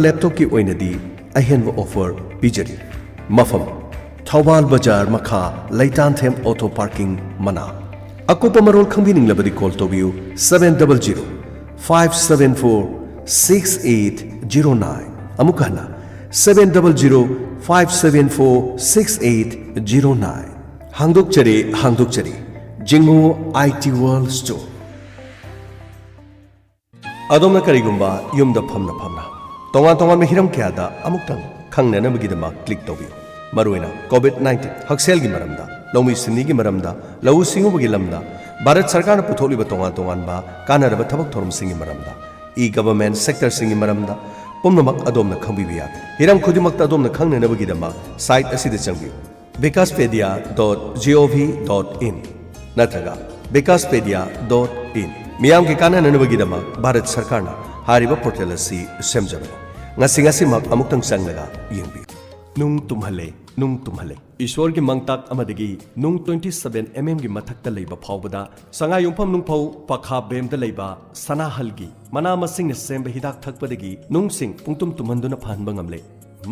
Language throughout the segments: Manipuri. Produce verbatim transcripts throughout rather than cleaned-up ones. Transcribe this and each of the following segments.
ꯂꯦꯞꯇꯣꯞꯀꯤ ꯑꯣꯏꯅꯗꯤ ꯑꯍꯦꯟꯕ ꯑꯣꯐꯔ ꯄꯤꯖꯔꯤ꯫ ꯃꯐꯝ: ꯊꯧꯕꯥꯜ ꯕꯖꯥꯔ ꯃꯈꯥ, ꯂꯩꯇꯥꯟꯊꯦꯝ ꯑꯣꯇꯣ ꯄꯥꯔꯀꯤꯡ ꯃꯅꯥꯛ꯫ ꯑꯀꯨꯞꯄ ꯃꯔꯣꯜ ꯈꯪꯕꯤꯅꯤꯡꯂꯕꯗꯤ ꯀꯣꯜ ꯇꯧꯕꯤꯌꯨ, seven double zero five seven four six eight zero nine꯫ ꯑꯃꯨꯛ ꯍꯟꯅ, seven double zero five seven four six eight zero nine꯫ ꯍꯥꯡꯗꯣꯛꯆꯔꯦ, ꯍꯥꯡꯗꯣꯛꯆꯔꯦ, ꯖꯤꯡꯉꯨ ꯑꯥꯏ ꯇꯤ ꯋꯥꯔꯜꯗ ꯁ꯭ꯇꯣꯔ꯫ ꯑꯗꯣꯝꯅ ꯀꯔꯤꯒꯨꯝꯕ ꯌꯨꯝꯗ ꯐꯝꯅ ꯐꯝꯅ ꯇꯣꯉꯥꯟ ꯇꯣꯉꯥꯟꯕ ꯍꯤꯔꯝ ꯀꯌꯥꯗ ꯑꯃꯨꯛꯇꯪ ꯈꯪꯅꯅꯕꯒꯤꯗꯃꯛ ꯀ꯭ꯂꯤꯛ ꯇꯧꯕꯤꯌꯨ꯫ ꯃꯔꯨꯑꯣꯏꯅ ꯀꯣꯚꯤꯗ ꯅꯥꯏꯟꯇꯤꯟ, ꯍꯛꯁꯦꯜꯒꯤ ꯃꯔꯝꯗ, ꯂꯧꯃꯤ ꯁꯤꯟꯃꯤꯒꯤ ꯃꯔꯝꯗ, ꯂꯧꯎ ꯁꯤꯡꯎꯕꯒꯤ ꯂꯝꯗ, ꯚꯥꯔꯠ ꯁꯔꯀꯥꯔꯅ ꯄꯨꯊꯣꯛꯂꯤꯕ ꯇꯣꯉꯥꯟ ꯇꯣꯉꯥꯟꯕ ꯀꯥꯟꯅꯔꯕ ꯊꯕꯛ ꯊꯧꯔꯝꯁꯤꯡꯒꯤ ꯃꯔꯝꯗ, ꯏ ꯒꯚꯔꯟꯃꯦꯟꯠ ꯁꯦꯛꯇꯔꯁꯤꯡꯒꯤ ꯃꯔꯝꯗ ꯄꯨꯝꯅꯃꯛ ꯑꯗꯣꯝꯅ ꯈꯪꯕꯤꯕ ꯌꯥꯒꯅꯤ꯫ ꯍꯤꯔꯝ ꯈꯨꯗꯤꯡꯃꯛꯇ ꯑꯗꯣꯝꯅ ꯈꯪꯅꯅꯕꯒꯤꯗꯃꯛ ꯁꯥꯏꯠ ꯑꯁꯤꯗ ꯆꯪꯕꯤꯌꯨ, vikas pedia dot gov dot in ꯅꯠꯇ꯭ꯔꯒ vikas pedia dot in꯫ ꯃꯤꯌꯥꯝꯒꯤ ꯀꯥꯟꯅꯅꯕꯒꯤꯗꯃꯛ ꯚꯥꯔꯠ ꯁꯔꯀꯥꯔꯅ ꯍꯥꯏꯔꯤꯕ ꯄꯣꯔꯇꯦꯜ ꯑꯁꯤ ꯁꯦꯝꯖꯕꯅꯤ꯫ ꯉꯁꯤ ꯉꯁꯤꯃꯛ ꯑꯃꯨꯛꯇꯪ ꯆꯪꯂꯒ ꯌꯦꯡꯕꯤꯌꯨ꯫ ꯅꯨꯡ ꯇꯨꯝꯍꯜꯂꯦ, ꯅꯨꯡ ꯇꯨꯝꯍꯜꯂꯦ꯫ ꯏꯁ꯭ꯋꯔꯒꯤ ꯃꯥꯡꯇꯥꯛ ꯑꯃꯗꯒꯤ ꯅꯨꯡ twenty seven mm ꯒꯤ ꯃꯊꯛꯇ ꯂꯩꯕ ꯐꯥꯎꯕꯗ ꯁꯉꯥꯏꯌꯨꯝꯐꯝ ꯅꯨꯡꯐꯧ ꯄꯈꯥ ꯕꯦꯝꯗ ꯂꯩꯕ ꯁꯅꯥꯍꯜꯒꯤ ꯃꯅꯥ ꯃꯁꯤꯡꯅ ꯁꯦꯝꯕ ꯍꯤꯗꯥꯛ ꯊꯛꯄꯗꯒꯤ ꯅꯨꯡꯁꯤꯡ ꯄꯨꯡꯇꯨꯝ ꯇꯨꯝꯍꯟꯗꯨꯅ ꯐꯍꯟꯕ ꯉꯝꯂꯦ꯫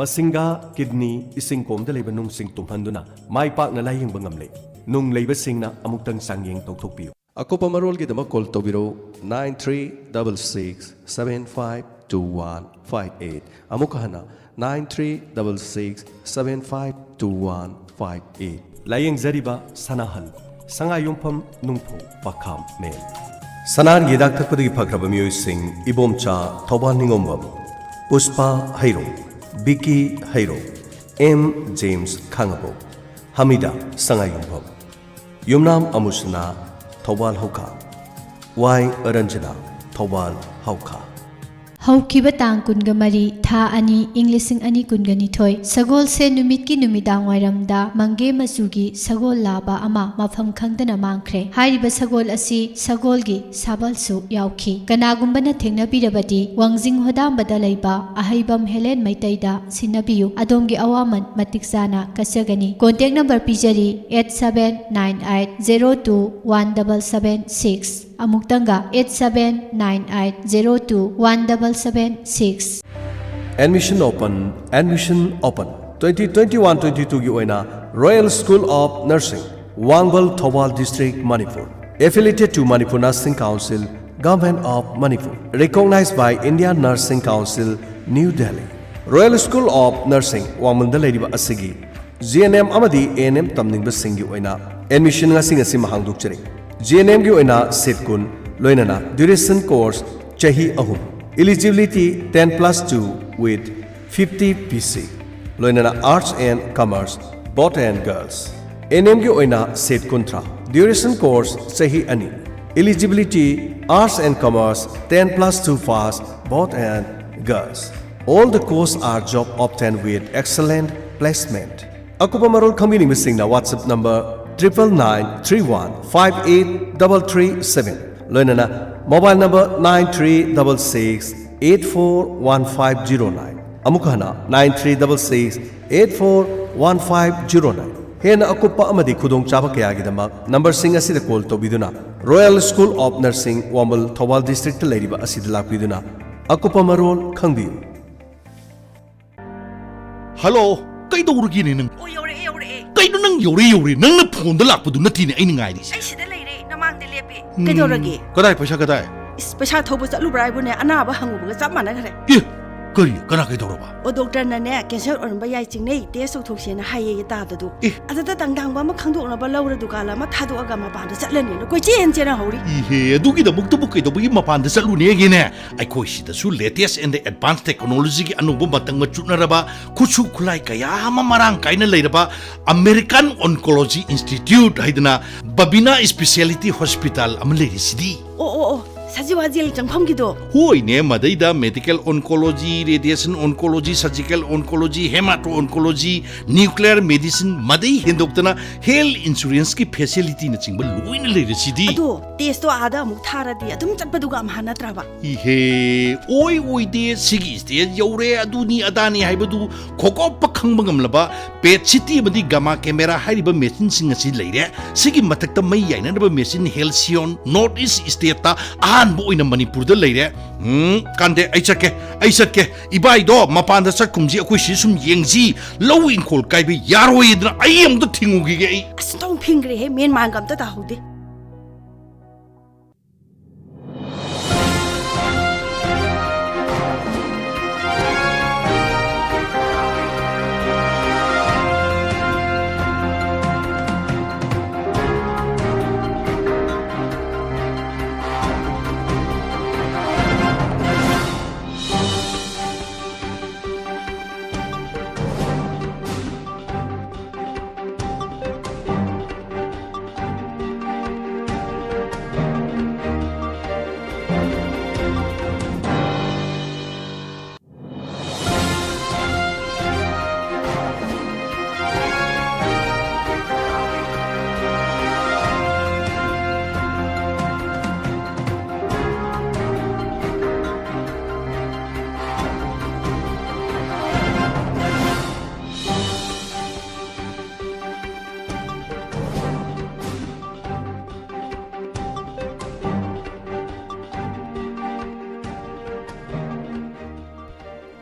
ꯃꯁꯤꯡꯒꯥ, ꯀꯤꯗꯅꯤ, ꯏꯁꯤꯡ ꯀꯣꯝꯗ ꯂꯩꯕ ꯅꯨꯡꯁꯤꯡ ꯇꯨꯝꯍꯟꯗꯨꯅ ꯃꯥꯏ ꯄꯥꯛꯅ ꯂꯥꯌꯦꯡꯕ ꯉꯝꯂꯦ꯫ ꯅꯨꯡ ꯂꯩꯕꯁꯤꯡꯅ ꯑꯃꯨꯛꯇꯪ ꯆꯥꯡꯌꯦꯡ ꯇꯧꯊꯣꯛꯄꯤꯌꯨ꯫ ꯑꯀꯨꯞꯄ ꯃꯔꯣꯜꯒꯤꯗꯃꯛ call ꯇꯧꯕꯤꯔꯧ, nine three double six seven five two one five eight꯫ ꯑꯃꯨꯛ ꯍꯟꯅ, nine three double six seven five two one five eight꯫ ꯂꯥꯌꯦꯡꯖꯔꯤꯕ ꯁꯅꯥꯍꯜ, ꯁꯉꯥꯏꯌꯨꯝꯐꯝ ꯅꯨꯡꯐꯧ ꯄꯈꯥꯝ ꯃꯦꯟ꯫ ꯁꯅꯥꯍꯜꯒꯤ ꯍꯤꯗꯥꯛ ꯊꯛꯄꯗꯒꯤ ꯐꯈ꯭ꯔꯕ ꯃꯤꯑꯣꯏꯁꯤꯡ: ꯏꯕꯣꯝꯆꯥ, ꯊꯧꯕꯥꯜ ꯅꯤꯉꯣꯝꯕꯝ, ꯄꯨꯁꯄꯥ ꯍꯩꯔꯣꯝ, ꯕꯤꯀꯤ ꯍꯩꯔꯣꯝ, ꯑꯦꯝ ꯖꯦꯝꯁ ꯈꯥꯉꯕꯣꯛ, ꯍꯃꯤꯗꯥ ꯁꯉꯥꯏꯌꯨꯝꯐꯝ, ꯌꯨꯝꯅꯥꯝ ꯑꯃꯨꯁꯅꯥ, ꯊꯧꯕꯥꯜ ꯍꯧꯈꯥ, ꯋꯥꯏ ꯔꯟꯖꯅꯥ, ꯊꯧꯕꯥꯜ ꯍꯧꯈꯥ꯫ ꯍꯧꯈꯤꯕ ꯇꯥꯡ ꯀꯨꯟꯒ ꯃꯔꯤ, ꯊꯥ ꯑꯅꯤ, ꯏꯪ ꯂꯤꯁꯤꯡ ꯑꯅꯤ ꯀꯨꯟꯒ ꯅꯤꯊꯣꯏ, ꯁꯒꯣꯜꯁꯦꯟ ꯅꯨꯃꯤꯠꯀꯤ ꯅꯨꯃꯤꯗꯥꯡ ꯋꯥꯏꯔꯝꯗ ꯃꯪꯒꯦ ꯃꯆꯨꯒꯤ ꯁꯒꯣꯜ ꯂꯥꯕ ꯑꯃ ꯃꯐꯝ ꯈꯪꯗꯅ ꯃꯥꯡꯈ꯭ꯔꯦ꯫ ꯍꯥꯏꯔꯤꯕ ꯁꯒꯣꯜ ꯑꯁꯤ ꯁꯒꯣꯜꯒꯤ ꯁꯥꯕꯜꯁꯨ ꯌꯥꯎꯈꯤ꯫ ꯀꯅꯥꯒꯨꯝꯕꯅ ꯊꯦꯡꯅꯕꯤꯔꯕꯗꯤ ꯋꯥꯡꯖꯤꯡ ꯍꯣꯗꯥꯝꯕꯗ ꯂꯩꯕ ꯑꯍꯩꯕꯝ ꯍꯦꯂꯦꯟ ꯃꯩꯇꯩꯗ ꯁꯤꯟꯅꯕꯤꯌꯨ꯫ ꯑꯗꯣꯝꯒꯤ ꯑꯋꯥꯃꯟ ꯃꯇꯤꯛ ꯆꯥꯅ ꯀꯠꯆꯒꯅꯤ꯫ Contact number ꯄꯤꯖꯔꯤ, eight seven nine eight zero two one double seven six꯫ ꯑꯃꯨꯛꯇꯪꯒ, eight seven nine eight zero two one double seven six꯫ Admission open, admission open. Twenty twenty-one twenty-two ꯒꯤ ꯑꯣꯏꯅ Royal School of Nursing, ꯋꯥꯡꯕꯜ, Thoubal District, Manipur. Affiliated to Manipur Nursing Council, Government of Manipur. Recognized by Indian Nursing Council, New Delhi. Royal School of Nursing, ꯋꯥꯡꯕꯜꯗ ꯂꯩꯔꯤꯕ ꯑꯁꯤꯒꯤ G N M ꯑꯃꯗꯤ A N M ꯇꯝꯅꯤꯡꯕꯁꯤꯡꯒꯤ ꯑꯣꯏꯅ admission ꯉꯁꯤ ꯉꯁꯤꯃꯛ ꯍꯥꯡꯗꯣꯛꯆꯔꯤ꯫ G N M ꯒꯤ ꯑꯣꯏꯅ seat ꯀꯨꯟ, ꯂꯣꯏꯅꯅ duration course ꯆꯍꯤ ꯑꯍꯨꯝ꯫ Eligibility ten plus two with fifty P C, ꯂꯣꯏꯅꯅ Arts and Commerce, both and girls꯫ A N M ꯒꯤ ꯑꯣꯏꯅ seat ꯀꯨꯟꯊ꯭ꯔꯥ, duration course ꯆꯍꯤ ꯑꯅꯤ꯫ Eligibility, Arts and Commerce, ten plus two pass, both and girls꯫ All the course are job obtained with excellent placement꯫ ꯑꯀꯨꯞꯄ ꯃꯔꯣꯜ ꯈꯪꯕꯤꯅꯤꯡꯕꯁꯤꯡꯅ WhatsApp number triple nine three one five eight double three seven, ꯂꯣꯏꯅꯅ mobile number nine three double six eight four one five zero nine꯫ ꯑꯃꯨꯛ ꯍꯟꯅ, nine three double six eight four one five zero nine꯫ ꯍꯦꯟꯅ ꯑꯀꯨꯞꯄ ꯑꯃꯗꯤ ꯈꯨꯗꯣꯡꯆꯥꯕ ꯀꯌꯥꯒꯤꯗꯃꯛ numberꯁꯤꯡ ꯑꯁꯤꯗ call ꯇꯧꯕꯤꯗꯨꯅ Royal School of Nursing, ꯋꯥꯡꯕꯜ, Thoubal Districtꯇ ꯂꯩꯔꯤꯕ ꯑꯁꯤꯗ ꯂꯥꯛꯄꯤꯗꯨꯅ ꯑꯀꯨꯞꯄ ꯃꯔꯣꯜ ꯈꯪꯕꯤꯌꯨ꯫ ꯍꯜꯂꯣ꯫ ꯀꯩꯗꯧꯔꯒꯦꯅꯦ ꯅꯪ? ꯑꯣ, ꯌꯧꯔꯛꯑꯦ, ꯌꯧꯔꯛꯑꯦ꯫ ꯀꯩꯅꯣ ꯅꯪ ꯌꯧꯔꯦ ꯌꯧꯔꯦ? ꯅꯪꯅ phoneꯗ ꯂꯥꯛꯄꯗꯣ ꯅꯠꯇꯦꯅꯦ ꯑꯩꯅ ꯉꯥꯏꯔꯤꯁꯦ꯫ ꯑꯩ ꯁꯤꯗ ꯂꯩꯔꯦ, ꯅꯃꯥꯡꯗ ꯂꯦꯞꯄꯦ꯫ ꯎꯝ, ꯀꯩꯗꯧꯔꯒꯦ? ꯀꯗꯥꯏ ꯄꯩꯁꯥ ꯀꯗꯥꯏ? ꯏꯁ, ꯄꯩꯁꯥ ꯊꯧꯕ ꯆꯠꯂꯨꯕ꯭ꯔꯥ ꯍꯥꯏꯕꯨꯅꯦ, ꯑꯅꯥꯕ ꯍꯪꯉꯨꯕꯒ ꯆꯞ ꯃꯥꯟꯅꯈ꯭ꯔꯦ꯫ ꯑꯦ, ꯀꯔꯤ? ꯀꯅꯥ ꯀꯩꯗꯧꯔꯕ? ꯑꯣ, doctorꯅꯅꯦ cancer ꯑꯣꯏꯔꯝꯕ ꯌꯥꯏ ꯆꯤꯡꯅꯩ, test ꯇꯧꯊꯣꯛꯁꯦꯅ ꯍꯥꯏꯌꯦ ꯇꯥꯗꯗꯨ꯫ ꯑꯦ꯫ ꯑꯗꯨꯗ ꯇꯪꯗꯥꯡꯕ ꯑꯃ ꯈꯪꯗꯣꯛꯅꯕ ꯂꯧꯔ ꯗꯨꯀꯥꯟ ꯑꯃ ꯊꯥꯗꯣꯛꯑꯒ ꯃꯄꯥꯟꯗ ꯆꯠꯂꯅꯦꯅ ꯀꯣꯏꯆꯦꯟ ꯆꯦꯟꯅ ꯍꯧꯔꯤ꯫ ꯏꯍꯦ, ꯑꯗꯨꯒꯤꯗꯃꯛꯇꯕꯨ ꯀꯩꯗꯧꯕꯒꯤ ꯃꯄꯥꯟꯗ ꯆꯠꯂꯨꯅꯦꯒꯦꯅꯦ? ꯑꯩꯈꯣꯏ ꯁꯤꯗꯁꯨ latest and advanced technologyꯒꯤ ꯑꯅꯧꯕ ꯃꯇꯪ ꯃꯆꯨꯠꯅꯔꯕ ꯈꯨꯠꯁꯨ ꯈꯨꯠꯂꯥꯏ ꯀꯌꯥ ꯑꯃ ꯃꯔꯥꯡ ꯀꯥꯏꯅ ꯂꯩꯔꯕ American Oncology Institute ꯍꯥꯏꯗꯅ Babina Specialty Hospital ꯑꯃ ꯂꯩꯔꯤꯁꯤꯗꯤ꯫ ꯑꯣ, ꯑꯣ, ꯑꯣ, ꯁꯖꯤꯋꯥ jail ꯆꯪꯐꯝꯒꯤꯗꯣ꯫ ꯍꯣꯏꯅꯦ, ꯃꯗꯩꯗ medical oncology, radiation oncology, surgical oncology, hemato-oncology, nuclear medicine, ꯃꯗꯩ ꯍꯦꯟꯗꯣꯛꯇꯅ health insuranceꯀꯤ facilityꯅꯆꯤꯡꯕ ꯂꯣꯏꯅ ꯂꯩꯔꯤꯁꯤꯗꯤ꯫ ꯑꯗꯣ testꯇꯣ ꯑꯥꯗ ꯑꯃꯨꯛ ꯊꯥꯔꯗꯤ ꯑꯗꯨꯝ ꯆꯠꯄꯗꯨꯒ ꯑꯝꯍꯥ ꯅꯠꯇ꯭ꯔꯕ? ꯏꯍꯦ, ꯑꯣꯏ ꯑꯣꯏꯗꯦ, ꯁꯤꯒꯤ stage ꯌꯧꯔꯦ, ꯑꯗꯨꯅꯤ ꯑꯗꯥꯅꯤ ꯍꯥꯏꯕꯗꯨ ꯈꯣꯀꯣꯞꯄ ꯈꯪꯕ ꯉꯝꯂꯕ PET CT ꯑꯃꯗꯤ gamma camera ꯍꯥꯏꯔꯤꯕ machineꯁꯤꯡ ꯑꯁꯤ ꯂꯩꯔꯦ꯫ ꯁꯤꯒꯤ ꯃꯊꯛꯇ ꯃꯩ ꯌꯥꯏꯅꯅꯕ machine Halcyon North East stateꯇ ꯑꯍꯥꯟꯕ ꯑꯍꯥꯟꯕ ꯑꯣꯏꯅ ꯃꯅꯤꯄꯨꯔꯗ ꯂꯩꯔꯦ꯫ ꯎꯝ, ꯀꯥꯟꯗꯦ, ꯑꯩ ꯆꯠꯀꯦ, ꯑꯩ ꯆꯠꯀꯦ꯫ ꯏꯕꯥꯏꯗꯣ ꯃꯄꯥꯟꯗ ꯆꯠꯈꯨꯝꯁꯤ, ꯑꯩꯈꯣꯏ ꯁꯤ ꯁꯨꯝ ꯌꯦꯡꯁꯤ, ꯂꯧ ꯏꯪꯈꯣꯜ ꯀꯥꯏꯕ ꯌꯥꯔꯣꯏꯗꯅ ꯑꯩ ꯑꯃꯨꯛꯇ ꯊꯤꯡꯉꯨꯈꯤꯒꯦ ꯑꯩ꯫ ꯑꯁ, ꯑꯣꯟꯊꯣꯛ ꯐꯤꯡꯈ꯭ꯔꯦꯍꯦ, ꯃꯦꯟ ꯃꯥꯟꯒ ꯑꯝꯇ ꯇꯥꯍꯧꯗꯦ꯫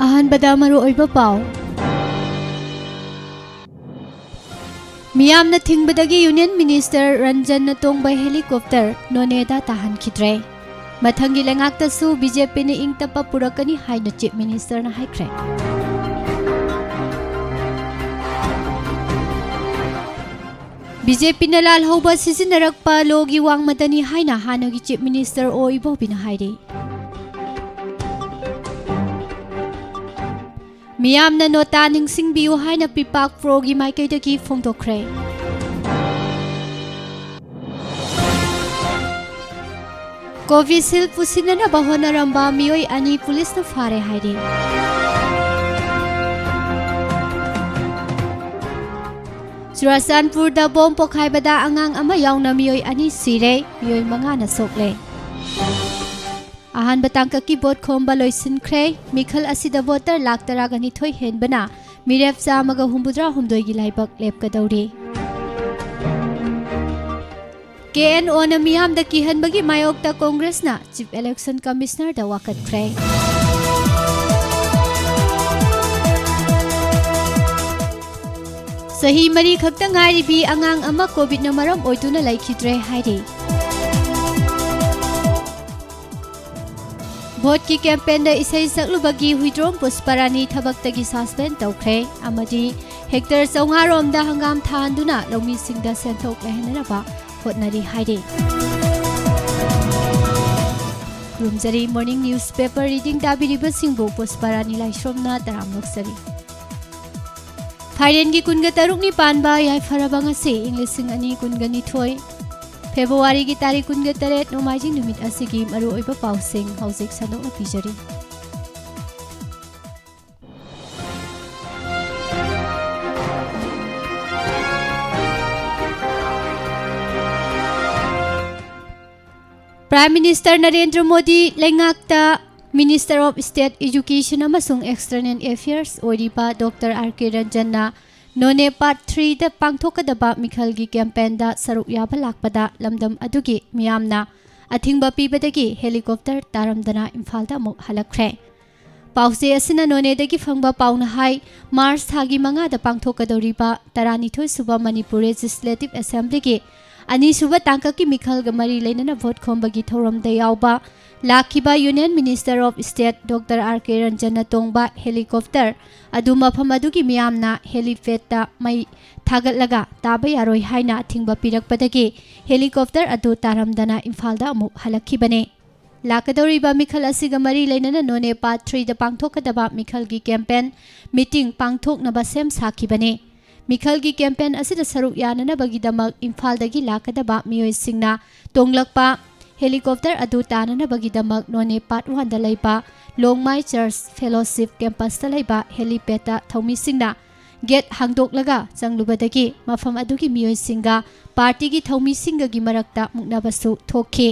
ꯑꯍꯥꯟꯕꯗ ꯃꯔꯨꯑꯣꯏꯕ ꯄꯥꯎ꯫ ꯃꯤꯌꯥꯝꯅ ꯊꯤꯡꯕꯗꯒꯤ Union Minister ꯔꯟꯖꯟꯅ ꯇꯣꯡꯕ helicopter ꯅꯣꯅꯦꯗ ꯇꯥꯍꯟꯈꯤꯗ꯭ꯔꯦ꯫ ꯃꯊꯪꯒꯤ ꯂꯩꯉꯥꯛꯇꯁꯨ BJPꯅ ꯏꯪ ꯇꯞꯄ ꯄꯨꯔꯛꯀꯅꯤ ꯍꯥꯏꯅ Chief Ministerꯅ ꯍꯥꯏꯈ꯭ꯔꯦ꯫ BJPꯅ ꯂꯥꯜꯍꯧꯕ ꯁꯤꯖꯤꯟꯅꯔꯛꯄ ꯂꯣꯒꯤ ꯋꯥꯡꯃꯗꯅꯤ ꯍꯥꯏꯅ ꯍꯥꯟꯅꯒꯤ Chief Minister ꯑꯣ ꯏꯕꯣꯕꯤꯅ ꯍꯥꯏꯔꯤ꯫ ꯃꯤꯌꯥꯝꯅ ꯅꯣꯇꯥ ꯅꯤꯡꯁꯤꯡꯕꯤꯌꯨ ꯍꯥꯏꯅ ꯄꯤꯄꯥꯛ ꯄ꯭ꯔꯣꯒꯤ ꯃꯥꯏꯀꯩꯗꯒꯤ ꯐꯣꯡꯗꯣꯛꯈ꯭ꯔꯦ꯫ ꯀꯣꯚꯤꯁꯤꯜ ꯄꯨꯁꯤꯟꯅꯅꯕ ꯍꯣꯠꯅꯔꯝꯕ ꯃꯤꯑꯣꯏ ꯑꯅꯤ ꯄꯨꯂꯤꯁꯅ ꯐꯥꯔꯦ ꯍꯥꯏꯔꯤ꯫ ꯆꯨꯔꯥꯆꯥꯟꯄꯨꯔꯗ ꯕꯣꯝ ꯄꯣꯈꯥꯏꯕꯗ ꯑꯉꯥꯡ ꯑꯃ ꯌꯥꯎꯅ ꯃꯤꯑꯣꯏ ꯑꯅꯤ ꯁꯤꯔꯦ, ꯃꯤꯑꯣꯏ ꯃꯉꯥꯅ ꯁꯣꯛꯂꯦ꯫ ꯑꯍꯥꯟꯕ ꯇꯥꯡꯀꯛꯀꯤ ꯚꯣꯠ ꯈꯣꯝꯕ ꯂꯣꯏꯁꯤꯟꯈ꯭ꯔꯦ꯫ ꯃꯤꯈꯜ ꯑꯁꯤꯗ ꯚꯣꯇꯔ ꯂꯥꯈ ꯇꯔꯥꯒ ꯅꯤꯊꯣꯏ ꯍꯦꯟꯕꯅ ꯃꯤꯔꯦꯞ ꯆꯥꯝꯃꯒ ꯍꯨꯝꯐꯨꯇꯔꯥ ꯍꯨꯝꯗꯣꯏꯒꯤ ꯂꯥꯏꯕꯛ ꯂꯦꯞꯀꯗꯧꯔꯤ꯫ ꯀꯦ ꯑꯦꯟ ꯑꯣꯅ ꯃꯤꯌꯥꯝꯗ ꯀꯤꯍꯟꯕꯒꯤ ꯃꯥꯌꯣꯛꯇ ꯀꯣꯡꯒ꯭ꯔꯦꯁꯅ Chief Election Commissionerꯗ ꯋꯥꯀꯠꯈ꯭ꯔꯦ꯫ ꯆꯍꯤ ꯃꯔꯤ ꯈꯛꯇ ꯉꯥꯏꯔꯤꯕꯤ ꯑꯉꯥꯡ ꯑꯃ ꯀꯣꯚꯤꯗꯅ ꯃꯔꯝ ꯑꯣꯏꯗꯨꯅ ꯂꯩꯈꯤꯗ꯭ꯔꯦ ꯍꯥꯏꯔꯤ꯫ ꯚꯣꯠꯀꯤ ꯀꯦꯝꯄꯦꯟꯗ ꯏꯁꯩ ꯁꯛꯂꯨꯕꯒꯤ ꯍꯨꯏꯗ꯭ꯔꯣꯝ ꯄꯨꯁꯄꯔꯥꯅꯤ ꯊꯕꯛꯇꯒꯤ suspend ꯇꯧꯈ꯭ꯔꯦ ꯑꯃꯗꯤ ꯍꯦꯛꯇꯔ ꯆꯥꯝꯃꯉꯥ ꯔꯣꯝꯗ ꯍꯪꯒꯥꯝ ꯊꯥꯍꯟꯗꯨꯅ ꯂꯧꯃꯤꯁꯤꯡꯗ ꯁꯦꯟꯊꯣꯛ ꯂꯩꯍꯟꯅꯅꯕ ꯍꯣꯠꯅꯔꯤ ꯍꯥꯏꯔꯤ꯫ ꯈꯨꯔꯨꯝꯖꯔꯤ꯫ Morning Newspaper Reading ꯇꯥꯕꯤꯔꯤꯕꯁꯤꯡꯕꯨ ꯄꯨꯁꯄꯔꯥꯅꯤ ꯂꯥꯏꯁ꯭ꯔꯣꯝꯅ ꯇꯔꯥꯝꯅ ꯑꯣꯛꯆꯔꯤ꯫ ꯐꯥꯏꯔꯦꯟꯒꯤ ꯀꯨꯟꯒ ꯇꯔꯨꯛꯅꯤ ꯄꯥꯟꯕ ꯌꯥꯏꯐꯔꯕ ꯉꯁꯤ, ꯏꯪ ꯂꯤꯁꯤꯡ ꯑꯅꯤ ꯀꯨꯟꯒ ꯅꯤꯊꯣꯏ, ꯐꯦꯕ꯭ꯔꯨꯋꯥꯔꯤꯒꯤ ꯇꯥꯔꯤꯛ ꯀꯨꯟꯒ ꯇꯔꯦꯠ, ꯅꯣꯡꯃꯥꯏꯖꯤꯡ ꯅꯨꯃꯤꯠ ꯑꯁꯤꯒꯤ ꯃꯔꯨꯑꯣꯏꯕ ꯄꯥꯎꯁꯤꯡ ꯍꯧꯖꯤꯛ ꯁꯟꯗꯣꯛꯅ ꯄꯤꯖꯔꯤ꯫ Prime Minister ꯅꯔꯦꯟꯗ꯭ꯔ ꯃꯣꯗꯤ ꯂꯩꯉꯥꯛꯇ Minister of State Education ꯑꯃꯁꯨꯡ External Affairs ꯑꯣꯏꯔꯤꯕ ꯗꯣꯛꯇꯔ ꯑꯥꯔ ꯀꯦ ꯔꯟꯖꯟꯅ ꯅꯣꯅꯦ Part threeꯗ ꯄꯥꯡꯊꯣꯛꯀꯗꯕ ꯃꯤꯈꯜꯒꯤ ꯀꯦꯝꯄꯦꯟꯗ ꯁꯔꯨꯛ ꯌꯥꯕ ꯂꯥꯛꯄꯗ ꯂꯝꯗꯝ ꯑꯗꯨꯒꯤ ꯃꯤꯌꯥꯝꯅ ꯑꯊꯤꯡꯕ ꯄꯤꯕꯗꯒꯤ helicopter ꯇꯥꯔꯝꯗꯅ ꯏꯝꯐꯥꯜꯗ ꯑꯃꯨꯛ ꯍꯜꯂꯛꯈ꯭ꯔꯦ꯫ ꯄꯥꯎꯆꯦ ꯑꯁꯤꯅ ꯅꯣꯅꯦꯗꯒꯤ ꯐꯪꯕ ꯄꯥꯎꯅ ꯍꯥꯏ, ꯃꯥꯔꯆ ꯊꯥꯒꯤ ꯃꯉꯥꯗ ꯄꯥꯡꯊꯣꯛꯀꯗꯧꯔꯤꯕ ꯇꯔꯥꯅꯤꯊꯣꯏ ꯁꯨꯕ ꯃꯅꯤꯄꯨꯔ Legislative Assemblyꯒꯤ ꯑꯅꯤꯁꯨꯕ ꯇꯥꯡꯀꯛꯀꯤ ꯃꯤꯈꯜꯒ ꯃꯔꯤ ꯂꯩꯅꯅ ꯚꯣꯠ ꯈꯣꯝꯕꯒꯤ ꯊꯧꯔꯝꯗ ꯌꯥꯎꯕ ꯂꯥꯛꯈꯤꯕ Union Minister of State doctor R K ꯔꯟꯖꯟꯅ ꯇꯣꯡꯕ helicopter ꯑꯗꯨ ꯃꯐꯝ ꯑꯗꯨꯒꯤ ꯃꯤꯌꯥꯝꯅ helipadꯇ ꯃꯩ ꯊꯥꯒꯠꯂꯒ ꯇꯥꯕ ꯌꯥꯔꯣꯏ ꯍꯥꯏꯅ ꯑꯊꯤꯡꯕ ꯄꯤꯔꯛꯄꯗꯒꯤ helicopter ꯑꯗꯨ ꯇꯥꯔꯝꯗꯅ ꯏꯝꯐꯥꯜꯗ ꯑꯃꯨꯛ ꯍꯜꯂꯛꯈꯤꯕꯅꯤ꯫ ꯂꯥꯛꯀꯗꯧꯔꯤꯕ ꯃꯤꯈꯜ ꯑꯁꯤꯒ ꯃꯔꯤ ꯂꯩꯅꯅ ꯅꯣꯅꯦ Part threeꯗ ꯄꯥꯡꯊꯣꯛꯀꯗꯕ ꯃꯤꯈꯜꯒꯤ campaign meeting ꯄꯥꯡꯊꯣꯛꯅꯕ ꯁꯦꯝ ꯁꯥꯈꯤꯕꯅꯤ꯫ ꯃꯤꯈꯜꯒꯤ campaign ꯑꯁꯤꯗ ꯁꯔꯨꯛ ꯌꯥꯅꯅꯕꯒꯤꯗꯃꯛ ꯏꯝꯐꯥꯜꯗꯒꯤ ꯂꯥꯛꯀꯗꯕ ꯃꯤꯑꯣꯏꯁꯤꯡꯅ ꯇꯣꯡꯂꯛꯄ helicopter ꯑꯗꯨ ꯇꯥꯅꯅꯕꯒꯤꯗꯃꯛ ꯅꯣꯅꯦ Part oneꯗ ꯂꯩꯕ ꯂꯣꯡꯃꯥꯏ Church Fellowship campusꯇ ꯂꯩꯕ helipadꯇ ꯊꯧꯃꯤꯁꯤꯡꯅ gate ꯍꯥꯡꯗꯣꯛꯂꯒ ꯆꯪꯂꯨꯕꯗꯒꯤ ꯃꯐꯝ ꯑꯗꯨꯒꯤ ꯃꯤꯑꯣꯏꯁꯤꯡꯒ partyꯒꯤ ꯊꯧꯃꯤꯁꯤꯡꯒꯒꯤ ꯃꯔꯛꯇ ꯃꯨꯛꯅꯕꯁꯨ ꯊꯣꯛꯈꯤ꯫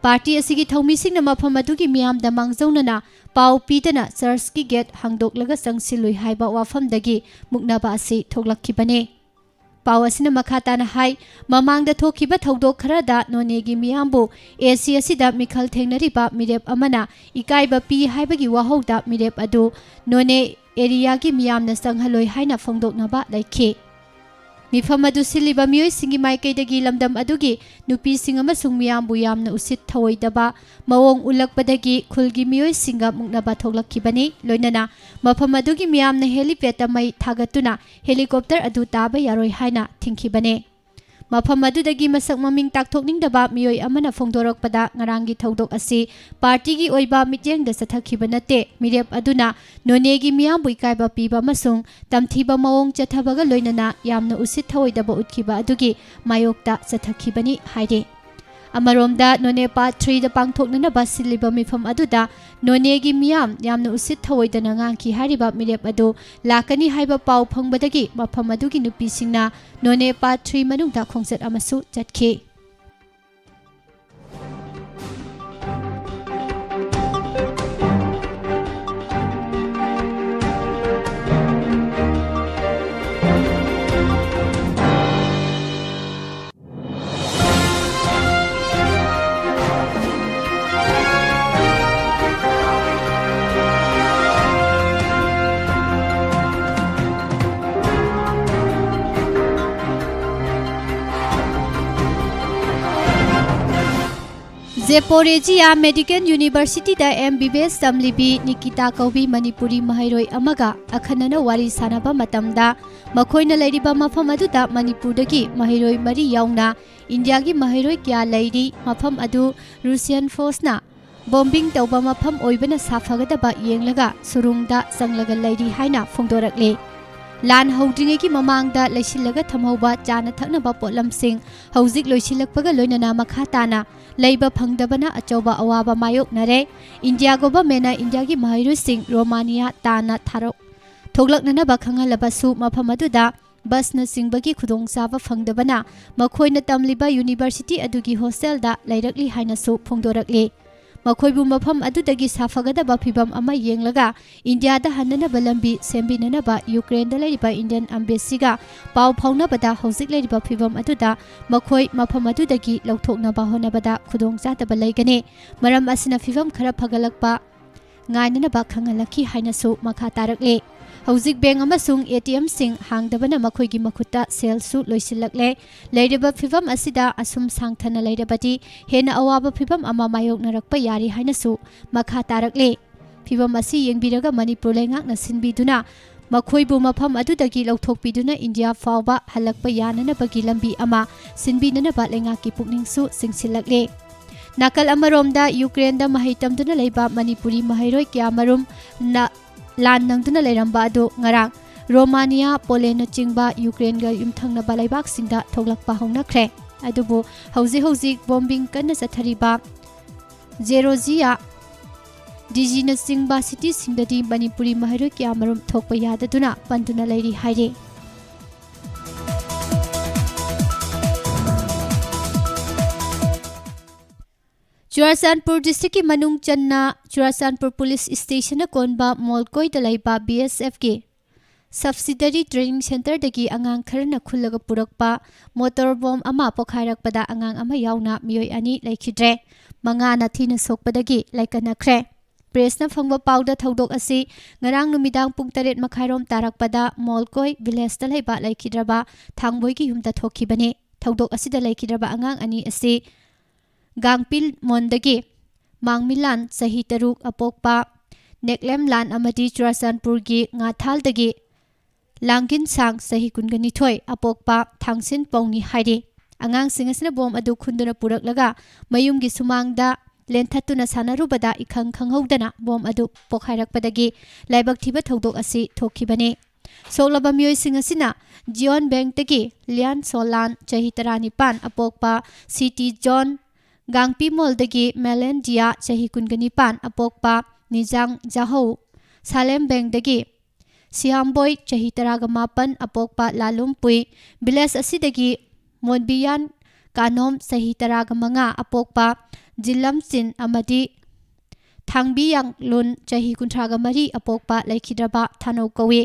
Party ꯑꯁꯤꯒꯤ ꯊꯧꯃꯤꯁꯤꯡꯅ ꯃꯐꯝ ꯑꯗꯨꯒꯤ ꯃꯤꯌꯥꯝꯗ ꯃꯥꯡꯖꯧꯅꯅ ꯄꯥꯎ ꯄꯤꯗꯅ churchꯀꯤ gate ꯍꯥꯡꯗꯣꯛꯂꯒ ꯆꯪꯁꯤꯜꯂꯨꯏ ꯍꯥꯏꯕ ꯋꯥꯐꯝꯗꯒꯤ ꯃꯨꯛꯅꯕ ꯑꯁꯤ ꯊꯣꯛꯂꯛꯈꯤꯕꯅꯤ꯫ ꯄꯥꯎ ꯑꯁꯤꯅ ꯃꯈꯥ ꯇꯥꯅ ꯍꯥꯏ, ꯃꯃꯥꯡꯗ ꯊꯣꯛꯈꯤꯕ ꯊꯧꯗꯣꯛ ꯈꯔꯗ ꯅꯣꯅꯦꯒꯤ ꯃꯤꯌꯥꯝꯕꯨ ꯑꯦ ꯁꯤ ꯑꯁꯤꯗ ꯃꯤꯈꯜ ꯊꯦꯡꯅꯔꯤꯕ ꯃꯤꯔꯦꯞ ꯑꯃꯅ ꯏꯀꯥꯏꯕ ꯄꯤ ꯍꯥꯏꯕꯒꯤ ꯋꯥꯍꯧꯗ ꯃꯤꯔꯦꯞ ꯑꯗꯨ ꯅꯣꯅꯦ ꯑꯦꯔꯤꯌꯥꯒꯤ ꯃꯤꯌꯥꯝꯅ ꯆꯪꯍꯜꯂꯣꯏ ꯍꯥꯏꯅ ꯐꯣꯡꯗꯣꯛꯅꯕ ꯂꯩꯈꯤ꯫ ꯃꯤꯐꯝ ꯑꯗꯨ ꯁꯤꯜꯂꯤꯕ ꯃꯤꯑꯣꯏꯁꯤꯡꯒꯤ ꯃꯥꯏꯀꯩꯗꯒꯤ ꯂꯝꯗꯝ ꯑꯗꯨꯒꯤ ꯅꯨꯄꯤꯁꯤꯡ ꯑꯃꯁꯨꯡ ꯃꯤꯌꯥꯝꯕꯨ ꯌꯥꯝꯅ ꯎꯁꯤꯠ ꯊꯑꯣꯏꯗꯕ ꯃꯑꯣꯡ ꯎꯠꯂꯛꯄꯗꯒꯤ ꯈꯨꯜꯒꯤ ꯃꯤꯑꯣꯏꯁꯤꯡꯒ ꯃꯨꯛꯅꯕ ꯊꯣꯛꯂꯛꯈꯤꯕꯅꯤ꯫ ꯂꯣꯏꯅꯅ ꯃꯐꯝ ꯑꯗꯨꯒꯤ ꯃꯤꯌꯥꯝꯅ helipad ꯇ ꯃꯩ ꯊꯥꯒꯠꯇꯨꯅ helicopter ꯑꯗꯨ ꯇꯥꯕ ꯌꯥꯔꯣꯏ ꯍꯥꯏꯅ ꯊꯤꯡꯈꯤꯕꯅꯤ꯫ ꯃꯐꯝ ꯑꯗꯨꯗꯒꯤ ꯃꯁꯛ ꯃꯃꯤꯡ ꯇꯥꯛꯊꯣꯛꯅꯤꯡꯗꯕ ꯃꯤꯑꯣꯏ ꯑꯃꯅ ꯐꯣꯡꯗꯣꯔꯛꯄꯗ, ꯉꯔꯥꯡꯒꯤ ꯊꯧꯗꯣꯛ ꯑꯁꯤ ꯄꯥꯔꯇꯤꯒꯤ ꯑꯣꯏꯕ ꯃꯤꯠꯌꯦꯡꯗ ꯆꯠꯊꯈꯤꯕ ꯅꯠꯇꯦ꯫ ꯃꯤꯔꯦꯞ ꯑꯗꯨꯅ ꯅꯣꯅꯦꯒꯤ ꯃꯤꯌꯥꯝꯕꯨ ꯏꯀꯥꯏꯕ ꯄꯤꯕ ꯑꯃꯁꯨꯡ ꯇꯝꯊꯤꯕ ꯃꯑꯣꯡ ꯆꯠꯊꯕꯒ ꯂꯣꯏꯅꯅ ꯌꯥꯝꯅ ꯎꯁꯤꯠ ꯊꯑꯣꯏꯗꯕ ꯎꯠꯈꯤꯕ ꯑꯗꯨꯒꯤ ꯃꯥꯌꯣꯛꯇ ꯆꯠꯊꯈꯤꯕꯅꯤ ꯍꯥꯏꯔꯤ꯫ ꯑꯃꯔꯣꯝꯗ, ꯅꯣꯅꯦ Part three ꯗ ꯄꯥꯡꯊꯣꯛꯅꯅꯕ ꯁꯤꯜꯂꯤꯕ ꯃꯤꯐꯝ ꯑꯗꯨꯗ ꯅꯣꯅꯦꯒꯤ ꯃꯤꯌꯥꯝ ꯌꯥꯝꯅ ꯎꯁꯤꯠ ꯊꯑꯣꯏꯗꯅ ꯉꯥꯡꯈꯤ ꯍꯥꯏꯔꯤꯕ ꯃꯤꯔꯦꯞ ꯑꯗꯨ ꯂꯥꯛꯀꯅꯤ ꯍꯥꯏꯕ ꯄꯥꯎ ꯐꯪꯕꯗꯒꯤ ꯃꯐꯝ ꯑꯗꯨꯒꯤ ꯅꯨꯄꯤꯁꯤꯡꯅ ꯅꯣꯅꯦ Part three ꯃꯅꯨꯡꯗ ꯈꯣꯡꯆꯠ ꯑꯃꯁꯨ ꯆꯠꯈꯤ꯫ ꯖꯦꯄꯣꯔꯦꯖꯤꯌꯥ ꯃꯦꯗꯤꯀꯦꯜ ꯌꯨꯅꯤꯚꯔꯁꯤꯇꯤꯗ M B B S ꯇꯝꯂꯤꯕꯤ ꯅꯤꯀꯤꯇꯥ ꯀꯧꯕꯤ ꯃꯅꯤꯄꯨꯔꯤ ꯃꯍꯩꯔꯣꯏ ꯑꯃꯒ ꯑꯈꯟꯅꯅ ꯋꯥꯔꯤ ꯁꯥꯟꯅꯕ ꯃꯇꯝꯗ, ꯃꯈꯣꯏꯅ ꯂꯩꯔꯤꯕ ꯃꯐꯝ ꯑꯗꯨꯗ ꯃꯅꯤꯄꯨꯔꯗꯒꯤ ꯃꯍꯩꯔꯣꯏ ꯃꯔꯤ ꯌꯥꯎꯅ ꯏꯟꯗꯤꯌꯥꯒꯤ ꯃꯍꯩꯔꯣꯏ ꯀꯌꯥ ꯂꯩꯔꯤ꯫ ꯃꯐꯝ ꯑꯗꯨ ꯔꯨꯁꯤꯌꯟ ꯐꯣꯔꯁꯅ ꯕꯣꯝꯕꯤꯡ ꯇꯧꯕ ꯃꯐꯝ ꯑꯣꯏꯕꯅ ꯁꯥꯐꯒꯗꯕ ꯌꯦꯡꯂꯒ ꯁꯨꯔꯨꯡꯗ ꯆꯪꯂꯒ ꯂꯩꯔꯤ ꯍꯥꯏꯅ ꯐꯣꯡꯗꯣꯔꯛꯂꯤ꯫ ꯂꯥꯟ ꯍꯧꯗ꯭ꯔꯤꯉꯩꯒꯤ ꯃꯃꯥꯡꯗ ꯂꯩꯁꯤꯜꯂꯒ ꯊꯝꯍꯧꯕ ꯆꯥꯅ ꯊꯛꯅꯕ ꯄꯣꯠꯂꯝꯁꯤꯡ ꯍꯧꯖꯤꯛ ꯂꯣꯏꯁꯤꯜꯂꯛꯄꯒ ꯂꯣꯏꯅꯅ ꯃꯈꯥ ꯇꯥꯅ ꯂꯩꯕ ꯐꯪꯗꯕꯅ ꯑꯆꯧꯕ ꯑꯋꯥꯕ ꯃꯥꯌꯣꯛꯅꯔꯦ꯫ ꯏꯟꯗꯤꯌꯥ ꯒꯣꯚꯔꯟꯃꯦꯟꯠꯅ ꯏꯟꯗꯤꯌꯥꯒꯤ ꯃꯍꯩꯔꯣꯏꯁꯤꯡ ꯔꯣꯃꯥꯅꯤꯌꯥ ꯇꯥꯟꯅ ꯊꯥꯔꯛ-, ꯊꯣꯛꯂꯛꯅꯅꯕ ꯈꯪꯍꯜꯂꯕꯁꯨ, ꯃꯐꯝ ꯑꯗꯨꯗ ꯕꯁꯅꯆꯤꯡꯕꯒꯤ ꯈꯨꯗꯣꯡꯆꯥꯕ ꯐꯪꯗꯕꯅ ꯃꯈꯣꯏꯅ ꯇꯝꯂꯤꯕ ꯌꯨꯅꯤꯚꯔꯁꯤꯇꯤ ꯑꯗꯨꯒꯤ ꯍꯣꯁꯇꯦꯜꯗ ꯂꯩꯔꯛꯂꯤ ꯍꯥꯏꯅꯁꯨ ꯐꯣꯡꯗꯣꯔꯛꯂꯤ꯫ ꯃꯈꯣꯏꯕꯨ ꯃꯐꯝ ꯑꯗꯨꯗꯒꯤ ꯁꯥꯐꯒꯗꯕ ꯐꯤꯚꯝ ꯑꯃ ꯌꯦꯡꯂꯒ ꯏꯟꯗꯤꯌꯥꯗ ꯍꯟꯅꯅꯕ ꯂꯝꯕꯤ ꯁꯦꯝꯕꯤꯅꯅꯕ ꯌꯨꯀ꯭ꯔꯦꯟꯗ ꯂꯩꯔꯤꯕ ꯏꯟꯗꯤꯌꯟ ꯑꯦꯝꯕꯦꯁꯤꯒ ꯄꯥꯎ ꯐꯥꯎꯅꯕꯗ ꯍꯧꯖꯤꯛ ꯂꯩꯔꯤꯕ ꯐꯤꯚꯝ ꯑꯗꯨꯗ ꯃꯈꯣꯏ ꯃꯐꯝ ꯑꯗꯨꯗꯒꯤ ꯂꯧꯊꯣꯛꯅꯕ ꯍꯣꯠꯅꯕꯗ ꯈꯨꯗꯣꯡꯆꯥꯗꯕ ꯂꯩꯒꯅꯤ꯫ ꯃꯔꯝ ꯑꯁꯤꯅ ꯐꯤꯚꯝ ꯈꯔ ꯐꯒꯠꯂꯛꯄ ꯉꯥꯏꯅꯅꯕ ꯈꯪꯍꯜꯂꯛꯈꯤ ꯍꯥꯏꯅꯁꯨ ꯃꯈꯥ ꯇꯥꯔꯛꯂꯤ꯫ ꯍꯧꯖꯤꯛ ꯕꯦꯡ ꯑꯃꯁꯨꯡ ꯑꯦ ꯇꯤ ꯑꯦꯝꯁꯤꯡ ꯍꯥꯡꯗꯕꯅ ꯃꯈꯣꯏꯒꯤ ꯃꯈꯨꯠꯇ ꯁꯦꯜꯁꯨ ꯂꯣꯏꯁꯤꯜꯂꯛꯂꯦ꯫ ꯂꯩꯔꯤꯕ ꯐꯤꯚꯝ ꯑꯁꯤꯗ ꯑꯁꯨꯝ ꯁꯥꯡꯊꯅ ꯂꯩꯔꯕꯗꯤ ꯍꯦꯟꯅ ꯑꯋꯥꯕ ꯐꯤꯚꯝ ꯑꯃ ꯃꯥꯌꯣꯛꯅꯔꯛꯄ ꯌꯥꯔꯤ ꯍꯥꯏꯅꯁꯨ ꯃꯈꯥ ꯇꯥꯔꯛꯂꯤ꯫ ꯐꯤꯚꯝ ꯑꯁꯤ ꯌꯦꯡꯕꯤꯔꯒ ꯃꯅꯤꯄꯨꯔ ꯂꯩꯉꯥꯛꯅ ꯁꯤꯟꯕꯤꯗꯨꯅ ꯃꯈꯣꯏꯕꯨ ꯃꯐꯝ ꯑꯗꯨꯗꯒꯤ ꯂꯧꯊꯣꯛꯄꯤꯗꯨꯅ ꯏꯟꯗꯤꯌꯥ ꯐꯥꯎꯕ ꯍꯜꯂꯛꯄ ꯌꯥꯅꯅꯕꯒꯤ ꯂꯝꯕꯤ ꯑꯃ ꯁꯤꯟꯕꯤꯅꯅꯕ ꯂꯩꯉꯥꯛꯀꯤ ꯄꯨꯛꯅꯤꯡꯁꯨ ꯆꯤꯡꯁꯤꯜꯂꯛꯂꯤ꯫ ꯅꯥꯀꯜ ꯑꯃꯔꯣꯝꯗ ꯌꯨꯀ꯭ꯔꯦꯟꯗ ꯃꯍꯩ ꯇꯝꯗꯨꯅ ꯂꯩꯕ ꯃꯅꯤꯄꯨꯔꯤ ꯃꯍꯩꯔꯣꯏ ꯀꯌꯥꯃꯔꯨꯝ ꯅ-, ꯂꯥꯟ ꯅꯪꯗꯨꯅ ꯂꯩꯔꯝꯕ ꯑꯗꯨ ꯉꯔꯥꯡ ꯔꯣꯃꯥꯅꯤꯌꯥ, ꯄꯣꯂꯦꯟꯅꯆꯤꯡꯕ ꯌꯨꯀ꯭ꯔꯦꯟꯒ ꯌꯨꯝꯊꯪꯅꯕ ꯂꯩꯕꯥꯛꯁꯤꯡꯗ ꯊꯣꯛꯂꯛꯄ ꯍꯧꯅꯈ꯭ꯔꯦ꯫ ꯑꯗꯨꯕꯨ ꯍꯧꯖꯤꯛ ꯍꯧꯖꯤꯛ ꯕꯣꯝꯕꯤꯡ ꯀꯟꯅ ꯆꯠꯊꯔꯤꯕ ꯖꯦꯔꯣꯖꯤꯌꯥ, ꯗꯤꯖꯤꯅꯆꯤꯡꯕ ꯁꯤꯇꯤꯁꯤꯡꯗꯗꯤ ꯃꯅꯤꯄꯨꯔꯤ ꯃꯍꯩꯔꯣꯏ ꯀꯌꯥꯃꯔꯨꯝ ꯊꯣꯛꯄ ꯌꯥꯗꯗꯨꯅ ꯄꯟꯗꯨꯅ ꯂꯩꯔꯤ ꯍꯥꯏꯔꯤ꯫ ꯆꯨꯔꯥꯆꯥꯟꯄꯨꯔ ꯗꯤꯁꯇ꯭ꯔꯤꯛꯀꯤ ꯃꯅꯨꯡ ꯆꯟꯅ ꯆꯨꯔꯥꯆꯥꯟꯄꯨꯔ ꯄꯨꯂꯤꯁ ꯁ꯭ꯇꯦꯁꯟꯅ ꯀꯣꯟꯕ ꯃꯣꯜꯀꯣꯏꯗ ꯂꯩꯕ ꯕꯤ ꯑꯦꯁ ꯑꯦꯐꯀꯤ ꯁꯕꯁꯤꯗꯔꯤ ꯇ꯭ꯔꯦꯅꯤꯡ ꯁꯦꯟꯇꯔꯗꯒꯤ ꯑꯉꯥꯡ ꯈꯔꯅ ꯈꯨꯜꯂꯒ ꯄꯨꯔꯛꯄ ꯃꯣꯇꯣꯔ ꯕꯣꯝ ꯑꯃ ꯄꯣꯈꯥꯏꯔꯛꯄꯗ ꯑꯉꯥꯡ ꯑꯃ ꯌꯥꯎꯅ ꯃꯤꯑꯣꯏ ꯑꯅꯤ ꯂꯩꯈꯤꯗ꯭ꯔꯦ, ꯃꯉꯥꯅ ꯊꯤꯅ ꯁꯣꯛꯄꯗꯒꯤ ꯂꯥꯏꯀꯠꯅꯈ꯭ꯔꯦ꯫ ꯄ꯭ꯔꯦꯁꯅ ꯐꯪꯕ ꯄꯥꯎꯗ ꯊꯧꯗꯣꯛ ꯑꯁꯤ ꯉꯔꯥꯡ ꯅꯨꯃꯤꯗꯥꯡ ꯄꯨꯡ ꯇꯔꯦꯠ ꯃꯈꯥꯏꯔꯣꯝ ꯇꯥꯔꯛꯄꯗ ꯃꯣꯜꯀꯣꯏ ꯚꯤꯂꯦꯖꯇ ꯂꯩꯕ ꯂꯩꯈꯤꯗ꯭ꯔꯕ ꯊꯥꯡꯕꯣꯏꯒꯤ ꯌꯨꯝꯗ ꯊꯣꯛꯈꯤꯕꯅꯤ꯫ ꯊꯧꯗꯣꯛ ꯑꯁꯤꯗ ꯂꯩꯈꯤꯗ꯭ꯔꯕ ꯑꯉꯥꯡ ꯑꯅꯤ ꯑꯁꯤ ꯒꯥꯡꯄꯤꯜ ꯃꯣꯟꯗꯒꯤ ꯃꯥꯡꯃꯤꯂꯥꯟ ꯆꯍꯤ ꯇꯔꯨꯛ ꯑꯄꯣꯛꯄ ꯅꯦꯛꯂꯦꯝꯂꯥꯟ ꯑꯃꯗꯤ ꯆꯨꯔꯥꯆꯥꯟꯄꯨꯔꯒꯤ ꯉꯥꯊꯥꯜꯗꯒꯤ ꯂꯥꯡꯒꯤꯟꯁꯥꯡ ꯆꯍꯤ ꯀꯨꯟꯒ ꯅꯤꯊꯣꯏ ꯑꯄꯣꯛꯄ ꯊꯥꯡꯁꯤꯟ ꯄꯧꯅꯤ ꯍꯥꯏꯔꯤ꯫ ꯑꯉꯥꯡꯁꯤꯡ ꯑꯁꯤꯅ ꯕꯣꯝ ꯑꯗꯨ ꯈꯨꯟꯗꯨꯅ ꯄꯨꯔꯛꯂꯒ ꯃꯌꯨꯝꯒꯤ ꯁꯨꯃꯥꯡꯗ ꯂꯦꯟꯊꯠꯇꯨꯅ ꯁꯥꯟꯅꯔꯨꯕꯗ ꯏꯈꯪ ꯈꯪꯍꯧꯗꯅ ꯕꯣꯝ ꯑꯗꯨ ꯄꯣꯈꯥꯏꯔꯛꯄꯗꯒꯤ ꯂꯥꯏꯕꯛ ꯊꯤꯕ ꯊꯧꯗꯣꯛ ꯑꯁꯤ ꯊꯣꯛꯈꯤꯕꯅꯤ꯫ ꯁꯣꯛꯂꯕ ꯃꯤꯑꯣꯏꯁꯤꯡ ꯑꯁꯤꯅ ꯖꯤꯌꯣꯟ ꯕꯦꯡꯛꯇꯒꯤ ꯂꯤꯌꯥꯟ ꯁꯣꯂꯥꯟ ꯆꯍꯤ ꯇꯔꯥꯅꯤꯄꯥꯟ ꯑꯄꯣꯛꯄ ꯁꯤ ꯇꯤ ꯖꯣꯟ, ꯒꯥꯡꯄꯤꯃꯣꯜꯗꯒꯤ ꯃꯦꯂꯦꯟꯗꯤꯌꯥ ꯆꯍꯤ ꯀꯨꯟꯒ ꯅꯤꯄꯥꯟ ꯑꯄꯣꯛꯄ ꯅꯤꯖꯥꯡ ꯖꯥꯍꯧ, ꯁꯥꯂꯦꯝ ꯕꯦꯡꯗꯒꯤ ꯁꯤꯌꯥꯝꯕꯣꯏ ꯆꯍꯤ ꯇꯔꯥꯒ ꯃꯥꯄꯟ ꯑꯄꯣꯛꯄ ꯂꯥꯂꯨꯝꯄꯨꯏ, ꯚꯤꯂꯦꯖ ꯑꯁꯤꯗꯒꯤ ꯃꯣꯟꯕꯤꯌꯥꯟ ꯀꯥꯅꯣꯝ ꯆꯍꯤ ꯇꯔꯥꯒ ꯃꯉꯥ ꯑꯄꯣꯛꯄ ꯖꯤꯂꯝꯆꯤꯟ ꯑꯃꯗꯤ ꯊꯥꯡꯕꯤ ꯌꯥꯡꯂꯨꯟ, ꯆꯍꯤ ꯀꯨꯟꯊ꯭ꯔꯥꯒ ꯃꯔꯤ ꯑꯄꯣꯛꯄ, ꯂꯩꯈꯤꯗ꯭ꯔꯕ ꯊꯥꯅꯧ ꯀꯧꯏ꯫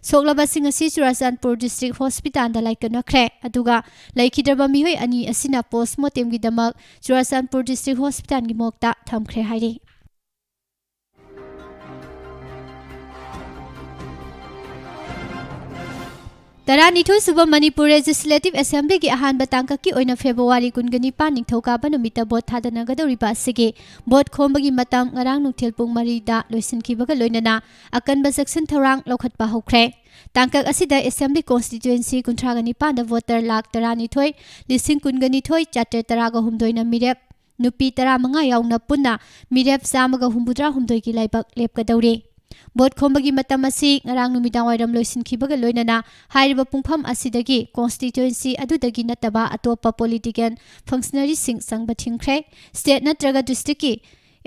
ꯁꯣꯛꯂꯕꯁꯤꯡ ꯑꯁꯤ ꯆꯨꯔꯥꯆꯥꯟꯄꯨꯔ ꯗꯤꯁꯇ꯭ꯔꯤꯛ ꯍꯣꯁꯄꯤꯇꯥꯜꯗ ꯂꯥꯏꯀꯠꯅꯈ꯭ꯔꯦ, ꯑꯗꯨꯒ ꯂꯩꯈꯤꯗ꯭ꯔꯕ ꯃꯤꯑꯣꯏ ꯑꯅꯤ ꯑꯁꯤꯅ ꯄꯣꯁꯃꯣꯔꯇꯦꯝꯒꯤꯗꯃꯛ ꯆꯨꯔꯥꯆꯥꯟꯄꯨꯔ ꯗꯤꯁꯇ꯭ꯔꯤꯛ ꯍꯣꯁꯄꯤꯇꯥꯜꯒꯤ ꯃꯣꯔꯒꯇ ꯊꯝꯈ꯭ꯔꯦ ꯍꯥꯏꯔꯤ꯫ ꯇꯔꯥꯅꯤꯊꯣꯏ ꯁꯨꯕ ꯃꯅꯤꯄꯨꯔ ꯂꯦꯖꯤꯁꯂꯦꯇꯤꯚ ꯑꯦꯁꯦꯝꯕ꯭ꯂꯤꯒꯤ ꯑꯍꯥꯟꯕ ꯇꯥꯡꯀꯛꯀꯤ ꯑꯣꯏꯅ ꯐꯦꯕ꯭ꯔꯨꯋꯥꯔꯤ ꯀꯨꯟꯒ ꯅꯤꯄꯥꯟ, ꯅꯤꯡꯊꯧꯀꯥꯕ ꯅꯨꯃꯤꯠꯇ ꯚꯣꯠ ꯊꯥꯗꯅꯒꯗꯧꯔꯤꯕ ꯑꯁꯤꯒꯤ ꯚꯣꯠ ꯈꯣꯝꯕꯒꯤ ꯃꯇꯝ ꯉꯔꯥꯡ ꯅꯨꯡꯊꯤꯜ ꯄꯨꯡ ꯃꯔꯤꯗ ꯂꯣꯏꯁꯤꯟꯈꯤꯕꯒ ꯂꯣꯏꯅꯅ ꯑꯀꯟꯕ ꯆꯦꯛꯁꯤꯟ ꯊꯧꯔꯥꯡ ꯂꯧꯈꯠꯄ ꯍꯧꯈ꯭ꯔꯦ꯫ ꯇꯥꯡꯀꯛ ꯑꯁꯤꯗ ꯑꯦꯁꯦꯝꯕ꯭ꯂꯤ ꯀꯣꯟꯁꯇꯤꯇ꯭ꯌꯨꯑꯦꯟꯁꯤ ꯀꯨꯟꯊ꯭ꯔꯥꯒ ꯅꯤꯄꯥꯟꯗ ꯚꯣꯇꯔ ꯂꯥꯈ ꯇꯔꯥꯅꯤꯊꯣꯏ, ꯂꯤꯁꯤꯡ ꯀꯨꯟꯒ ꯅꯤꯊꯣꯏ, ꯆꯥꯇ꯭ꯔꯦꯠ ꯇꯔꯥꯒ ꯍꯨꯝꯗꯣꯏꯅ ꯃꯤꯔꯦꯞ, ꯅꯨꯄꯤ ꯇꯔꯥꯃꯉꯥ ꯌꯥꯎꯅ ꯄꯨꯟꯅ ꯃꯤꯔꯦꯞ ꯆꯥꯝꯃꯒ ꯍꯨꯝꯐꯨꯇꯔꯥꯍꯨꯝꯗꯣꯏꯒꯤ ꯂꯥꯏꯕꯛ ꯂꯦꯞꯀꯗꯧꯔꯤ꯫ ꯚꯣꯠ ꯈꯣꯝꯕꯒꯤ ꯃꯇꯝ ꯑꯁꯤ ꯉꯔꯥꯡ ꯅꯨꯃꯤꯗꯥꯡꯋꯥꯏꯔꯝ ꯂꯣꯏꯁꯤꯟꯈꯤꯕꯒ ꯂꯣꯏꯅꯅ ꯍꯥꯏꯔꯤꯕ ꯄꯨꯡꯐꯝ ꯑꯁꯤꯗꯒꯤ ꯀꯣꯟꯁꯇꯤꯇ꯭ꯌꯨꯑꯦꯟꯁꯤ ꯑꯗꯨꯗꯒꯤ ꯅꯠꯇꯕ ꯑꯇꯣꯞꯄ ꯄꯣꯂꯤꯇꯤꯀꯦꯜ ꯐꯪꯁꯅꯔꯤꯁꯤꯡ ꯆꯪꯕ ꯊꯤꯡꯈ꯭ꯔꯦ꯫ ꯁ꯭ꯇꯦꯠ ꯅꯠꯇ꯭ꯔꯒ ꯗꯤꯁꯇ꯭ꯔꯤꯛꯀꯤ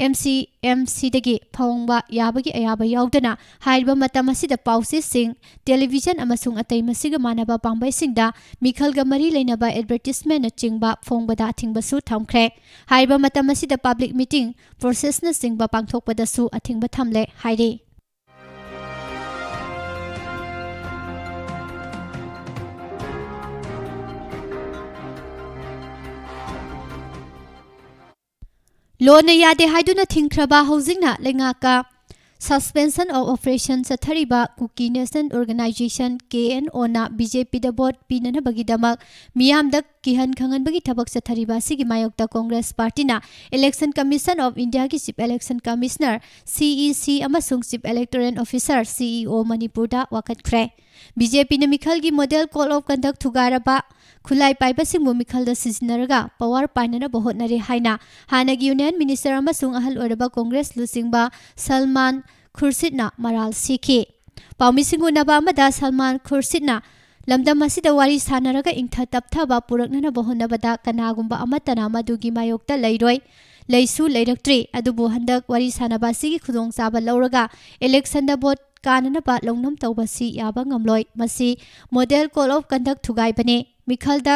ꯑꯦꯝ ꯁꯤ ꯑꯦꯝ ꯁꯤꯗꯒꯤ ꯐꯣꯡꯕ ꯌꯥꯕꯒꯤ ꯑꯌꯥꯕ ꯌꯥꯎꯗꯅ ꯍꯥꯏꯔꯤꯕ ꯃꯇꯝ ꯑꯁꯤꯗ ꯄꯥꯎꯆꯦꯁꯤꯡ, ꯇꯦꯂꯤꯚꯤꯖꯟ ꯑꯃꯁꯨꯡ ꯑꯇꯩ ꯃꯁꯤꯒ ꯃꯥꯟꯅꯕ ꯄꯥꯝꯕꯩꯁꯤꯡꯗ ꯃꯤꯈꯜꯒ ꯃꯔꯤ ꯂꯩꯅꯕ ꯑꯦꯗꯚꯔꯇꯤꯁꯃꯦꯟꯅꯆꯤꯡꯕ ꯐꯣꯡꯕꯗ ꯑꯊꯤꯡꯕꯁꯨ ꯊꯝꯈ꯭ꯔꯦ꯫ ꯍꯥꯏꯔꯤꯕ ꯃꯇꯝ ꯑꯁꯤꯗ ꯄꯕ꯭ꯂꯤꯛ ꯃꯤꯇꯤꯡ, ꯄ꯭ꯔꯣꯁꯦꯁꯅꯆꯤꯡꯕ ꯄꯥꯡꯊꯣꯛꯄꯗꯁꯨ ꯑꯊꯤꯡꯕ ꯊꯝꯂꯦ ꯍꯥꯏꯔꯤ꯫ ꯂꯣꯟꯅ ꯌꯥꯗꯦ ꯍꯥꯏꯗꯨꯅ ꯊꯤꯡꯈ꯭ꯔꯕ, ꯍꯧꯖꯤꯛꯅ ꯂꯩꯉꯥꯛꯀ Suspension of Operation ꯆꯠꯊꯔꯤꯕ Kuki national organization, K N O B J ꯄꯤꯗ ꯚꯣꯠ ꯄꯤꯅꯅꯕꯒꯤꯗꯃꯛ ꯃꯤꯌꯥꯝꯗ ꯀꯤꯍꯟ ꯈꯪꯍꯟꯕꯒꯤ ꯊꯕꯛ ꯆꯠꯊꯔꯤꯕ ꯑꯁꯤꯒꯤ ꯃꯥꯌꯣꯛꯇ ꯀꯣꯡꯒ꯭ꯔꯦꯁ ꯄꯥꯔꯇꯤꯅ Election Commission of India ꯒꯤ Chief Election Commissioner, C E C, ꯑꯃꯁꯨꯡ Chief Electoral Officer, C E O, ꯃꯅꯤꯄꯨꯔꯗ ꯋꯥꯀꯠꯈ꯭ꯔꯦ꯫ ꯕꯤ ꯖꯦ ꯄꯤꯅ ꯃꯤꯈꯜꯒꯤ Model Code of Conduct ꯊꯨꯒꯥꯏꯔꯕ, ꯈꯨꯠꯂꯥꯏ ꯄꯥꯏꯕꯁꯤꯡꯕꯨ ꯃꯤꯈꯜꯗ ꯁꯤꯖꯤꯟꯅꯔꯒ ꯄꯋꯥꯔ ꯄꯥꯏꯅꯅꯕ ꯍꯣꯠꯅꯔꯦ ꯍꯥꯏꯅ ꯍꯥꯟꯅꯒꯤ ꯌꯨꯅꯤꯌꯟ ꯃꯤꯅꯤꯁꯇꯔ ꯑꯃꯁꯨꯡ ꯑꯍꯜ ꯑꯣꯏꯔꯕ ꯀꯣꯡꯒ꯭ꯔꯦꯁ ꯂꯨꯆꯤꯡꯕ ꯁꯜꯃꯥꯟ ꯈꯨꯔꯁꯤꯠꯅ ꯃꯔꯥꯜ ꯁꯤꯈꯤ꯫ ꯄꯥꯎꯃꯤꯁꯤꯡ ꯎꯅꯕ ꯑꯃꯗ ꯁꯜꯃꯥꯟ ꯈꯨꯔꯁꯤꯠꯅ ꯂꯝꯗꯝ ꯑꯁꯤꯗ ꯋꯥꯔꯤ ꯁꯥꯟꯅꯔꯒ ꯏꯪꯊ ꯇꯞꯊꯕ ꯄꯨꯔꯛꯅꯅꯕ ꯍꯣꯠꯅꯕꯗ ꯀꯅꯥꯒꯨꯝꯕ ꯑꯃꯠꯇꯅ ꯃꯗꯨꯒꯤ ꯃꯥꯌꯣꯛꯇ ꯂꯩꯔꯣꯏ, ꯂꯩꯁꯨ ꯂꯩꯔꯛꯇ꯭ꯔꯤ꯫ ꯑꯗꯨꯕꯨ ꯍꯟꯗꯛ ꯋꯥꯔꯤ ꯁꯥꯟꯅꯕ ꯑꯁꯤꯒꯤ ꯈꯨꯗꯣꯡꯆꯥꯕ ꯂꯧꯔꯒ ꯏꯂꯦꯛꯁꯟꯗ ꯚꯣꯠ ꯀꯥꯅꯅꯕ ꯂꯧꯅꯝ ꯇꯧꯕꯁꯤ ꯌꯥꯕ ꯉꯝꯂꯣꯏ꯫ ꯃꯁꯤ Model Code of Conduct ꯊꯨꯒꯥꯏꯕꯅꯤ꯫ ꯃꯤꯈꯜꯗ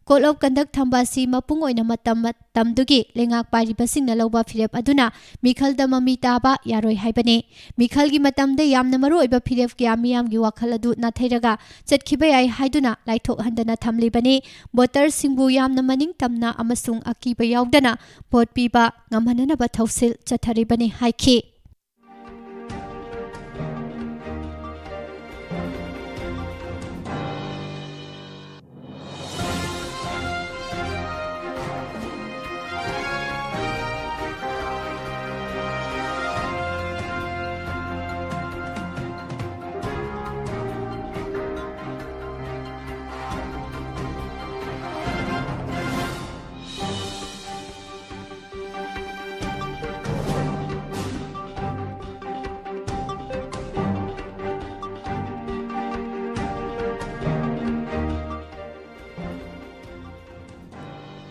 Code of Conduct ꯊꯝꯕ ꯑꯁꯤ ꯃꯄꯨꯡ ꯑꯣꯏꯅ ꯃꯇꯝ ꯃꯇꯝꯗꯨꯒꯤ ꯂꯩꯉꯥꯛ ꯄꯥꯏꯔꯤꯕꯁꯤꯡꯅ ꯂꯧꯕ ꯐꯤꯔꯦꯞ ꯑꯗꯨꯅ ꯃꯤꯈꯜꯗ ꯃꯃꯤ ꯇꯥꯕ ꯌꯥꯔꯣꯏ ꯍꯥꯏꯕꯅꯤ꯫ ꯃꯤꯈꯜꯒꯤ ꯃꯇꯝꯗ ꯌꯥꯝꯅ ꯃꯔꯨꯑꯣꯏꯕ ꯐꯤꯔꯦꯞ ꯀꯌꯥ ꯃꯤꯌꯥꯝꯒꯤ ꯋꯥꯈꯜ ꯑꯗꯨ ꯅꯥꯊꯩꯔꯒ ꯆꯠꯈꯤꯕ ꯌꯥꯏ ꯍꯥꯏꯗꯨꯅ ꯂꯥꯏꯊꯣꯛꯍꯟꯗꯅ ꯊꯝꯂꯤꯕꯅꯤ꯫ ꯚꯣꯇꯔꯁꯤꯡꯕꯨ ꯌꯥꯝꯅ ꯃꯅꯤꯡ ꯇꯝꯅ ꯑꯃꯁꯨꯡ ꯑꯀꯤꯕ ꯌꯥꯎꯗꯅ ꯚꯣꯠ ꯄꯤꯕ ꯉꯝꯍꯟꯅꯅꯕ ꯊꯧꯁꯤꯜ ꯆꯠꯊꯔꯤꯕꯅꯤ ꯍꯥꯏꯈꯤ꯫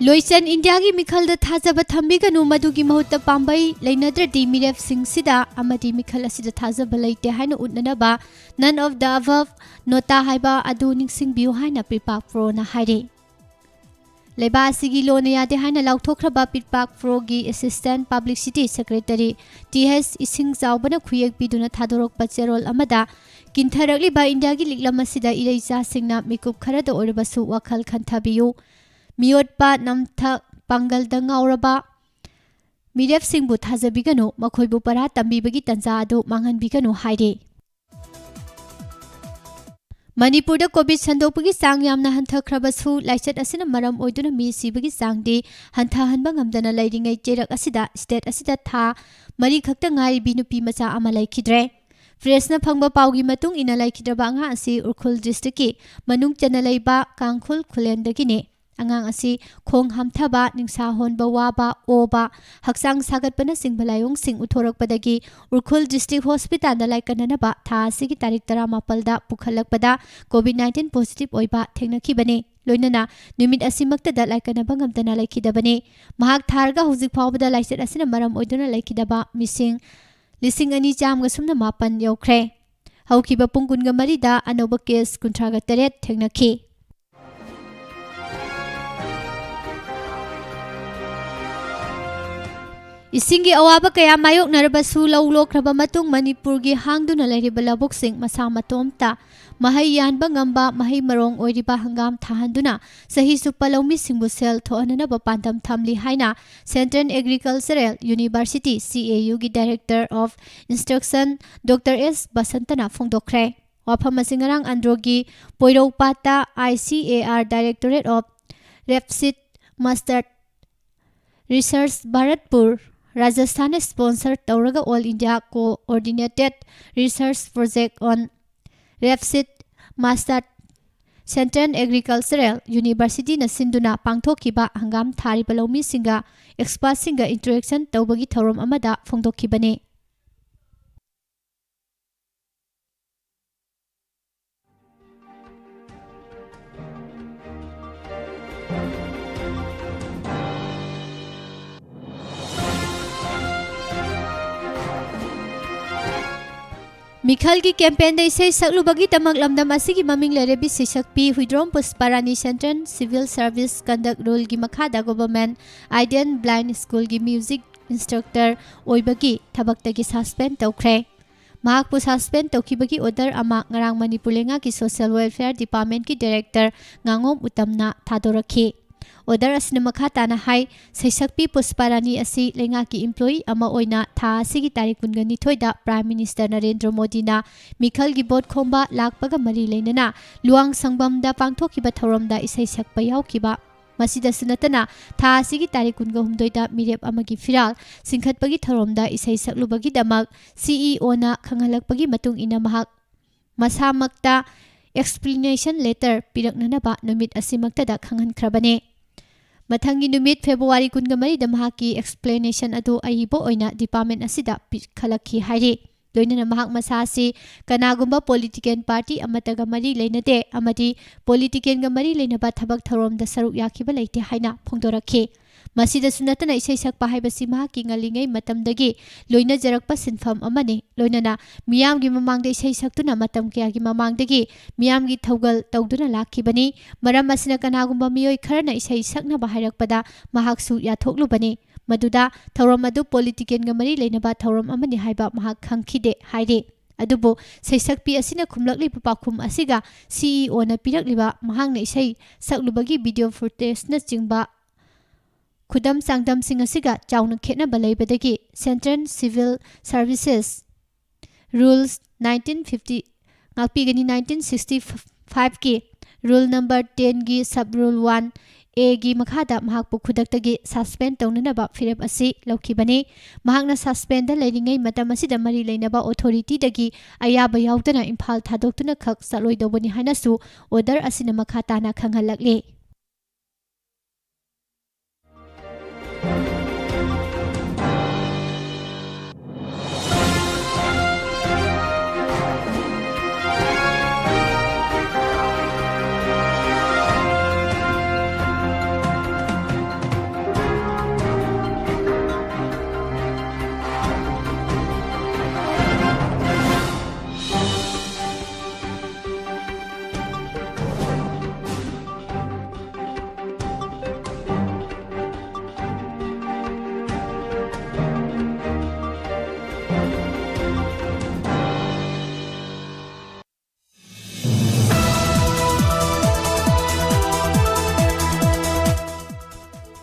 ꯂꯣꯏꯁꯪ ꯏꯟꯗꯤꯌꯥꯒꯤ ꯃꯤꯈꯜꯗ ꯊꯥꯖꯕ ꯊꯝꯕꯤꯒꯅꯨ, ꯃꯗꯨꯒꯤ ꯃꯍꯨꯠꯇ ꯄꯥꯝꯕꯩ ꯂꯩꯅꯗ꯭ꯔꯗꯤ ꯃꯤꯔꯦꯞꯁꯤꯡꯁꯤꯗ ꯑꯃꯗꯤ ꯃꯤꯈꯜ ꯑꯁꯤꯗ ꯊꯥꯖꯕ ꯂꯩꯇꯦ ꯍꯥꯏꯅ ꯎꯠꯅꯅꯕ None of the Above ꯅꯣꯇꯥ ꯍꯥꯏꯕ ꯑꯗꯨ ꯅꯤꯡꯁꯤꯡꯕꯤꯌꯨ ꯍꯥꯏꯅ ꯄꯤꯔꯄꯥꯛ ꯄ꯭ꯔꯣꯅ ꯍꯥꯏꯔꯤ꯫ ꯂꯩꯕꯥꯛ ꯑꯁꯤꯒꯤ ꯂꯣꯟꯅ ꯌꯥꯗꯦ ꯍꯥꯏꯅ ꯂꯥꯎꯊꯣꯛꯈ꯭ꯔꯕ ꯄꯤꯔꯄꯥꯛ ꯄ꯭ꯔꯣꯒꯤ Assistant Publicity Secretary ꯇꯤ ꯑꯦꯁ ꯏꯁꯤꯡ ꯆꯥꯎꯕꯅ ꯈꯨꯌꯦꯛ ꯄꯤꯗꯨꯅ ꯊꯥꯗꯣꯔꯛꯄ ꯆꯦꯔꯣꯜ ꯑꯃꯗ, ꯀꯤꯟꯊꯔꯛꯂꯤꯕ ꯏꯟꯗꯤꯌꯥꯒꯤ ꯂꯤꯛꯂꯝ ꯑꯁꯤꯗ ꯏꯔꯩꯆꯥꯁꯤꯡꯅ ꯃꯤꯀꯨꯞ ꯈꯔꯗ ꯑꯣꯏꯔꯕꯁꯨ ꯋꯥꯈꯜ ꯈꯟꯊꯕꯤꯌꯨ, ꯃꯤꯑꯣꯠꯄ, ꯅꯝꯊꯛ, ꯄꯥꯡꯒꯜꯗ ꯉꯥꯎꯔꯕ ꯃꯤꯔꯦꯞꯁꯤꯡꯕꯨ ꯊꯥꯖꯕꯤꯒꯅꯨ, ꯃꯈꯣꯏꯕꯨ ꯄꯔꯥ ꯇꯝꯕꯤꯕꯒꯤ ꯇꯟꯖꯥ ꯑꯗꯨ ꯃꯥꯡꯍꯟꯕꯤꯒꯅꯨ ꯍꯥꯏꯔꯤ꯫ ꯃꯅꯤꯄꯨꯔꯗ ꯀꯣꯚꯤꯗ ꯁꯟꯗꯣꯛꯄꯒꯤ ꯆꯥꯡ ꯌꯥꯝꯅ ꯍꯟꯊꯈ꯭ꯔꯕꯁꯨ, ꯂꯥꯏꯆꯠ ꯑꯁꯤꯅ ꯃꯔꯝ ꯑꯣꯏꯗꯨꯅ ꯃꯤ ꯁꯤꯕꯒꯤ ꯆꯥꯡꯗꯤ ꯍꯟꯊꯍꯟꯕ ꯉꯝꯗꯅ ꯂꯩꯔꯤꯉꯩ ꯆꯩꯔꯛ ꯑꯁꯤꯗ ꯁ꯭ꯇꯦꯠ ꯑꯁꯤꯗ ꯊꯥ ꯃꯔꯤ ꯈꯛꯇ ꯉꯥꯏꯔꯤꯕꯤ ꯅꯨꯄꯤ ꯃꯆꯥ ꯑꯃ ꯂꯩꯈꯤꯗ꯭ꯔꯦ꯫ ꯄ꯭ꯔꯦꯁꯅ ꯐꯪꯕ ꯄꯥꯎꯒꯤ ꯃꯇꯨꯡ ꯏꯟꯅ, ꯂꯩꯈꯤꯗ꯭ꯔꯕ ꯑꯉꯥꯡ ꯑꯁꯤ ꯎꯈ꯭ꯔꯨꯜ ꯗꯤꯁꯇ꯭ꯔꯤꯛꯀꯤ ꯃꯅꯨꯡ ꯆꯟꯅ ꯂꯩꯕ ꯀꯥꯡꯈꯨꯜ ꯈꯨꯂꯦꯟꯗꯒꯤꯅꯤ꯫ ꯑꯉꯥꯡ ꯑꯁꯤ ꯈꯣꯡ ꯍꯥꯝꯊꯕ, ꯅꯤꯡꯁꯥ ꯍꯣꯟꯕ ꯋꯥꯕ, ꯑꯣꯕ, ꯍꯛꯆꯥꯡ ꯁꯥꯒꯠꯄꯅꯆꯤꯡꯕ ꯂꯥꯏꯑꯣꯡꯁꯤꯡ ꯎꯠꯊꯣꯔꯛꯄꯗꯒꯤ ꯎꯈ꯭ꯔꯨꯜ ꯗꯤꯁꯇ꯭ꯔꯤꯛ ꯍꯣꯁꯄꯤꯇꯥꯜꯗ ꯂꯥꯏꯀꯠꯅꯅꯕ ꯊꯥ ꯑꯁꯤꯒꯤ ꯇꯥꯔꯤꯛ ꯇꯔꯥꯃꯥꯄꯜꯗ ꯄꯨꯈꯠꯂꯛꯄꯗ ꯀꯣꯚꯤꯗ ꯅꯥꯏꯟꯇꯤꯟ ꯄꯣꯖꯤꯇꯤꯚ ꯑꯣꯏꯕ ꯊꯦꯡꯅꯈꯤꯕꯅꯤ꯫ ꯂꯣꯏꯅꯅ ꯅꯨꯃꯤꯠ ꯑꯁꯤꯃꯛꯇꯗ ꯂꯥꯏꯀꯠꯅꯕ ꯉꯝꯗꯅ ꯂꯩꯈꯤꯗꯕꯅꯤ꯫ ꯃꯍꯥꯛ ꯊꯥꯔꯒ ꯍꯧꯖꯤꯛ ꯐꯥꯎꯕꯗ ꯂꯥꯏꯆꯠ ꯑꯁꯤꯅ ꯃꯔꯝ ꯑꯣꯏꯗꯨꯅ ꯂꯩꯈꯤꯗꯕ ꯃꯤꯁꯤꯡ ꯂꯤꯁꯤꯡ ꯑꯅꯤ ꯆꯥꯝꯃꯒ ꯁꯨꯞꯅ ꯃꯥꯄꯟ ꯌꯧꯈ꯭ꯔꯦ꯫ ꯍꯧꯈꯤꯕ ꯄꯨꯡ ꯀꯨꯟꯒ ꯃꯔꯤꯗ ꯑꯅꯧꯕ ꯀꯦꯁ ꯀꯨꯟꯊ꯭ꯔꯥꯒ ꯇꯔꯦꯠ ꯊꯦꯡꯅꯈꯤ꯫ ꯏꯁꯤꯡꯒꯤ ꯑꯋꯥꯕ ꯀꯌꯥ ꯃꯥꯌꯣꯛꯅꯔꯕꯁꯨ, ꯂꯧ ꯂꯣꯛꯈ꯭ꯔꯕ ꯃꯇꯨꯡ ꯃꯅꯤꯄꯨꯔꯒꯤ ꯍꯥꯡꯗꯨꯅ ꯂꯩꯔꯤꯕ ꯂꯧꯕꯨꯛꯁꯤꯡ ꯃꯁꯥ ꯃꯇꯣꯝꯇ ꯃꯍꯩ ꯌꯥꯟꯕ ꯉꯝꯕ ꯃꯍꯩ ꯃꯔꯣꯡ ꯑꯣꯏꯔꯤꯕ ꯍꯪꯒꯥꯝ ꯊꯥꯍꯟꯗꯨꯅ ꯆꯍꯤ ꯆꯨꯞꯄ ꯂꯧꯃꯤꯁꯤꯡꯕꯨ ꯁꯦꯜ ꯊꯣꯛꯍꯟꯅꯅꯕ ꯄꯥꯟꯗꯝ ꯊꯝꯂꯤ ꯍꯥꯏꯅ Central Agricultural University, C A U ꯒꯤ Director of Instruction Doctor S ꯕꯁꯟꯇꯅ ꯐꯣꯡꯗꯣꯛꯈ꯭ꯔꯦ꯫ ꯋꯥꯐꯝ ꯑꯁꯤ ꯉꯔꯥꯡ ꯑꯟꯗ꯭ꯔꯣꯒꯤ ꯄꯣꯏꯔꯧꯄꯥꯠꯇ I C A R Directorate of Rapeseed Mustard Research, Bharatpur, ꯔꯥꯖꯁꯊꯥꯟꯅ sponsor ꯇꯧꯔꯒ All India Coordinated Research Project on Rapeseed Mustard, Central Agricultural University ꯅ ꯁꯤꯟꯗꯨꯅ ꯄꯥꯡꯊꯣꯛꯈꯤꯕ ꯍꯪꯒꯥꯝ ꯊꯥꯔꯤꯕ ꯂꯧꯃꯤꯁꯤꯡꯒ expertꯁꯤꯡꯒ interaction ꯇꯧꯕꯒꯤ ꯊꯧꯔꯝ ꯑꯃꯗ ꯐꯣꯡꯗꯣꯛꯈꯤꯕꯅꯤ꯫ ꯃꯤꯈꯜꯒꯤ campaignꯗ ꯏꯁꯩ ꯁꯛꯂꯨꯕꯒꯤꯗꯃꯛ ꯂꯝꯗꯝ ꯑꯁꯤꯒꯤ ꯃꯃꯤꯡ ꯂꯩꯔꯕꯤ ꯏꯁꯩꯁꯛꯄꯤ Huidrom ꯄꯨꯁꯄꯥꯔꯥꯅꯤ Central Civil Service Conduct Ruleꯒꯤ ꯃꯈꯥꯗ Government Aided Blind Schoolꯒꯤ music instructor ꯑꯣꯏꯕꯒꯤ ꯊꯕꯛꯇꯒꯤ suspend ꯇꯧꯈ꯭ꯔꯦ꯫ ꯃꯍꯥꯛꯄꯨ suspend ꯇꯧꯈꯤꯕꯒꯤ order ꯑꯃ ꯉꯔꯥꯡ ꯃꯅꯤꯄꯨꯔ ꯂꯩꯉꯥꯛꯀꯤ Social Welfare Departmentꯀꯤ Director ꯉꯥꯉꯣꯝ ꯎꯇꯝꯅ ꯊꯥꯗꯣꯔꯛꯈꯤ꯫ Order ꯑꯁꯤꯅ ꯃꯈꯥ ꯇꯥꯅ ꯍꯥꯏ, ꯁꯩꯁꯛꯄꯤ ꯄꯨꯁꯄꯥꯔꯥꯅꯤ ꯑꯁꯤ ꯂꯩꯉꯥꯛꯀꯤ employee ꯑꯃ ꯑꯣꯏꯅ ꯊꯥ ꯑꯁꯤꯒꯤ ꯇꯥꯔꯤꯛ ꯀꯨꯟꯒ ꯅꯤꯊꯣꯏꯗ Prime Minister ꯅꯔꯦꯟꯗ꯭ꯔ ꯃꯣꯗꯤꯅ ꯃꯤꯈꯜꯒꯤ vote ꯈꯣꯝꯕ ꯂꯥꯛꯄꯒ ꯃꯔꯤ ꯂꯩꯅꯅ ꯂꯨꯋꯥꯡ ꯁꯪꯕꯝꯗ ꯄꯥꯡꯊꯣꯛꯈꯤꯕ ꯊꯧꯔꯝꯗ ꯏꯁꯩ ꯁꯛꯄ ꯌꯥꯎꯈꯤꯕ꯫ ꯃꯁꯤꯗꯁꯨ ꯅꯠꯇꯅ, ꯊꯥ ꯑꯁꯤꯒꯤ ꯇꯥꯔꯤꯛ ꯀꯨꯟꯒ ꯍꯨꯝꯗꯣꯏꯗ ꯃꯤꯔꯦꯞ ꯑꯃꯒꯤ ꯐꯤꯔꯥꯜ ꯆꯤꯡꯈꯠꯄꯒꯤ ꯊꯧꯔꯝꯗ ꯏꯁꯩ ꯁꯛꯂꯨꯕꯒꯤꯗꯃꯛ CEOꯅ ꯈꯪꯍꯜꯂꯛꯄꯒꯤ ꯃꯇꯨꯡ ꯏꯟꯅ ꯃꯍꯥꯛ ꯃꯁꯥꯃꯛꯇ explanation letter ꯄꯤꯔꯛꯅꯅꯕ ꯅꯨꯃꯤꯠ ꯑꯁꯤꯃꯛꯇꯗ ꯈꯪꯍꯟꯈ꯭ꯔꯕꯅꯤ꯫ ꯃꯊꯪꯒꯤ ꯅꯨꯃꯤꯠ February ꯀꯨꯟꯒ ꯃꯔꯤꯗ ꯃꯍꯥꯛꯀꯤ explanation ꯑꯗꯨ ꯑꯏꯕ ꯑꯣꯏꯅ department ꯑꯁꯤꯗ ꯄꯤꯈꯠꯂꯛꯈꯤ ꯍꯥꯏꯔꯤ꯫ ꯂꯣꯏꯅꯅ ꯃꯍꯥꯛ ꯃꯁꯥ ꯑꯁꯤ ꯀꯅꯥꯒꯨꯝꯕ political party ꯑꯃꯠꯇꯒ ꯃꯔꯤ ꯂꯩꯅꯗꯦ ꯑꯃꯗꯤ politicalꯒ ꯃꯔꯤ ꯂꯩꯅꯕ ꯊꯕꯛ ꯊꯧꯔꯝꯗ ꯁꯔꯨꯛ ꯌꯥꯈꯤꯕ ꯂꯩꯇꯦ ꯍꯥꯏꯅ ꯐꯣꯡꯗꯣꯔꯛꯈꯤ꯫ ꯃꯁꯤꯗꯁꯨ ꯅꯠꯇꯅ, ꯏꯁꯩ ꯁꯛꯄ ꯍꯥꯏꯕꯁꯤ ꯃꯍꯥꯛꯀꯤ ꯉꯜꯂꯤꯉꯩ ꯃꯇꯝꯗꯒꯤ ꯂꯣꯏꯅꯖꯔꯛꯄ ꯁꯤꯟꯐꯝ ꯑꯃꯅꯤ꯫ ꯂꯣꯏꯅꯅ ꯃꯤꯌꯥꯝꯒꯤ ꯃꯃꯥꯡꯗ ꯏꯁꯩ ꯁꯛꯇꯨꯅ ꯃꯇꯝ ꯀꯌꯥꯒꯤ ꯃꯃꯥꯡꯗꯒꯤ ꯃꯤꯌꯥꯝꯒꯤ ꯊꯧꯒꯜ ꯇꯧꯗꯨꯅ ꯂꯥꯛꯈꯤꯕꯅꯤ꯫ ꯃꯔꯝ ꯑꯁꯤꯅ ꯀꯅꯥꯒꯨꯝꯕ ꯃꯤꯑꯣꯏ ꯈꯔꯅ ꯏꯁꯩ ꯁꯛꯅꯕ ꯍꯥꯏꯔꯛꯄꯗ ꯃꯍꯥꯛꯁꯨ ꯌꯥꯊꯣꯛꯂꯨꯕꯅꯤ꯫ ꯃꯗꯨꯗ ꯊꯧꯔꯝ ꯑꯗꯨ ꯄꯣꯂꯤꯇꯤꯀꯦꯜꯒ ꯃꯔꯤ ꯂꯩꯅꯕ ꯊꯧꯔꯝ ꯑꯃꯅꯤ ꯍꯥꯏꯕ ꯃꯍꯥꯛ ꯈꯪꯈꯤꯗꯦ ꯍꯥꯏꯔꯤ꯫ ꯑꯗꯨꯕꯨ ꯁꯩꯁꯛꯄꯤ ꯑꯁꯤꯅ ꯈꯨꯝꯂꯛꯂꯤꯕ ꯄꯥꯎꯈꯨꯝ ꯑꯁꯤꯒ ꯁꯤꯏꯑꯣꯅ ꯄꯤꯔꯛꯂꯤꯕ ꯃꯍꯥꯛꯅ ꯏꯁꯩ ꯁꯛꯂꯨꯕꯒꯤ ꯚꯤꯗꯤꯑꯣ ꯐꯨꯇꯦꯖꯅꯆꯤꯡꯕ ꯈꯨꯗꯝ ꯆꯥꯡꯗꯝꯁꯤꯡ ꯑꯁꯤꯒ ꯆꯥꯎꯅ ꯈꯦꯠꯅꯕ ꯂꯩꯕꯗꯒꯤ Central Civil Services Rules nineteen fifty ꯉꯥꯛꯄꯤꯒꯅꯤ꯫ Nineteen sixty five ꯀꯤ Rule number ten ꯒꯤ Sub Rule one A ꯒꯤ ꯃꯈꯥꯗ ꯃꯍꯥꯛꯄꯨ ꯈꯨꯗꯛꯇꯒꯤ suspend ꯇꯧꯅꯅꯕ ꯐꯤꯔꯦꯞ ꯑꯁꯤ ꯂꯧꯈꯤꯕꯅꯤ꯫ ꯃꯍꯥꯛꯅ suspend ꯗ ꯂꯩꯔꯤꯉꯩ ꯃꯇꯝ ꯑꯁꯤꯗ ꯃꯔꯤ ꯂꯩꯅꯕ authority ꯗꯒꯤ ꯑꯌꯥꯕ ꯌꯥꯎꯗꯅ ꯏꯝꯐꯥꯜ ꯊꯥꯗꯣꯛꯇꯨꯅ ꯈꯛ ꯆꯠꯂꯣꯏꯗꯧꯕꯅꯤ ꯍꯥꯏꯅꯁꯨ order ꯑꯁꯤꯅ ꯃꯈꯥ ꯇꯥꯅ ꯈꯪꯍꯜꯂꯛꯂꯤ꯫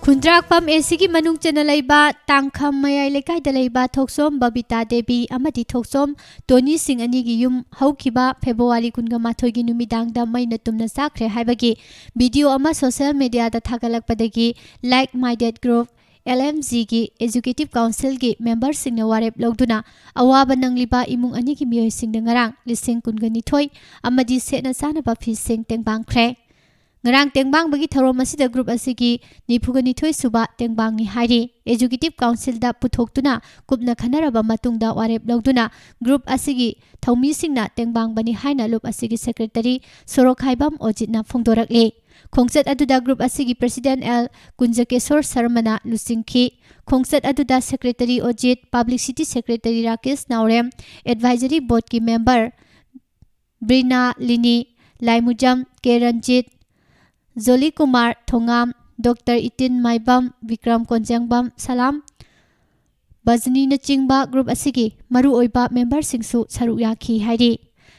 ꯈꯨꯟꯗ꯭ꯔꯥꯛꯄꯝ ꯑꯦ ꯁꯤꯒꯤ ꯃꯅꯨꯡ ꯆꯟꯅ ꯂꯩꯕ ꯇꯥꯡꯈꯝ ꯃꯌꯥꯏ ꯂꯩꯀꯥꯏꯗ ꯂꯩꯕ ꯊꯣꯛꯆꯣꯝ ꯕꯕꯤꯇꯥ ꯗꯦꯕꯤ ꯑꯃꯗꯤ ꯊꯣꯛꯆꯣꯝ ꯇꯣꯅꯤ ꯁꯤꯡ ꯑꯅꯤꯒꯤ ꯌꯨꯝ ꯍꯧꯈꯤꯕ ꯐꯦꯕ꯭ꯔꯨꯋꯥꯔꯤ ꯀꯨꯟꯒ ꯃꯥꯊꯣꯏꯒꯤ ꯅꯨꯃꯤꯗꯥꯡꯗ ꯃꯩꯅ ꯇꯨꯝꯅ ꯆꯥꯛꯈ꯭ꯔꯦ ꯍꯥꯏꯕꯒꯤ ꯚꯤꯗꯤꯑꯣ ꯑꯃ social ꯃꯤꯗꯤꯌꯥꯗ ꯊꯥꯒꯠꯂꯛꯄꯗꯒꯤ Like Minded Group, L M G ꯒꯤ Executive Council ꯒꯤ member ꯁꯤꯡꯅ ꯋꯥꯔꯦꯞ ꯂꯧꯗꯨꯅ ꯑꯋꯥꯕ ꯅꯪꯂꯤꯕ ꯏꯃꯨꯡ ꯑꯅꯤꯒꯤ ꯃꯤꯑꯣꯏꯁꯤꯡꯗ ꯉꯔꯥꯡ ꯂꯤꯁꯤꯡ ꯀꯨꯟꯒ ꯅꯤꯊꯣꯏ ꯑꯃꯗꯤ ꯁꯦꯠꯅ ꯆꯥꯅꯕ ꯐꯤꯁꯤꯡ ꯇꯦꯡꯕꯥꯡꯈ꯭ꯔꯦ꯫ ꯉꯔꯥꯡ ꯇꯦꯡꯕꯥꯡꯕꯒꯤ ꯊꯧꯔꯝ ꯑꯁꯤꯗ group ꯑꯁꯤꯒꯤ ꯅꯤꯐꯨꯒ ꯅꯤꯊꯣꯏ ꯁꯨꯕ ꯇꯦꯡꯕꯥꯡꯅꯤ ꯍꯥꯏꯔꯤ꯫ Executive Council ꯗ ꯄꯨꯊꯣꯛꯇꯨꯅ ꯀꯨꯞꯅ ꯈꯟꯅꯔꯕ ꯃꯇꯨꯡꯗ ꯋꯥꯔꯦꯞ ꯂꯧꯗꯨꯅ group ꯑꯁꯤꯒꯤ ꯊꯧꯃꯤꯁꯤꯡꯅ ꯇꯦꯡꯕꯥꯡꯕꯅꯤ ꯍꯥꯏꯅ ꯂꯨꯞ ꯑꯁꯤꯒꯤ secretary ꯁꯣꯔꯣꯛꯈꯥꯏꯕꯝ ꯑꯣꯖꯤꯠꯅ ꯐꯣꯡꯗꯣꯔꯛꯂꯤ꯫ ꯈꯣꯡꯆꯠ ꯑꯗꯨꯗ group ꯑꯁꯤꯒꯤ president L ꯀꯨꯟꯖꯀꯦꯁꯣꯔ ꯁꯔꯃꯅ ꯂꯨꯆꯤꯡꯈꯤ꯫ ꯈꯣꯡꯆꯠ ꯑꯗꯨꯗ secretary ꯑꯣꯖꯤꯠ, publicity secretary ꯔꯥꯀꯦꯁ ꯅꯥꯎꯔꯦꯝ, advisory board ꯀꯤ member ꯕ꯭ꯔꯤꯅꯥ ꯂꯤꯅꯤ, ꯂꯥꯏꯃꯨꯖꯝ ꯀꯦ ꯔꯟꯖꯤꯠ, ꯖꯣꯂꯤ ꯀꯨꯃꯥꯔ ꯊꯣꯉꯥꯝ, ꯗꯣꯛꯇꯔ ꯏꯇꯤꯟ ꯃꯥꯏꯕꯝ, ꯕꯤꯀ꯭ꯔꯝ ꯀꯣꯟꯖꯦꯡꯕꯝ, ꯁꯂꯥꯝ ꯕꯖꯅꯤꯅꯆꯤꯡꯕ ꯒ꯭ꯔꯨꯞ ꯑꯁꯤꯒꯤ ꯃꯔꯨꯑꯣꯏꯕ ꯃꯦꯝꯕꯔꯁꯤꯡꯁꯨ ꯁꯔꯨꯛ ꯌꯥꯈꯤ ꯍꯥꯏꯔꯤ꯫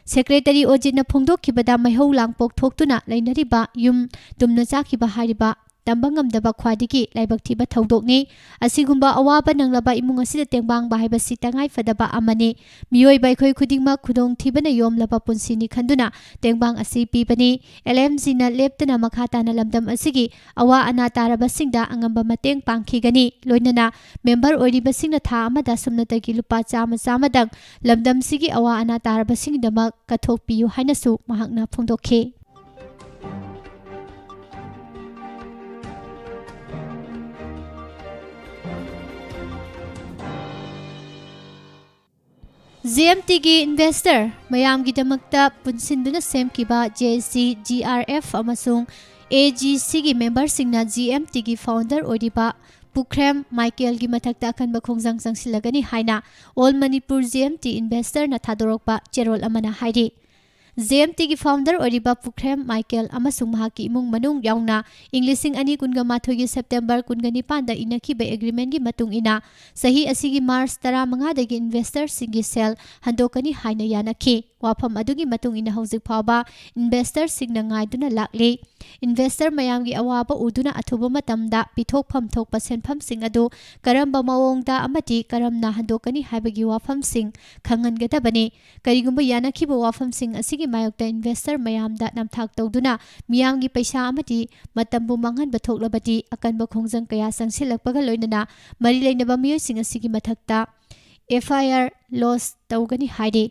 ꯁꯦꯀ꯭ꯔꯦꯇꯔꯤ ꯑꯣꯖꯤꯠꯅ ꯐꯣꯡꯗꯣꯛꯈꯤꯕꯗ, ꯃꯩꯍꯧ ꯂꯥꯡꯄꯣꯛ ꯊꯣꯛꯇꯨꯅ ꯂꯩꯅꯔꯤꯕ ꯌꯨꯝ ꯇꯨꯝꯅ ꯆꯥꯈꯤꯕ ꯍꯥꯏꯔꯤꯕ ꯇꯝꯕ ꯉꯝꯗꯕ ꯈ꯭ꯋꯥꯏꯗꯒꯤ ꯂꯥꯏꯕꯛ ꯊꯤꯕ ꯊꯧꯗꯣꯛꯅꯤ꯫ ꯑꯁꯤꯒꯨꯝꯕ ꯑꯋꯥꯕ ꯅꯪꯂꯕ ꯏꯃꯨꯡ ꯑꯁꯤꯗ ꯇꯦꯡꯕꯥꯡꯕ ꯍꯥꯏꯕꯁꯤ ꯇꯉꯥꯏ ꯐꯗꯕ ꯑꯃꯅꯤ꯫ ꯃꯤꯑꯣꯏꯕ ꯑꯩꯈꯣꯏ ꯈꯨꯗꯤꯡꯃꯛ ꯈꯨꯗꯣꯡꯊꯤꯕꯅ ꯌꯣꯝꯂꯕ ꯄꯨꯟꯁꯤꯅꯤ ꯈꯟꯗꯨꯅ ꯇꯦꯡꯕꯥꯡ ꯑꯁꯤ ꯄꯤꯕꯅꯤ꯫ ꯑꯦꯜ ꯑꯦꯝ ꯖꯤꯅ ꯂꯦꯞꯇꯅ ꯃꯈꯥ ꯇꯥꯅ ꯂꯝꯗꯝ ꯑꯁꯤꯒꯤ ꯑꯋꯥ ꯑꯅꯥ ꯇꯥꯔꯕꯁꯤꯡꯗ ꯑꯉꯝꯕ ꯃꯇꯦꯡ ꯄꯥꯡꯈꯤꯒꯅꯤ꯫ ꯂꯣꯏꯅꯅ ꯃꯦꯝꯕꯔ ꯑꯣꯏꯔꯤꯕꯁꯤꯡꯅ ꯊꯥ ꯑꯃꯗ ꯁꯨꯞꯅꯇꯒꯤ ꯂꯨꯄꯥ ꯆꯥꯝꯃ ꯆꯥꯝꯃꯗꯪ ꯂꯝꯗꯝꯁꯤꯒꯤ ꯑꯋꯥ ꯑꯅꯥ ꯇꯥꯔꯕꯁꯤꯡꯒꯤꯗꯃꯛ ꯀꯠꯊꯣꯛꯄꯤꯌꯨ ꯍꯥꯏꯅꯁꯨ ꯃꯍꯥꯛꯅ ꯐꯣꯡꯗꯣꯛꯈꯤ꯫ ꯖꯤ ꯑꯦꯝ ꯇꯤꯒꯤ ꯏꯟꯚꯦꯁꯇꯔ ꯃꯌꯥꯝꯒꯤꯗꯃꯛꯇ ꯄꯨꯟꯁꯤꯟꯗꯨꯅ ꯁꯦꯝꯈꯤꯕ J S C, G R F ꯑꯃꯁꯨꯡ ꯑꯦ ꯖꯤ ꯁꯤꯒꯤ ꯃꯦꯝꯕꯔꯁꯤꯡꯅ ꯖꯤ ꯑꯦꯝ ꯇꯤꯒꯤ ꯐꯥꯎꯟꯗꯔ ꯑꯣꯏꯔꯤꯕ ꯄꯨꯈ꯭ꯔꯦꯝ ꯃꯥꯏꯀꯦꯜꯒꯤ ꯃꯊꯛꯇ ꯑꯀꯟꯕ ꯈꯣꯡꯖꯪ ꯆꯪꯁꯤꯜꯂꯒꯅꯤ ꯍꯥꯏꯅ all Manipur G M T ꯏꯟꯚꯦꯁꯇꯔꯅ ꯊꯥꯗꯣꯔꯛꯄ ꯆꯦꯔꯣꯜ ꯑꯃꯅ ꯍꯥꯏꯔꯤ꯫ ꯖꯤ ꯑꯦꯝ ꯇꯤꯒꯤ ꯐꯥꯎꯟꯗꯔ ꯑꯣꯏꯔꯤꯕ ꯄꯨꯈ꯭ꯔꯦꯝ ꯃꯥꯏꯀꯦꯜ ꯑꯃꯁꯨꯡ ꯃꯍꯥꯛꯀꯤ ꯏꯃꯨꯡ ꯃꯅꯨꯡ ꯌꯥꯎꯅ ꯏꯪ ꯂꯤꯁꯤꯡ ꯑꯅꯤ ꯀꯨꯟꯒ ꯃꯥꯊꯣꯏꯒꯤ ꯁꯦꯞꯇꯦꯝꯕꯔ ꯀꯨꯟꯒ ꯅꯤꯄꯥꯟꯗ ꯏꯅꯈꯤꯕ ꯑꯦꯒ꯭ꯔꯤꯃꯦꯟꯒꯤ ꯃꯇꯨꯡ ꯏꯟꯅ ꯆꯍꯤ ꯑꯁꯤꯒꯤ ꯃꯥꯔꯆ ꯇꯔꯥꯃꯉꯥꯗꯒꯤ ꯏꯟꯚꯦꯁꯇꯔꯁꯤꯡꯒꯤ ꯁꯦꯜ ꯍꯟꯗꯣꯛꯀꯅꯤ ꯍꯥꯏꯅ ꯌꯥꯅꯈꯤ꯫ ꯋꯥꯐꯝ ꯑꯗꯨꯒꯤ ꯃꯇꯨꯡ ꯏꯟꯅ ꯍꯧꯖꯤꯛ ꯐꯥꯎꯕ ꯏꯟꯚꯦꯁꯇꯔꯁꯤꯡꯅ ꯉꯥꯏꯗꯨꯅ ꯂꯥꯛꯂꯤ꯫ ꯏꯟꯚꯦꯁꯇꯔ ꯃꯌꯥꯝꯒꯤ ꯑꯋꯥꯕ ꯎꯗꯨꯅ ꯑꯊꯨꯕ ꯃꯇꯝꯗ ꯄꯤꯊꯣꯛꯐꯝ ꯊꯣꯛꯄ ꯁꯦꯟꯐꯝꯁꯤꯡ ꯑꯗꯨ ꯀꯔꯝꯕ ꯃꯑꯣꯡꯗ ꯑꯃꯗꯤ ꯀꯔꯝꯅ ꯍꯟꯗꯣꯛꯀꯅꯤ ꯍꯥꯏꯕꯒꯤ ꯋꯥꯐꯝꯁꯤꯡ ꯈꯪꯍꯟꯒꯗꯕꯅꯤ꯫ ꯀꯔꯤꯒꯨꯝꯕ ꯌꯥꯅꯈꯤꯕ ꯋꯥꯐꯝꯁꯤꯡ ꯑꯁꯤꯒꯤ ꯃꯥꯌꯣꯛꯇ ꯏꯟꯚꯦꯁꯇꯔ ꯃꯌꯥꯝꯗ ꯅꯝꯊꯥꯛ ꯇꯧꯗꯨꯅ ꯃꯤꯌꯥꯝꯒꯤ ꯄꯩꯁꯥ ꯑꯃꯗꯤ ꯃꯇꯝꯕꯨ ꯃꯥꯡꯍꯟꯕ ꯊꯣꯛꯂꯕꯗꯤ ꯑꯀꯟꯕ ꯈꯣꯡꯖꯪ ꯀꯌꯥ ꯆꯪꯁꯤꯜꯂꯛꯄꯒ ꯂꯣꯏꯅꯅ ꯃꯔꯤ ꯂꯩꯅꯕ ꯃꯤꯑꯣꯏꯁꯤꯡ ꯑꯁꯤꯒꯤ ꯃꯊꯛꯇ ꯑꯦꯐ ꯑꯥꯏ ꯑꯥꯔ ꯂꯣꯖ ꯇꯧꯒꯅꯤ ꯍꯥꯏꯔꯤ꯫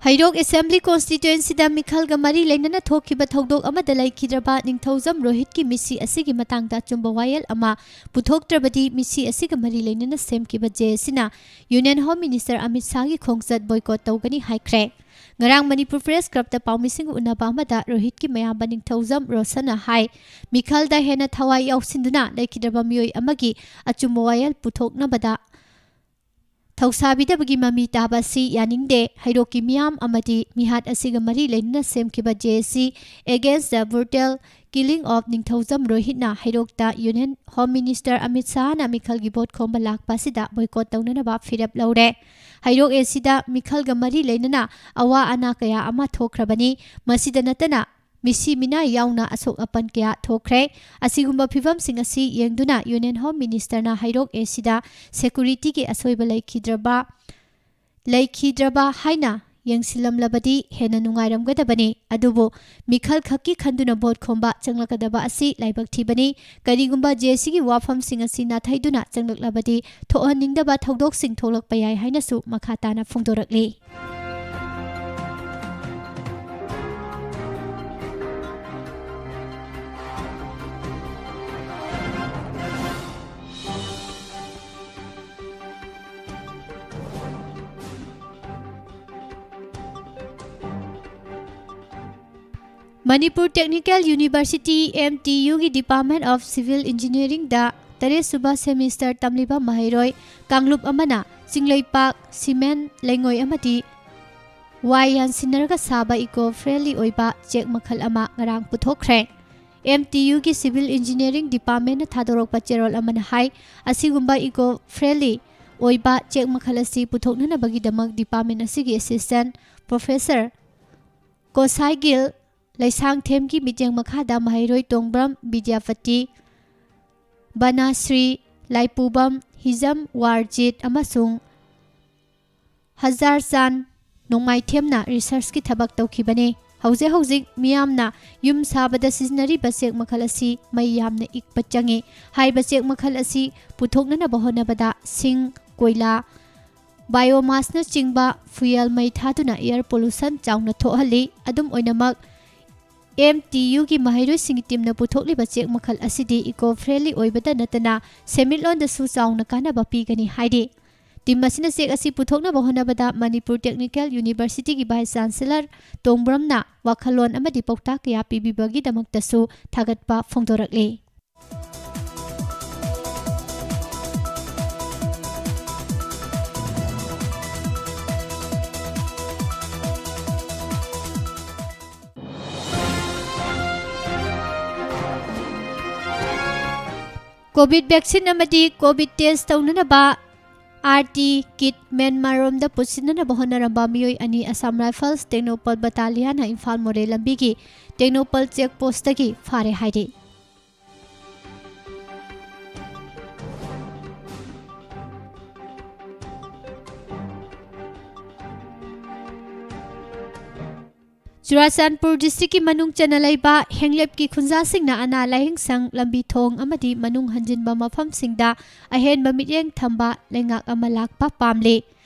ꯍꯩꯔꯣꯛ ꯑꯦꯁꯦꯝꯕ꯭ꯂꯤ ꯀꯣꯟꯁꯇꯤꯇ꯭ꯋꯦꯟꯁꯤꯗ ꯃꯤꯈꯜꯒ ꯃꯔꯤ ꯂꯩꯅꯅ ꯊꯣꯛꯈꯤꯕ ꯊꯧꯗꯣꯛ ꯑꯃꯗ ꯂꯩꯈꯤꯗ꯭ꯔꯕ ꯅꯤꯡꯊꯧꯖꯝ ꯔꯣꯍꯤꯠꯀꯤ ꯃꯤꯁꯤ ꯑꯁꯤꯒꯤ ꯃꯇꯥꯡꯗ ꯑꯆꯨꯝꯕ ꯋꯥꯌꯦꯜ ꯑꯃ ꯄꯨꯊꯣꯛꯇ꯭ꯔꯕꯗꯤ ꯃꯤꯁꯤ ꯑꯁꯤꯒ ꯃꯔꯤ ꯂꯩꯅꯅ ꯁꯦꯝꯈꯤꯕ ꯖꯦ ꯑꯦꯁꯤꯅ ꯌꯨꯅꯤꯌꯟ ꯍꯣꯝ ꯃꯤꯅꯤꯁꯇꯔ ꯑꯃꯤꯠ ꯁꯥꯍꯒꯤ ꯈꯣꯡꯆꯠ ꯕꯣꯏꯀꯣꯠ ꯇꯧꯒꯅꯤ ꯍꯥꯏꯈ꯭ꯔꯦ꯫ ꯉꯔꯥꯡ ꯃꯅꯤꯄꯨꯔ ꯄ꯭ꯔꯦꯁ ꯀ꯭ꯂꯕꯇ ꯄꯥꯎꯃꯤꯁꯤꯡꯒ ꯎꯅꯕ ꯑꯃꯗ ꯔꯣꯍꯤꯠꯀꯤ ꯃꯌꯥꯝꯕ ꯅꯤꯡꯊꯧꯖꯝ ꯔꯣꯁꯟꯅ ꯍꯥꯏ, ꯃꯤꯈꯜꯗ ꯍꯦꯟꯅ ꯊꯋꯥꯏ ꯌꯥꯎꯁꯤꯟꯗꯨꯅ ꯂꯩꯈꯤꯗ꯭ꯔꯕ ꯃꯤꯑꯣꯏ ꯑꯃꯒꯤ ꯑꯆꯨꯝꯕ ꯋꯥꯌꯦꯜ ꯄꯨꯊꯣꯛꯅꯕꯗ ꯊꯧꯁꯥꯕꯤꯗꯕꯒꯤ ꯃꯃꯤ ꯇꯥꯕ ꯑꯁꯤ ꯌꯥꯅꯤꯡꯗꯦ꯫ ꯍꯩꯔꯣꯛꯀꯤ ꯃꯤꯌꯥꯝ ꯑꯃꯗꯤ ꯃꯤꯍꯥꯠ ꯑꯁꯤꯒ ꯃꯔꯤ ꯂꯩꯅꯅ ꯁꯦꯝꯈꯤꯕ J A C Against the Brutal Killing of Ningthoujam ꯔꯣꯍꯤꯠꯅ ꯍꯩꯔꯣꯛꯇ Union Home Minister Amit ꯁꯥꯍꯅ ꯃꯤꯈꯜꯒꯤ ꯚꯣꯠ ꯈꯣꯝꯕ ꯂꯥꯛꯄ ꯑꯁꯤꯗ boycott ꯇꯧꯅꯅꯕ ꯐꯤꯔꯦꯞ ꯂꯧꯔꯦ꯫ ꯍꯩꯔꯣꯛ A Cꯗ ꯃꯤꯈꯜꯒ ꯃꯔꯤ ꯂꯩꯅꯅ ꯑꯋꯥ ꯑꯅꯥ ꯀꯌꯥ ꯑꯃ ꯊꯣꯛꯈ꯭ꯔꯕꯅꯤ꯫ ꯃꯁꯤꯗ ꯅꯠꯇꯅ ꯃꯤꯁꯤ ꯃꯤꯅꯥ ꯌꯥꯎꯅ ꯑꯁꯣꯛ ꯑꯄꯟ ꯀꯌꯥ ꯊꯣꯛꯈ꯭ꯔꯦ꯫ ꯑꯁꯤꯒꯨꯝꯕ ꯐꯤꯕꯝꯁꯤꯡ ꯑꯁꯤ ꯌꯦꯡꯗꯨꯅ Union Home Ministerꯅ ꯍꯩꯔꯣꯛ A Cꯗ securityꯒꯤ ꯑꯁꯣꯏꯕ ꯂꯩꯈꯤꯗ꯭ꯔꯕ, ꯂꯩꯈꯤꯗ꯭ꯔꯕ ꯍꯥꯏꯅ ꯌꯦꯡꯁꯤꯜꯂꯝꯂꯕꯗꯤ ꯍꯦꯟꯅ ꯅꯨꯡꯉꯥꯏꯔꯝꯒꯗꯕꯅꯤ꯫ ꯑꯗꯨꯕꯨ ꯃꯤꯈꯜ ꯈꯛꯀꯤ ꯈꯟꯗꯨꯅ ꯚꯣꯠ ꯈꯣꯝꯕ ꯆꯪꯂꯛꯀꯗꯕ ꯑꯁꯤ ꯂꯥꯏꯕꯛ ꯊꯤꯕꯅꯤ꯫ ꯀꯔꯤꯒꯨꯝꯕ J Aꯒꯤ ꯋꯥꯐꯝꯁꯤꯡ ꯑꯁꯤ ꯅꯥꯊꯩꯗꯨꯅ ꯆꯪꯂꯛꯂꯕꯗꯤ ꯊꯣꯛꯍꯟꯅꯤꯡꯗꯕ ꯊꯧꯗꯣꯛꯁꯤꯡ ꯊꯣꯛꯂꯛꯄ ꯌꯥꯏ ꯍꯥꯏꯅꯁꯨ ꯃꯈꯥ ꯇꯥꯅ ꯐꯣꯡꯗꯣꯔꯛꯂꯤ꯫ Manipur Technical University, M T Uꯒꯤ Department of Civil Engineeringꯗ ꯇꯔꯦꯠ ꯁꯨꯕ semester ꯇꯝꯂꯤꯕ ꯃꯍꯩꯔꯣꯏ ꯀꯥꯡꯂꯨꯞ ꯑꯃꯅ ꯆꯤꯡꯂꯩꯄꯥꯛ, ꯁꯤꯃꯦꯟ, ꯂꯩꯉꯣꯏ ꯑꯃꯗꯤ ꯋꯥꯏ ꯌꯥꯟꯁꯤꯟꯅꯔꯒ ꯁꯥꯕ eco friendly ꯑꯣꯏꯕ ꯆꯦꯛ ꯃꯈꯜ ꯑꯃ ꯉꯔꯥꯡ ꯄꯨꯊꯣꯛꯈ꯭ꯔꯦ꯫ M T Uꯒꯤ Civil Engineering Departmentꯅ ꯊꯥꯗꯣꯔꯛꯄ ꯆꯦꯔꯣꯜ ꯑꯃꯅ ꯍꯥꯏ, ꯑꯁꯤꯒꯨꯝꯕ eco friendly ꯑꯣꯏꯕ ꯆꯦꯛ ꯃꯈꯜ ꯑꯁꯤ ꯄꯨꯊꯣꯛꯅꯅꯕꯒꯤꯗꯃꯛ department ꯑꯁꯤꯒꯤ Assistant Professor ꯀꯣꯁꯥꯏꯒꯤꯜ ꯂꯩꯁꯥꯡꯊꯦꯝꯒꯤ ꯃꯤꯠꯌꯦꯡ ꯃꯈꯥꯗ ꯃꯍꯩꯔꯣꯏ ꯇꯣꯡꯕ꯭ꯔꯝ ꯕꯤꯗ꯭ꯌꯥꯄꯇꯤ, ꯕꯅꯥꯁ꯭ꯔꯤ, ꯂꯥꯏꯄꯨꯕꯝ, ꯍꯤꯖꯝ ꯋꯥꯔꯖꯤꯠ ꯑꯃꯁꯨꯡ ꯍꯖꯥꯔꯆꯥꯟ ꯅꯣꯡꯃꯥꯏꯊꯦꯝꯅ researchꯀꯤ ꯊꯕꯛ ꯇꯧꯈꯤꯕꯅꯤ꯫ ꯍꯧꯖꯤꯛ ꯍꯧꯖꯤꯛ ꯃꯤꯌꯥꯝꯅ ꯌꯨꯝ ꯁꯥꯕꯗ ꯁꯤꯖꯤꯟꯅꯔꯤꯕ ꯆꯦꯛ ꯃꯈꯜ ꯑꯁꯤ ꯃꯩ ꯌꯥꯝꯅ ꯏꯛꯄ ꯆꯪꯏ꯫ ꯍꯥꯏꯔꯤꯕ ꯆꯦꯛ ꯃꯈꯜ ꯑꯁꯤ ꯄꯨꯊꯣꯛꯅꯅꯕ ꯍꯣꯠꯅꯕꯗ ꯁꯤꯡ, ꯀꯣꯏꯂꯥ, biomassꯅꯆꯤꯡꯕ fuel ꯃꯩ ꯊꯥꯗꯨꯅ air pollution ꯆꯥꯎꯅ ꯊꯣꯛꯍꯜꯂꯤ꯫ ꯑꯗꯨꯝ ꯑꯣꯏꯅꯃꯛ, M T Uꯒꯤ ꯃꯍꯩꯔꯣꯏꯁꯤꯡꯒꯤ teamꯅ ꯄꯨꯊꯣꯛꯂꯤꯕ ꯆꯦꯛ ꯃꯈꯜ ꯑꯁꯤꯗꯤ eco friendly ꯑꯣꯏꯕꯇ ꯅꯠꯇꯅ ꯁꯦꯟꯃꯤꯠꯂꯣꯟꯗꯁꯨ ꯆꯥꯎꯅ ꯀꯥꯟꯅꯕ ꯄꯤꯒꯅꯤ ꯍꯥꯏꯔꯤ꯫ Team ꯑꯁꯤꯅ ꯆꯦꯛ ꯑꯁꯤ ꯄꯨꯊꯣꯛꯅꯕ ꯍꯣꯠꯅꯕꯗ ꯃꯅꯤꯄꯨꯔ Technical Universityꯒꯤ Vice Chancellor ꯇꯣꯡꯕ꯭ꯔꯝꯅ ꯋꯥꯈꯜꯂꯣꯟ ꯑꯃꯗꯤ ꯄꯥꯎꯇꯥꯛ ꯀꯌꯥ ꯄꯤꯕꯤꯕꯒꯤꯗꯃꯛꯇꯁꯨ ꯊꯥꯒꯠꯄ ꯐꯣꯡꯗꯣꯔꯛꯂꯤ꯫ ꯀꯣꯚꯤꯗ ꯚꯦꯛꯁꯤꯟ ꯑꯃꯗꯤ ꯀꯣꯚꯤꯗ ꯇꯦꯁ ꯇꯧꯅꯅꯕ ꯑꯥꯔ ꯇꯤ ꯀꯤꯠ ꯃ꯭ꯌꯥꯟꯃꯥꯔꯔꯣꯝꯗ ꯄꯨꯁꯤꯟꯅꯅꯕ ꯍꯣꯠꯅꯔꯝꯕ ꯃꯤꯑꯣꯏ ꯑꯅꯤ ꯑꯁꯥꯝ ꯔꯥꯏꯐꯜꯁ ꯇꯦꯡꯅꯧꯄꯜ ꯕꯇꯥꯂꯤꯌꯥꯟꯅ ꯏꯝꯐꯥꯜ ꯃꯣꯔꯦ ꯂꯝꯕꯤꯒꯤ ꯇꯦꯡꯅꯧꯄꯜ ꯆꯦꯛ ꯄꯣꯁꯇꯒꯤ ꯐꯥꯔꯦ ꯍꯥꯏꯔꯤ꯫ ꯆꯨꯔꯥꯆꯥꯟꯄꯨꯔ ꯗꯤꯁꯇ꯭ꯔꯤꯛꯀꯤ ꯃꯅꯨꯡ ꯆꯟꯅ ꯂꯩꯕ ꯍꯦꯡꯂꯦꯞꯀꯤ ꯈꯨꯟꯖꯥꯁꯤꯡꯅ ꯑꯅꯥ ꯂꯥꯌꯦꯡ ꯁꯪ, ꯂꯝꯕꯤ ꯊꯣꯡ ꯑꯃꯗꯤ ꯃꯅꯨꯡ ꯍꯟꯖꯤꯟꯕ ꯃꯐꯝꯁꯤꯡꯗ ꯑꯍꯦꯟꯕ ꯃꯤꯠꯌꯦꯡ ꯊꯝꯕ ꯂꯩꯉꯥꯛ ꯑꯃ ꯂꯥꯛꯄ ꯄꯥꯝꯂꯤ꯫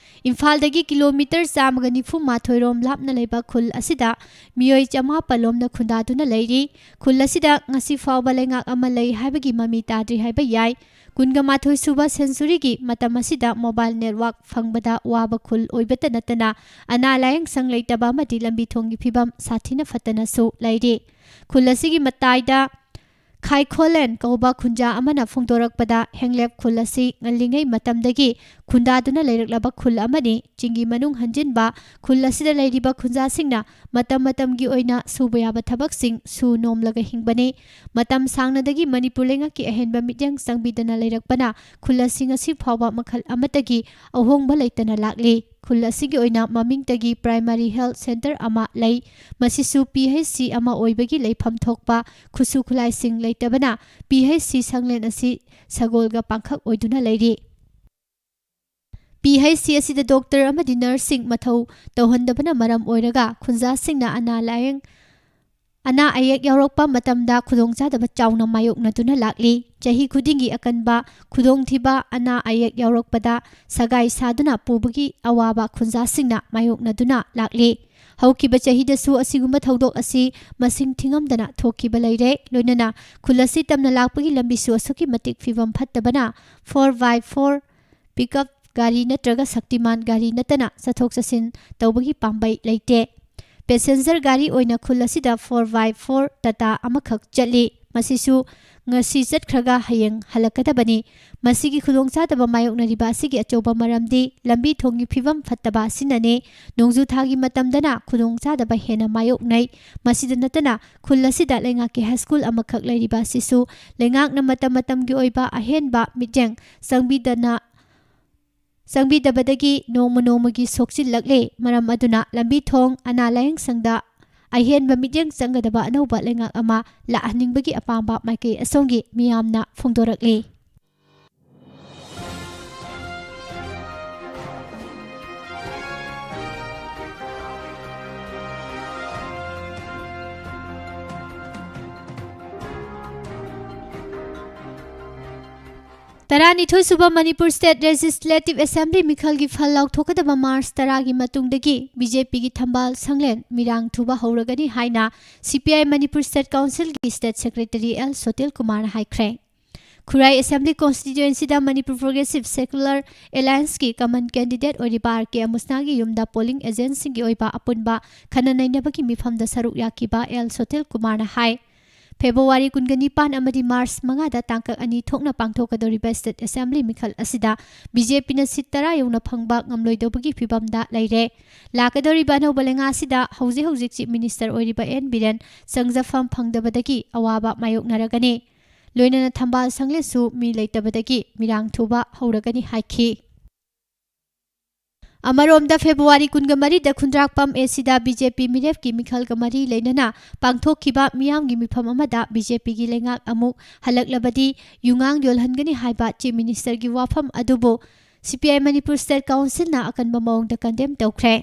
ꯏꯝꯐꯥꯜꯗꯒꯤ ꯀꯤꯂꯣꯃꯤꯇꯔ ꯆꯥꯝꯃꯒ ꯅꯤꯐꯨ ꯃꯥꯊꯣꯏ ꯔꯣꯝ ꯂꯥꯞꯅ ꯂꯩꯕ ꯈꯨꯜ ꯑꯁꯤꯗ ꯃꯤꯑꯣꯏ ꯆꯃꯥꯄꯜ ꯂꯣꯝꯅ ꯈꯨꯟꯗꯥꯗꯨꯅ ꯂꯩꯔꯤ꯫ ꯈꯨꯜ ꯑꯁꯤꯗ ꯉꯁꯤ ꯐꯥꯎꯕ ꯂꯩꯉꯥꯛ ꯑꯃ ꯂꯩ ꯍꯥꯏꯕꯒꯤ ꯃꯃꯤ ꯇꯥꯗ꯭ꯔꯤ ꯍꯥꯏꯕ ꯌꯥꯏ꯫ ꯀꯨꯟꯒ ꯃꯥꯊꯣꯏ ꯁꯨꯕ ꯁꯦꯟꯆꯨꯔꯤꯒꯤ ꯃꯇꯝ ꯑꯁꯤꯗ ꯃꯣꯕꯥꯏꯜ ꯅꯦꯠꯋꯥꯔꯛ ꯐꯪꯕꯗ ꯋꯥꯕ ꯈꯨꯜ ꯑꯣꯏꯕꯇ ꯅꯠꯇꯅ ꯑꯅꯥ ꯂꯥꯌꯦꯡ ꯁꯪ ꯂꯩꯇꯕ ꯑꯃꯗꯤ ꯂꯝꯕꯤ ꯊꯣꯡꯒꯤ ꯐꯤꯕꯝ ꯁꯥꯊꯤꯅ ꯐꯠꯇꯅꯁꯨ ꯂꯩꯔꯤ꯫ ꯈꯨꯜ ꯑꯁꯤꯒꯤ ꯃꯇꯥꯏꯗ ꯈꯥꯏꯈꯣꯂꯦꯟ ꯀꯧꯕ ꯈꯨꯟꯖꯥ ꯑꯃꯅ ꯐꯣꯡꯗꯣꯔꯛꯄꯗ, ꯍꯦꯡꯂꯦꯞ ꯈꯨꯜ ꯑꯁꯤ ꯉꯜꯂꯤꯉꯩ ꯃꯇꯝꯗꯒꯤ ꯈꯨꯟꯗꯥꯗꯨꯅ ꯂꯩꯔꯛꯂꯕ ꯈꯨꯜ ꯑꯃꯅꯤ꯫ ꯆꯤꯡꯒꯤ ꯃꯅꯨꯡ ꯍꯟꯖꯤꯟꯕ ꯈꯨꯜ ꯑꯁꯤꯗ ꯂꯩꯔꯤꯕ ꯈꯨꯟꯖꯥꯁꯤꯡꯅ ꯃꯇꯝ ꯃꯇꯝꯒꯤ ꯑꯣꯏꯅ ꯁꯨꯕ ꯌꯥꯕ ꯊꯕꯛꯁꯤꯡ ꯁꯨ ꯅꯣꯝꯂꯒ ꯍꯤꯡꯕꯅꯤ꯫ ꯃꯇꯝ ꯁꯥꯡꯅꯗꯒꯤ ꯃꯅꯤꯄꯨꯔ ꯂꯩꯉꯥꯛꯀꯤ ꯑꯍꯦꯟꯕ ꯃꯤꯠꯌꯦꯡ ꯆꯪꯕꯤꯗꯅ ꯂꯩꯔꯛꯄꯅ ꯈꯨꯜ ꯑꯁꯤ ꯉꯁꯤ ꯐꯥꯎꯕ ꯃꯈꯜ ꯑꯃꯠꯇꯒꯤ ꯑꯍꯣꯡꯕ ꯂꯩꯇꯅ ꯂꯥꯛꯂꯤ꯫ ꯈꯨꯜ ꯑꯁꯤꯒꯤ ꯑꯣꯏꯅ ꯃꯃꯤꯡꯇꯒꯤ ꯄ꯭ꯔꯥꯏꯃꯥꯔꯤ ꯍꯦꯜꯊ ꯁꯦꯟꯇꯔ ꯑꯃ ꯂꯩ꯫ ꯃꯁꯤꯁꯨ ꯄꯤ ꯑꯩꯆ ꯁꯤ ꯑꯃ ꯑꯣꯏꯕꯒꯤ ꯂꯩꯐꯝ ꯊꯣꯛꯄ ꯈꯨꯠꯁꯨ ꯈꯨꯠꯂꯥꯏꯁꯤꯡ ꯂꯩꯇꯕꯅ ꯄꯤ ꯑꯩꯆ ꯁꯤ ꯁꯪꯂꯦꯟ ꯑꯁꯤ ꯁꯒꯣꯜꯒ ꯄꯥꯡꯈꯛ ꯑꯣꯏꯗꯨꯅ ꯂꯩꯔꯤ꯫ ꯄꯤ ꯑꯩꯆ ꯁꯤ ꯑꯁꯤꯗ ꯗꯣꯛꯇꯔ ꯑꯃꯗꯤ ꯅꯔꯁꯁꯤꯡ ꯃꯊꯧ ꯇꯧꯍꯟꯗꯕꯅ ꯃꯔꯝ ꯑꯣꯏꯔꯒ ꯈꯨꯟꯖꯥꯁꯤꯡꯅ ꯑꯅꯥ ꯂꯥꯌꯦꯡ, ꯑꯅꯥ ꯑꯌꯦꯛ ꯌꯥꯎꯔꯛꯄ ꯃꯇꯝꯗ ꯈꯨꯗꯣꯡꯆꯥꯗꯕ ꯆꯥꯎꯅ ꯃꯥꯌꯣꯛꯅꯗꯨꯅ ꯂꯥꯛꯂꯤ꯫ ꯆꯍꯤ ꯈꯨꯗꯤꯡꯒꯤ ꯑꯀꯟꯕ ꯈꯨꯗꯣꯡꯊꯤꯕ ꯑꯅꯥ ꯑꯌꯦꯛ ꯌꯥꯎꯔꯛꯄꯗ ꯁꯒꯥꯏ ꯁꯥꯗꯨꯅ ꯄꯨꯕꯒꯤ ꯑꯋꯥꯕ ꯈꯨꯟꯖꯥꯁꯤꯡꯅ ꯃꯥꯌꯣꯛꯅꯗꯨꯅ ꯂꯥꯛꯂꯤ꯫ ꯍꯧꯈꯤꯕ ꯆꯍꯤꯗꯁꯨ ꯑꯁꯤꯒꯨꯝꯕ ꯊꯧꯗꯣꯛ ꯑꯁꯤ ꯃꯁꯤꯡ ꯊꯤꯉꯝꯗꯅ ꯊꯣꯛꯈꯤꯕ ꯂꯩꯔꯦ꯫ ꯂꯣꯏꯅꯅ ꯈꯨꯜ ꯑꯁꯤ ꯇꯝꯅ ꯂꯥꯛꯄꯒꯤ ꯂꯝꯕꯤꯁꯨ ꯑꯁꯨꯛꯀꯤ ꯃꯇꯤꯛ ꯐꯤꯕꯝ ꯐꯠꯇꯕꯅ four by four pickup ꯒꯥꯔꯤ ꯅꯠꯇ꯭ꯔꯒ ꯁꯛꯇꯤꯃꯥꯟ ꯒꯥꯔꯤ ꯅꯠꯇꯅ ꯆꯠꯊꯣꯛ ꯆꯠꯁꯤꯟ ꯇꯧꯕꯒꯤ ꯄꯥꯝꯕꯩ ꯂꯩꯇꯦ꯫ ꯄꯦꯁꯦꯟꯖꯔ ꯒꯥꯔꯤ ꯑꯣꯏꯅ ꯈꯨꯜ ꯑꯁꯤꯗ four by four ꯇꯥꯇꯥ ꯑꯃꯈꯛ ꯆꯠꯂꯤ꯫ ꯃꯁꯤꯁꯨ ꯉꯁꯤ ꯆꯠꯈ꯭ꯔꯒ ꯍꯌꯦꯡ ꯍꯜꯂꯛꯀꯗꯕꯅꯤ꯫ ꯃꯁꯤꯒꯤ ꯈꯨꯗꯣꯡꯆꯥꯗꯕ ꯃꯥꯌꯣꯛꯅꯔꯤꯕ ꯑꯁꯤꯒꯤ ꯑꯆꯧꯕ ꯃꯔꯝꯗꯤ ꯂꯝꯕꯤ ꯊꯣꯡꯒꯤ ꯐꯤꯕꯝ ꯐꯠꯇꯕ ꯑꯁꯤꯅꯅꯤ꯫ ꯅꯣꯡꯖꯨ ꯊꯥꯒꯤ ꯃꯇꯝꯗꯅ ꯈꯨꯗꯣꯡꯆꯥꯗꯕ ꯍꯦꯟꯅ ꯃꯥꯌꯣꯛꯅꯩ꯫ ꯃꯁꯤꯗ ꯅꯠꯇꯅ ꯈꯨꯜ ꯑꯁꯤꯗ ꯂꯩꯉꯥꯛꯀꯤ ꯍꯥꯏ ꯁ꯭ꯀꯨꯜ ꯑꯃꯈꯛ ꯂꯩꯔꯤꯕ ꯑꯁꯤꯁꯨ ꯂꯩꯉꯥꯛꯅ ꯃꯇꯝ ꯃꯇꯝꯒꯤ ꯑꯣꯏꯕ ꯑꯍꯦꯟꯕ ꯃꯤꯠꯌꯦꯡ ꯆꯪꯕꯤꯗꯅ ꯆꯪꯕꯤꯗꯕꯗꯒꯤ ꯅꯣꯡꯃ ꯅꯣꯡꯃꯒꯤ ꯁꯣꯛꯆꯤꯜꯂꯛꯂꯦ꯫ ꯃꯔꯝ ꯑꯗꯨꯅ ꯂꯝꯕꯤ ꯊꯣꯡ, ꯑꯅꯥ ꯂꯥꯌꯦꯡ ꯁꯪꯗ ꯑꯍꯦꯟꯕ ꯃꯤꯠꯌꯦꯡ ꯆꯪꯒꯗꯕ ꯑꯅꯧꯕ ꯂꯩꯉꯥꯛ ꯑꯃ ꯂꯥꯛꯍꯟꯅꯤꯡꯕꯒꯤ ꯑꯄꯥꯝꯕ ꯃꯥꯏꯀꯩ ꯑꯁꯣꯝꯒꯤ ꯃꯤꯌꯥꯝꯅ ꯐꯣꯡꯗꯣꯔꯛꯂꯤ꯫ ꯇꯔꯥꯅꯤꯊꯣꯏ ꯁꯨꯕ ꯃꯅꯤꯄꯨꯔ ꯁ꯭ꯇꯦꯠ ꯂꯦꯖꯤꯁꯂꯦꯇꯤꯚ ꯑꯦꯁꯦꯝꯕ꯭ꯂꯤ ꯃꯤꯈꯜꯒꯤ ꯐꯜ ꯂꯥꯎꯊꯣꯛꯀꯗꯕ ꯃꯥꯔꯆ ꯇꯔꯥꯒꯤ ꯃꯇꯨꯡꯗꯒꯤ ꯕꯤ ꯖꯦ ꯄꯤꯒꯤ ꯊꯝꯕꯥꯜ ꯁꯪꯂꯦꯟ ꯃꯤꯔꯥꯡ ꯊꯨꯕ ꯍꯧꯔꯒꯅꯤ ꯍꯥꯏꯅ ꯁꯤ ꯄꯤ ꯑꯥꯏ ꯃꯅꯤꯄꯨꯔ ꯁ꯭ꯇꯦꯠ ꯀꯥꯎꯟꯁꯤꯜꯒꯤ ꯁ꯭ꯇꯦꯠ ꯁꯦꯀ꯭ꯔꯦꯇꯔꯤ ꯑꯦꯜ ꯁꯣꯇꯤꯜ ꯀꯨꯃꯥꯔꯅ ꯍꯥꯏꯈ꯭ꯔꯦ꯫ ꯈꯨꯔꯥꯏ ꯑꯦꯁꯦꯝꯕ꯭ꯂꯤ ꯀꯣꯟꯁꯇꯤꯇ꯭ꯌꯨꯑꯦꯟꯁꯤꯗ ꯃꯅꯤꯄꯨꯔ ꯄ꯭ꯔꯣꯒ꯭ꯔꯦꯁꯤꯚ ꯁꯦꯀꯨꯂꯔ ꯑꯦꯂꯥꯌꯟꯁꯀꯤ ꯀꯃꯟ ꯀꯦꯟꯗꯤꯗꯦꯠ ꯑꯣꯏꯔꯤꯕ ꯑꯥꯔ ꯀꯦ ꯑꯃꯨꯁꯅꯥꯒꯤ ꯌꯨꯝꯗ ꯄꯣꯂꯤꯡ ꯑꯦꯖꯦꯟꯠꯁꯤꯡꯒꯤ ꯑꯣꯏꯕ ꯑꯄꯨꯟꯕ ꯈꯟꯅ ꯅꯩꯅꯕꯒꯤ ꯃꯤꯐꯝꯗ ꯁꯔꯨꯛ ꯌꯥꯈꯤꯕ ꯑꯦꯜ ꯁꯣꯇꯤꯜ ꯀꯨꯃꯥꯔꯅ ꯍꯥꯏ, ꯐꯦꯕ꯭ꯔꯨꯋꯥꯔꯤ ꯀꯨꯟꯒ ꯅꯤꯄꯥꯟ ꯑꯃꯗꯤ ꯃꯥꯔꯆ ꯃꯉꯥꯗ ꯇꯥꯡꯀꯛ ꯑꯅꯤ ꯊꯣꯛꯅ ꯄꯥꯡꯊꯣꯛꯀꯗꯧꯔꯤꯕ ꯁ꯭ꯇꯦꯠ ꯑꯦꯁꯦꯝꯕ꯭ꯂꯤ ꯃꯤꯈꯜ ꯑꯁꯤꯗ ꯕꯤ ꯖꯦ ꯄꯤꯅ ꯁꯤꯠ ꯇꯔꯥ ꯌꯧꯅ ꯐꯪꯕ ꯉꯝꯂꯣꯏꯗꯧꯕꯒꯤ ꯐꯤꯕꯝꯗ ꯂꯩꯔꯦ꯫ ꯂꯥꯛꯀꯗꯧꯔꯤꯕ ꯑꯅꯧꯕ ꯂꯩꯉꯥꯛ ꯑꯁꯤꯗ ꯍꯧꯖꯤꯛ ꯍꯧꯖꯤꯛ ꯆꯤꯐ ꯃꯤꯅꯤꯁꯇꯔ ꯑꯣꯏꯔꯤꯕ ꯑꯦꯟ ꯕꯤꯔꯦꯟ ꯆꯪꯖꯐꯝ ꯐꯪꯗꯕꯗꯒꯤ ꯑꯋꯥꯕ ꯃꯥꯌꯣꯛꯅꯔꯒꯅꯤ꯫ ꯂꯣꯏꯅꯅ ꯊꯝꯕꯥꯜ ꯁꯪꯂꯦꯟꯁꯨ ꯃꯤ ꯂꯩꯇꯕꯗꯒꯤ ꯃꯤꯔꯥꯡ ꯊꯨꯕ ꯍꯧꯔꯒꯅꯤ ꯍꯥꯏꯈꯤ꯫ ꯑꯃꯔꯣꯝꯗ ꯐꯦꯕ꯭ꯔꯨꯋꯥꯔꯤ ꯀꯨꯟꯒ ꯃꯔꯤꯗ ꯈꯨꯟꯗ꯭ꯔꯥꯛꯄꯝ ꯑꯦ ꯁꯤꯗ ꯕꯤ ꯖꯦ ꯄꯤ ꯃꯤꯔꯦꯞꯀꯤ ꯃꯤꯈꯜꯒ ꯃꯔꯤ ꯂꯩꯅꯅ ꯄꯥꯡꯊꯣꯛꯈꯤꯕ ꯃꯤꯌꯥꯝꯒꯤ ꯃꯤꯐꯝ ꯑꯃꯗ ꯕꯤ ꯖꯦ ꯄꯤꯒꯤ ꯂꯩꯉꯥꯛ ꯑꯃꯨꯛ ꯍꯜꯂꯛꯂꯕꯗꯤ ꯌꯨꯉꯥꯡ ꯌꯣꯜꯍꯟꯒꯅꯤ ꯍꯥꯏꯕ ꯆꯤꯐ ꯃꯤꯅꯤꯁꯇꯔꯒꯤ ꯋꯥꯐꯝ ꯑꯗꯨꯕꯨ ꯁꯤ ꯄꯤ ꯑꯥꯏ ꯃꯅꯤꯄꯨꯔ ꯁ꯭ꯇꯦꯠ ꯀꯥꯎꯟꯁꯤꯜꯅ ꯑꯀꯟꯕ ꯃꯑꯣꯡꯗ ꯀꯟꯗꯦꯝ ꯇꯧꯈ꯭ꯔꯦ꯫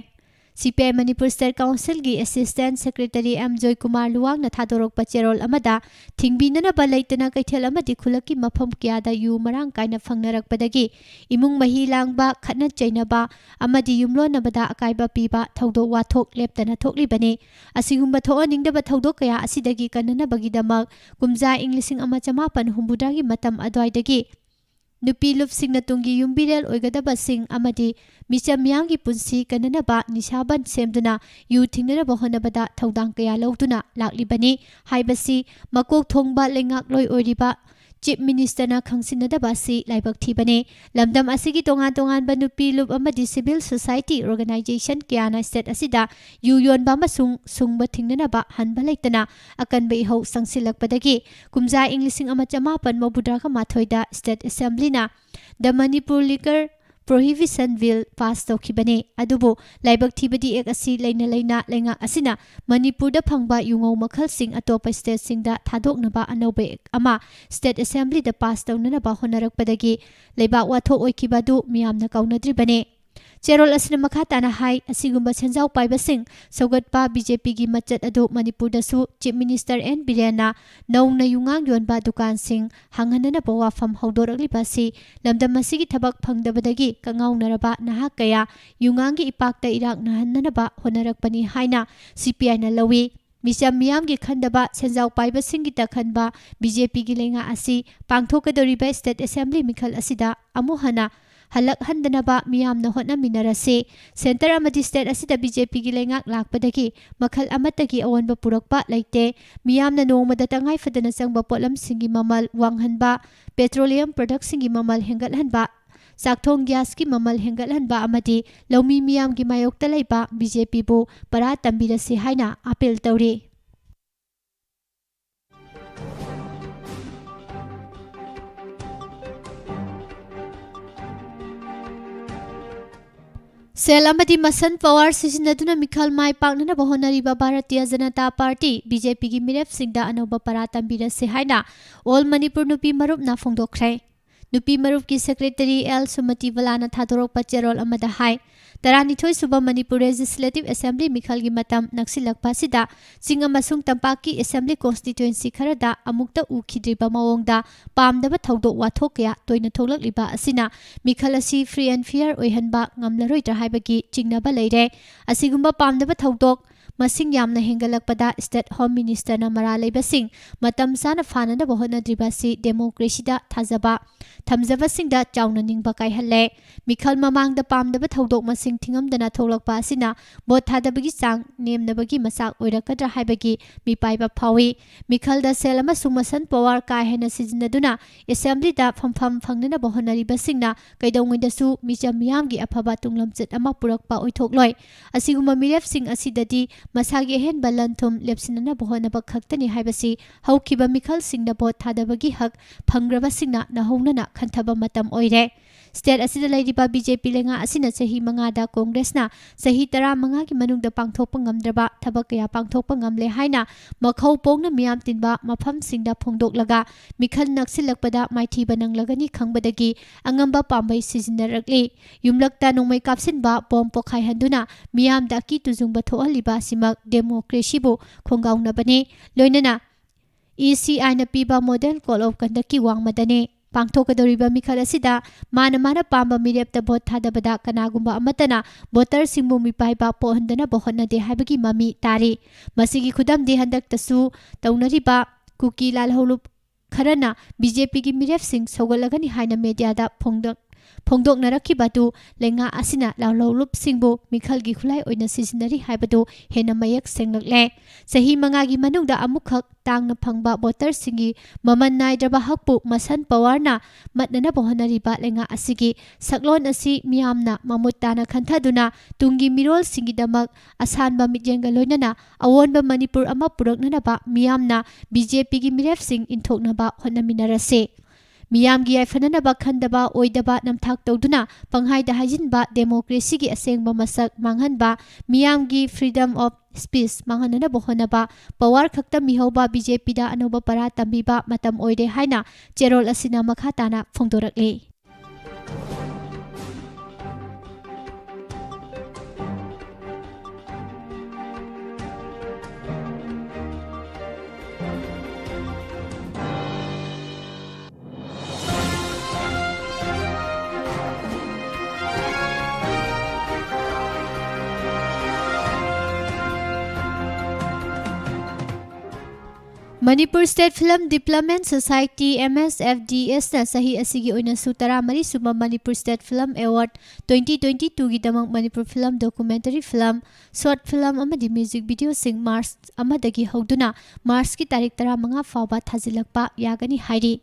ꯁꯤ ꯄꯤ ꯑꯥꯏ ꯃꯅꯤꯄꯨꯔ ꯁ꯭ꯇꯦꯠ ꯀꯥꯎꯟꯁꯤꯜꯒꯤ ꯑꯦꯁꯤꯁꯇꯦꯟꯠ ꯁꯦꯀ꯭ꯔꯦꯇꯔꯤ ꯑꯦꯝ ꯖꯣꯏꯀꯨꯃꯥꯔ ꯂꯨꯋꯥꯡꯅ ꯊꯥꯗꯣꯔꯛꯄ ꯆꯦꯔꯣꯜ ꯑꯃꯗ ꯊꯤꯡꯕꯤꯅꯅꯕ ꯂꯩꯇꯅ ꯀꯩꯊꯦꯜ ꯑꯃꯗꯤ ꯈꯨꯜꯂꯛꯀꯤ ꯃꯐꯝ ꯀꯌꯥꯗ ꯌꯨ ꯃꯔꯥꯡ ꯀꯥꯏꯅ ꯐꯪꯅꯔꯛꯄꯗꯒꯤ ꯏꯃꯨꯡ ꯃꯍꯤ ꯂꯥꯡꯕ, ꯈꯠꯅ ꯆꯩꯅꯕ ꯑꯃꯗꯤ ꯌꯨꯝꯂꯣꯟꯅꯕꯗ ꯑꯀꯥꯏꯕ ꯄꯤꯕ ꯊꯧꯗꯣꯛ ꯋꯥꯊꯣꯛ ꯂꯦꯞꯇꯅ ꯊꯣꯛꯂꯤꯕꯅꯤ꯫ ꯑꯁꯤꯒꯨꯝꯕ ꯊꯣꯛꯍꯟꯅꯤꯡꯗꯕ ꯊꯧꯗꯣꯛ ꯀꯌꯥ ꯑꯁꯤꯗꯒꯤ ꯀꯟꯅꯅꯕꯒꯤꯗꯃꯛ ꯀꯨꯝꯖꯥ ꯏꯪ ꯂꯤꯁꯤꯡ ꯑꯃ ꯆꯃꯥꯄꯟ ꯍꯨꯝꯐꯨꯇꯔꯥꯒꯤ ꯃꯇꯝ ꯑꯗꯨꯋꯥꯏꯗꯒꯤ ꯅꯨꯄꯤ ꯂꯨꯞꯁꯤꯡꯅ ꯇꯨꯡꯒꯤ ꯌꯨꯝꯕꯤꯔꯦꯜ ꯑꯣꯏꯒꯗꯕꯁꯤꯡ ꯑꯃꯗꯤ ꯃꯤꯆꯝ ꯃꯤꯌꯥꯝꯒꯤ ꯄꯨꯟꯁꯤ ꯀꯟꯅꯅꯕ ꯅꯤꯁꯥ ꯕꯟ ꯁꯦꯝꯗꯨꯅ ꯌꯨ ꯊꯤꯡꯅꯅꯕ ꯍꯣꯠꯅꯕꯗ ꯊꯧꯗꯥꯡ ꯀꯌꯥ ꯂꯧꯗꯨꯅ ꯂꯥꯛꯂꯤꯕꯅꯤ ꯍꯥꯏꯕꯁꯤ ꯃꯀꯣꯛ ꯊꯣꯡꯕ ꯂꯩꯉꯥꯛꯂꯣꯏ ꯑꯣꯏꯔꯤꯕ ꯆꯤꯐ ꯃꯤꯅꯤꯁꯇꯔꯅ ꯈꯪꯁꯤꯟꯅꯗꯕ ꯑꯁꯤ ꯂꯥꯏꯕꯛ ꯊꯤꯕꯅꯤ꯫ ꯂꯝꯗꯝ ꯑꯁꯤꯒꯤ ꯇꯣꯉꯥꯟ ꯇꯣꯉꯥꯟꯕ ꯅꯨꯄꯤ ꯂꯨꯞ ꯑꯃꯗꯤ ꯁꯤꯚꯤꯜ ꯁꯣꯁꯥꯏꯇꯤ ꯑꯣꯔꯒꯅꯥꯏꯖꯦꯁꯟ ꯀꯌꯥꯅ ꯁ꯭ꯇꯦꯠ ꯑꯁꯤꯗ ꯌꯨ ꯌꯣꯟꯕ ꯑꯃꯁꯨꯡ ꯁꯨꯡꯕ ꯊꯤꯡꯅꯅꯕ ꯍꯟꯕ ꯂꯩꯇꯅ ꯑꯀꯟꯕ ꯏꯍꯧ ꯆꯪꯁꯤꯜꯂꯛꯄꯗꯒꯤ ꯀꯨꯝꯖꯥ ꯏꯪ ꯂꯤꯁꯤꯡ ꯑꯃ ꯆꯃꯥꯄꯟ ꯃꯧꯗ꯭ꯔꯥꯒ ꯃꯥꯊꯣꯏꯗ ꯁ꯭ꯇꯦꯠ ꯑꯦꯁꯦꯝꯕ꯭ꯂꯤꯅ The Manipur Liquor Prohibition Bill pass ꯇꯧꯈꯤꯕꯅꯤ꯫ ꯑꯗꯨꯕꯨ ꯂꯥꯏꯕꯛ ꯊꯤꯕꯗꯤ ꯑꯦꯛ ꯑꯁꯤ ꯂꯩꯅ ꯂꯩꯅ ꯂꯩꯉꯥꯛ ꯑꯁꯤꯅ ꯃꯅꯤꯄꯨꯔꯗ ꯐꯪꯕ ꯌꯨꯉꯧ ꯃꯈꯜꯁꯤꯡ ꯑꯇꯣꯞꯄ ꯁ꯭ꯇꯦꯠꯁꯤꯡꯗ ꯊꯥꯗꯣꯛꯅꯕ ꯑꯅꯧꯕ ꯑꯦꯛ ꯑꯃ ꯁ꯭ꯇꯦꯠ ꯑꯦꯁꯦꯝꯕ꯭ꯂꯤꯗ ꯄꯥꯁ ꯇꯧꯅꯅꯕ ꯍꯣꯠꯅꯔꯛꯄꯗꯒꯤ ꯂꯩꯕꯥꯛ ꯋꯥꯊꯣꯛ ꯑꯣꯏꯈꯤꯕ ꯑꯗꯨ ꯃꯤꯌꯥꯝꯅ ꯀꯥꯎꯅꯗ꯭ꯔꯤꯕꯅꯤ꯫ ꯆꯦꯔꯣꯜ ꯑꯁꯤꯅ ꯃꯈꯥ ꯇꯥꯅ ꯍꯥꯏ, ꯑꯁꯤꯒꯨꯝꯕ ꯁꯦꯟꯖꯥꯎ ꯄꯥꯏꯕꯁꯤꯡ ꯁꯧꯒꯠꯄ ꯕꯤ ꯖꯦ ꯄꯤꯒꯤ ꯃꯆꯠ ꯑꯗꯨ ꯃꯅꯤꯄꯨꯔꯗꯁꯨ ꯆꯤꯐ ꯃꯤꯅꯤꯁꯇꯔ ꯑꯦꯟ ꯕꯤꯔꯦꯟꯅ ꯅꯧꯅ ꯌꯨꯉꯥꯡ ꯌꯣꯟꯕ ꯗꯨꯀꯥꯟꯁꯤꯡ ꯍꯥꯡꯍꯟꯅꯅꯕ ꯋꯥꯐꯝ ꯍꯧꯗꯣꯔꯛꯂꯤꯕ ꯑꯁꯤ ꯂꯝꯗꯝ ꯑꯁꯤꯒꯤ ꯊꯕꯛ ꯐꯪꯗꯕꯗꯒꯤ ꯀꯉꯥꯎꯅꯔꯕ ꯅꯍꯥ ꯀꯌꯥ ꯌꯨꯉꯥꯡꯒꯤ ꯏꯄꯥꯛꯇ ꯏꯔꯥꯛꯅꯍꯟꯅꯅꯕ ꯍꯣꯠꯅꯔꯛꯄꯅꯤ ꯍꯥꯏꯅ ꯁꯤ ꯄꯤ ꯑꯥꯏꯅ ꯂꯧꯏ꯫ ꯃꯤꯆꯝ ꯃꯤꯌꯥꯝꯒꯤ ꯈꯟꯗꯕ ꯁꯦꯟꯖꯥꯎ ꯄꯥꯏꯕꯁꯤꯡꯒꯤꯇ ꯈꯟꯕ ꯕꯤ ꯖꯦ ꯄꯤꯒꯤ ꯂꯩꯉꯥꯛ ꯑꯁꯤ ꯄꯥꯡꯊꯣꯛꯀꯗꯧꯔꯤꯕ ꯁ꯭ꯇꯦꯠ ꯑꯦꯁꯦꯝꯕ꯭ꯂꯤ ꯃꯤꯈꯜ ꯑꯁꯤꯗ ꯑꯃꯨꯛ ꯍꯟꯅ ꯍꯜꯂꯛꯍꯟꯗꯅꯕ ꯃꯤꯌꯥꯝꯅ ꯍꯣꯠꯅꯃꯤꯟꯅꯔꯁꯤ꯫ ꯁꯦꯟꯇꯔ ꯑꯃꯗꯤ ꯁ꯭ꯇꯦꯠ ꯑꯁꯤꯗ ꯕꯤ ꯖꯦ ꯄꯤꯒꯤ ꯂꯩꯉꯥꯛ ꯂꯥꯛꯄꯗꯒꯤ ꯃꯈꯜ ꯑꯃꯠꯇꯒꯤ ꯑꯑꯣꯟꯕ ꯄꯨꯔꯛꯄ ꯂꯩꯇꯦ꯫ ꯃꯤꯌꯥꯝꯅ ꯅꯣꯡꯃꯗ ꯇꯉꯥꯏ ꯐꯗꯅ ꯆꯪꯕ ꯄꯣꯠꯂꯝꯁꯤꯡꯒꯤ ꯃꯃꯜ ꯋꯥꯡꯍꯟꯕ, ꯄꯦꯇ꯭ꯔꯣꯂꯤꯌꯝ ꯄ꯭ꯔꯗꯛꯁꯤꯡꯒꯤ ꯃꯃꯜ ꯍꯦꯟꯒꯠꯍꯟꯕ, ꯆꯥꯛꯊꯣꯡ ꯒ꯭ꯌꯥꯁꯀꯤ ꯃꯃꯜ ꯍꯦꯟꯒꯠꯍꯟꯕ ꯑꯃꯗꯤ ꯂꯧꯃꯤ ꯃꯤꯌꯥꯝꯒꯤ ꯃꯥꯌꯣꯛꯇ ꯂꯩꯕ ꯕꯤ ꯖꯦ ꯄꯤꯕꯨ ꯄꯔꯥ ꯇꯝꯕꯤꯔꯁꯤ ꯍꯥꯏꯅ ꯑꯥꯄꯤꯜ ꯇꯧꯔꯤ꯫ ꯁꯦꯜ ꯑꯃꯗꯤ ꯃꯁꯟ ꯄꯋꯥꯔ ꯁꯤꯖꯤꯟꯅꯗꯨꯅ ꯃꯤꯈꯜ ꯃꯥꯏ ꯄꯥꯛꯅꯅꯕ ꯍꯣꯠꯅꯔꯤꯕ Bharatiya Janata party, B J ꯄꯤꯒꯤ ꯃꯤꯔꯦꯞꯁꯤꯡꯗ ꯑꯅꯧꯕ ꯄꯔꯥ ꯇꯝꯕꯤꯔꯁꯤ ꯍꯥꯏꯅ ꯑꯣꯜ ꯃꯅꯤꯄꯨꯔ ꯅꯨꯄꯤ ꯃꯔꯨꯞꯅ ꯐꯣꯡꯗꯣꯛꯈ꯭ꯔꯦ꯫ ꯅꯨꯄꯤ ꯃꯔꯨꯞꯀꯤ ꯁꯦꯀ꯭ꯔꯦꯇꯔꯤ ꯑꯦꯜ ꯁꯨꯃꯇꯤ ꯕꯂꯥꯅ ꯊꯥꯗꯣꯔꯛꯄ ꯆꯦꯔꯣꯜ ꯑꯃꯗ ꯍꯥꯏ, ꯇꯔꯥꯅꯤꯊꯣꯏ ꯁꯨꯕ ꯃꯅꯤꯄꯨꯔ ꯂꯦꯖꯤꯁꯂꯦꯇꯤꯚ ꯑꯦꯁꯦꯝꯕ꯭ꯂꯤ ꯃꯤꯈꯜꯒꯤ ꯃꯇꯝ ꯅꯛꯁꯤꯜꯂꯛꯄ ꯑꯁꯤꯗ ꯆꯤꯡ ꯑꯃꯁꯨꯡ ꯇꯝꯄꯥꯛꯀꯤ ꯑꯦꯁꯦꯝꯕ꯭ꯂꯤ ꯀꯣꯟꯁꯇꯤꯇ꯭ꯋꯦꯟꯁꯤ ꯈꯔꯗ ꯑꯃꯨꯛꯇ ꯎꯈꯤꯗ꯭ꯔꯤꯕ ꯃꯑꯣꯡꯗ ꯄꯥꯝꯗꯕ ꯊꯧꯗꯣꯛ ꯋꯥꯊꯣꯛ ꯀꯌꯥ ꯇꯣꯏꯅ ꯊꯣꯛꯂꯛꯂꯤꯕ ꯑꯁꯤꯅ ꯃꯤꯈꯜ ꯑꯁꯤ free and fair ꯑꯣꯏꯍꯟꯕ ꯉꯝꯂꯔꯣꯏꯗ꯭ꯔꯥ ꯍꯥꯏꯕꯒꯤ ꯆꯤꯡꯅꯕ ꯂꯩꯔꯦ꯫ ꯑꯁꯤꯒꯨꯝꯕ ꯄꯥꯝꯗꯕ ꯊꯧꯗꯣꯛ ꯃꯁꯤꯡ ꯌꯥꯝꯅ ꯍꯦꯟꯒꯠꯂꯛꯄꯗ State Home Ministerꯅ ꯃꯔꯥꯜ ꯂꯩꯕꯁꯤꯡ ꯃꯇꯝ ꯆꯥꯅ ꯐꯥꯅꯅꯕ ꯍꯣꯠꯅꯗ꯭ꯔꯤꯕ ꯑꯁꯤ democracyꯗ ꯊꯥꯖꯕ ꯊꯝꯖꯕꯁꯤꯡꯗ ꯆꯥꯎꯅ ꯅꯤꯡꯕ ꯀꯥꯏꯍꯜꯂꯦ꯫ ꯃꯤꯈꯜ ꯃꯃꯥꯡꯗ ꯄꯥꯝꯗꯕ ꯊꯧꯗꯣꯛ ꯃꯁꯤꯡ ꯊꯤꯉꯝꯗꯅ ꯊꯣꯛꯂꯛꯄ ꯑꯁꯤꯅ vote ꯊꯥꯗꯕꯒꯤ ꯆꯥꯡ ꯅꯦꯝꯅꯕꯒꯤ ꯃꯆꯥꯛ ꯑꯣꯏꯔꯛꯀꯗ꯭ꯔꯥ ꯍꯥꯏꯕꯒꯤ ꯃꯤꯄꯥꯏꯕ ꯐꯥꯎꯏ꯫ ꯃꯤꯈꯜꯗ ꯁꯦꯜ ꯑꯃꯁꯨꯡ ꯃꯁꯟ power ꯀꯥ ꯍꯦꯟꯅ ꯁꯤꯖꯤꯟꯅꯗꯨꯅ assemblyꯗ ꯐꯝꯐꯝ ꯐꯪꯅꯅꯕ ꯍꯣꯠꯅꯔꯤꯕꯁꯤꯡꯅ ꯀꯩꯗꯧꯉꯩꯗꯁꯨ ꯃꯤꯆꯝ ꯃꯤꯌꯥꯝꯒꯤ ꯑꯐꯕ ꯇꯨꯡꯂꯝꯆꯠ ꯑꯃ ꯄꯨꯔꯛꯄ ꯑꯣꯏꯊꯣꯛꯂꯣꯏ꯫ ꯑꯁꯤꯒꯨꯝꯕ ꯃꯤꯔꯦꯞꯁꯤꯡ ꯑꯁꯤꯗꯗꯤ ꯃꯁꯥꯒꯤ ꯑꯍꯦꯟꯕ ꯂꯟ ꯊꯨꯝ ꯂꯦꯞꯁꯤꯟꯅꯅꯕ ꯍꯣꯠꯅꯕ ꯈꯛꯇꯅꯤ ꯍꯥꯏꯕꯁꯤ ꯍꯧꯈꯤꯕ ꯃꯤꯈꯜꯁꯤꯡꯗ vote ꯊꯥꯗꯕꯒꯤ ꯍꯛ ꯐꯪꯈ꯭ꯔꯕꯁꯤꯡꯅ ꯅꯧꯍꯧꯅꯅ ꯈꯟꯊꯕ ꯃꯇꯝ ꯑꯣꯏꯔꯦ꯫ State ꯑꯁꯤꯗ ꯂꯩꯔꯤꯕ BJP ꯂꯩꯉꯥꯛ ꯑꯁꯤꯅ ꯆꯍꯤ ꯃꯉꯥꯗ Congressꯅ ꯆꯍꯤ ꯇꯔꯥꯃꯉꯥꯒꯤ ꯃꯅꯨꯡꯗ ꯄꯥꯡꯊꯣꯛꯄ ꯉꯝꯗ꯭ꯔꯕ ꯊꯕꯛ ꯀꯌꯥ ꯄꯥꯡꯊꯣꯛꯄ ꯉꯝꯂꯦ ꯍꯥꯏꯅ ꯃꯈꯧ ꯄꯣꯡꯅ ꯃꯤꯌꯥꯝ ꯇꯤꯟꯕ ꯃꯐꯝꯁꯤꯡꯗ ꯐꯣꯡꯗꯣꯛꯂꯒ ꯃꯤꯈꯜ ꯅꯛꯁꯤꯜꯂꯛꯄꯗ ꯃꯥꯏꯊꯤꯕ ꯅꯪꯂꯒꯅꯤ ꯈꯪꯕꯗꯒꯤ ꯑꯉꯝꯕ ꯄꯥꯝꯕꯩ ꯁꯤꯖꯤꯟꯅꯔꯛꯂꯤ꯫ ꯌꯨꯝꯂꯛꯇ ꯅꯣꯡꯃꯩ ꯀꯥꯞꯁꯤꯟꯕ, bomb ꯄꯣꯈꯥꯏꯍꯟꯗꯨꯅ ꯃꯤꯌꯥꯝꯗ ꯑꯀꯤ ꯇꯨꯖꯨꯡꯕ ꯊꯣꯛꯍꯜꯂꯤꯕ ꯑꯁꯤꯃꯛ democracyꯕꯨ ꯈꯣꯡꯒꯥꯎꯅꯕꯅꯤ꯫ ꯂꯣꯏꯅꯅ ECIꯅ ꯄꯤꯕ Model Code of Conductꯀꯤ ꯋꯥꯡꯃꯗꯅꯤ꯫ ꯄꯥꯡꯊꯣꯛꯀꯗꯧꯔꯤꯕ ꯃꯤꯈꯜ ꯑꯁꯤꯗ ꯃꯥꯅ ꯃꯥꯅ ꯄꯥꯝꯕ ꯃꯤꯔꯦꯞꯇ vote ꯊꯥꯗꯕꯗ ꯀꯅꯥꯒꯨꯝꯕ ꯑꯃꯠꯇꯅ voterꯁꯤꯡꯕꯨ ꯃꯤꯄꯥꯏꯕ ꯄꯣꯛꯍꯟꯗꯅꯕ ꯍꯣꯠꯅꯗꯦ ꯍꯥꯏꯕꯒꯤ ꯃꯃꯤ ꯇꯥꯔꯤ꯫ ꯃꯁꯤꯒꯤ ꯈꯨꯗꯝꯗꯤ ꯍꯟꯗꯛꯇꯁꯨ ꯇꯧꯅꯔꯤꯕ ꯀꯨꯀꯤ ꯂꯥꯜꯍꯧꯂꯨꯞ ꯈꯔꯅ BJPꯒꯤ ꯃꯤꯔꯦꯞꯁꯤꯡ ꯁꯧꯒꯠꯂꯒꯅꯤ ꯍꯥꯏꯅ mediaꯗ ꯐꯣꯡꯗꯣꯛ-, ꯐꯣꯡꯗꯣꯛꯅꯔꯛꯈꯤꯕ ꯑꯗꯨ ꯂꯩꯉꯥꯛ ꯑꯁꯤꯅ ꯂꯥꯜꯍꯧꯂꯨꯞꯁꯤꯡꯕꯨ ꯃꯤꯈꯜꯒꯤ ꯈꯨꯠꯂꯥꯏ ꯑꯣꯏꯅ ꯁꯤꯖꯤꯟꯅꯔꯤ ꯍꯥꯏꯕꯗꯨ ꯍꯦꯟꯅ ꯃꯌꯦꯛ ꯁꯦꯡꯂꯛꯂꯦ꯫ ꯆꯍꯤ ꯃꯉꯥꯒꯤ ꯃꯅꯨꯡꯗ ꯑꯃꯨꯛꯈꯛ ꯇꯥꯡꯅ ꯐꯪꯕ voterꯁꯤꯡꯒꯤ ꯃꯃꯜ ꯅꯥꯏꯗ꯭ꯔꯕ ꯍꯛꯄꯨ ꯃꯁꯟ powerꯅ ꯃꯠꯅꯅꯕ ꯍꯣꯠꯅꯔꯤꯕ ꯂꯩꯉꯥꯛ ꯑꯁꯤꯒꯤ ꯁꯛꯂꯣꯟ ꯑꯁꯤ ꯃꯤꯌꯥꯝꯅ ꯃꯃꯨꯠ ꯇꯥꯅ ꯈꯟꯊꯗꯨꯅ ꯇꯨꯡꯒꯤ ꯃꯤꯔꯣꯜꯁꯤꯡꯒꯤꯗꯃꯛ ꯑꯁꯥꯟꯕ ꯃꯤꯠꯌꯦꯡꯒ ꯂꯣꯏꯅꯅ ꯑꯑꯣꯟꯕ ꯃꯅꯤꯄꯨꯔ ꯑꯃ ꯄꯨꯔꯛꯅꯅꯕ ꯃꯤꯌꯥꯝꯅ BJPꯒꯤ ꯃꯤꯔꯦꯞꯁꯤꯡ ꯏꯟꯊꯣꯛꯅꯕ ꯍꯣꯠꯅꯃꯤꯟꯅꯔꯁꯤ꯫ ꯃꯤꯌꯥꯝꯒꯤ ꯌꯥꯏꯐꯅꯅꯕ ꯈꯟꯗꯕ ꯑꯣꯏꯗꯕ ꯅꯝꯊꯥꯛ ꯇꯧꯗꯨꯅ ꯄꯪꯍꯥꯏꯗ ꯍꯥꯏꯖꯤꯟꯕ democracyꯒꯤ ꯑꯁꯦꯡꯕ ꯃꯁꯛ ꯃꯥꯡꯍꯟꯕ, ꯃꯤꯌꯥꯝꯒꯤ freedom of speech ꯃꯥꯡꯍꯟꯅꯅꯕ ꯍꯣꯠꯅꯕ, power ꯈꯛꯇ ꯃꯤꯍꯧꯕ BJPꯗ ꯑꯅꯧꯕ ꯄꯔꯥ ꯇꯝꯕꯤꯕ ꯃꯇꯝ ꯑꯣꯏꯔꯦ ꯍꯥꯏꯅ ꯆꯦꯔꯣꯜ ꯑꯁꯤꯅ ꯃꯈꯥ ꯇꯥꯅ ꯐꯣꯡꯗꯣꯔꯛꯂꯤ꯫ Manipur State Film Development Society, M S F D S, ꯅ ꯆꯍꯤ ꯑꯁꯤꯒꯤ ꯑꯣꯏꯅ ꯁꯨ ꯇꯔꯥꯃꯔꯤ ꯁꯨꯕ Manipur State Film Award twenty twenty-two ꯒꯤꯗꯃꯛ Manipur film, documentary film, short film ꯑꯃꯗꯤ ꯃ꯭ꯌꯨꯖꯤꯛ ꯚꯤꯗꯤꯑꯣꯁꯤꯡ ꯃꯥꯔꯆ ꯑꯃꯗꯒꯤ ꯍꯧꯗꯨꯅ ꯃꯥꯔꯆꯀꯤ ꯇꯥꯔꯤꯛ ꯇꯔꯥꯃꯉꯥ ꯐꯥꯎꯕ ꯊꯥꯖꯤꯜꯂꯛꯄ ꯌꯥꯒꯅꯤ ꯍꯥꯏꯔꯤ꯫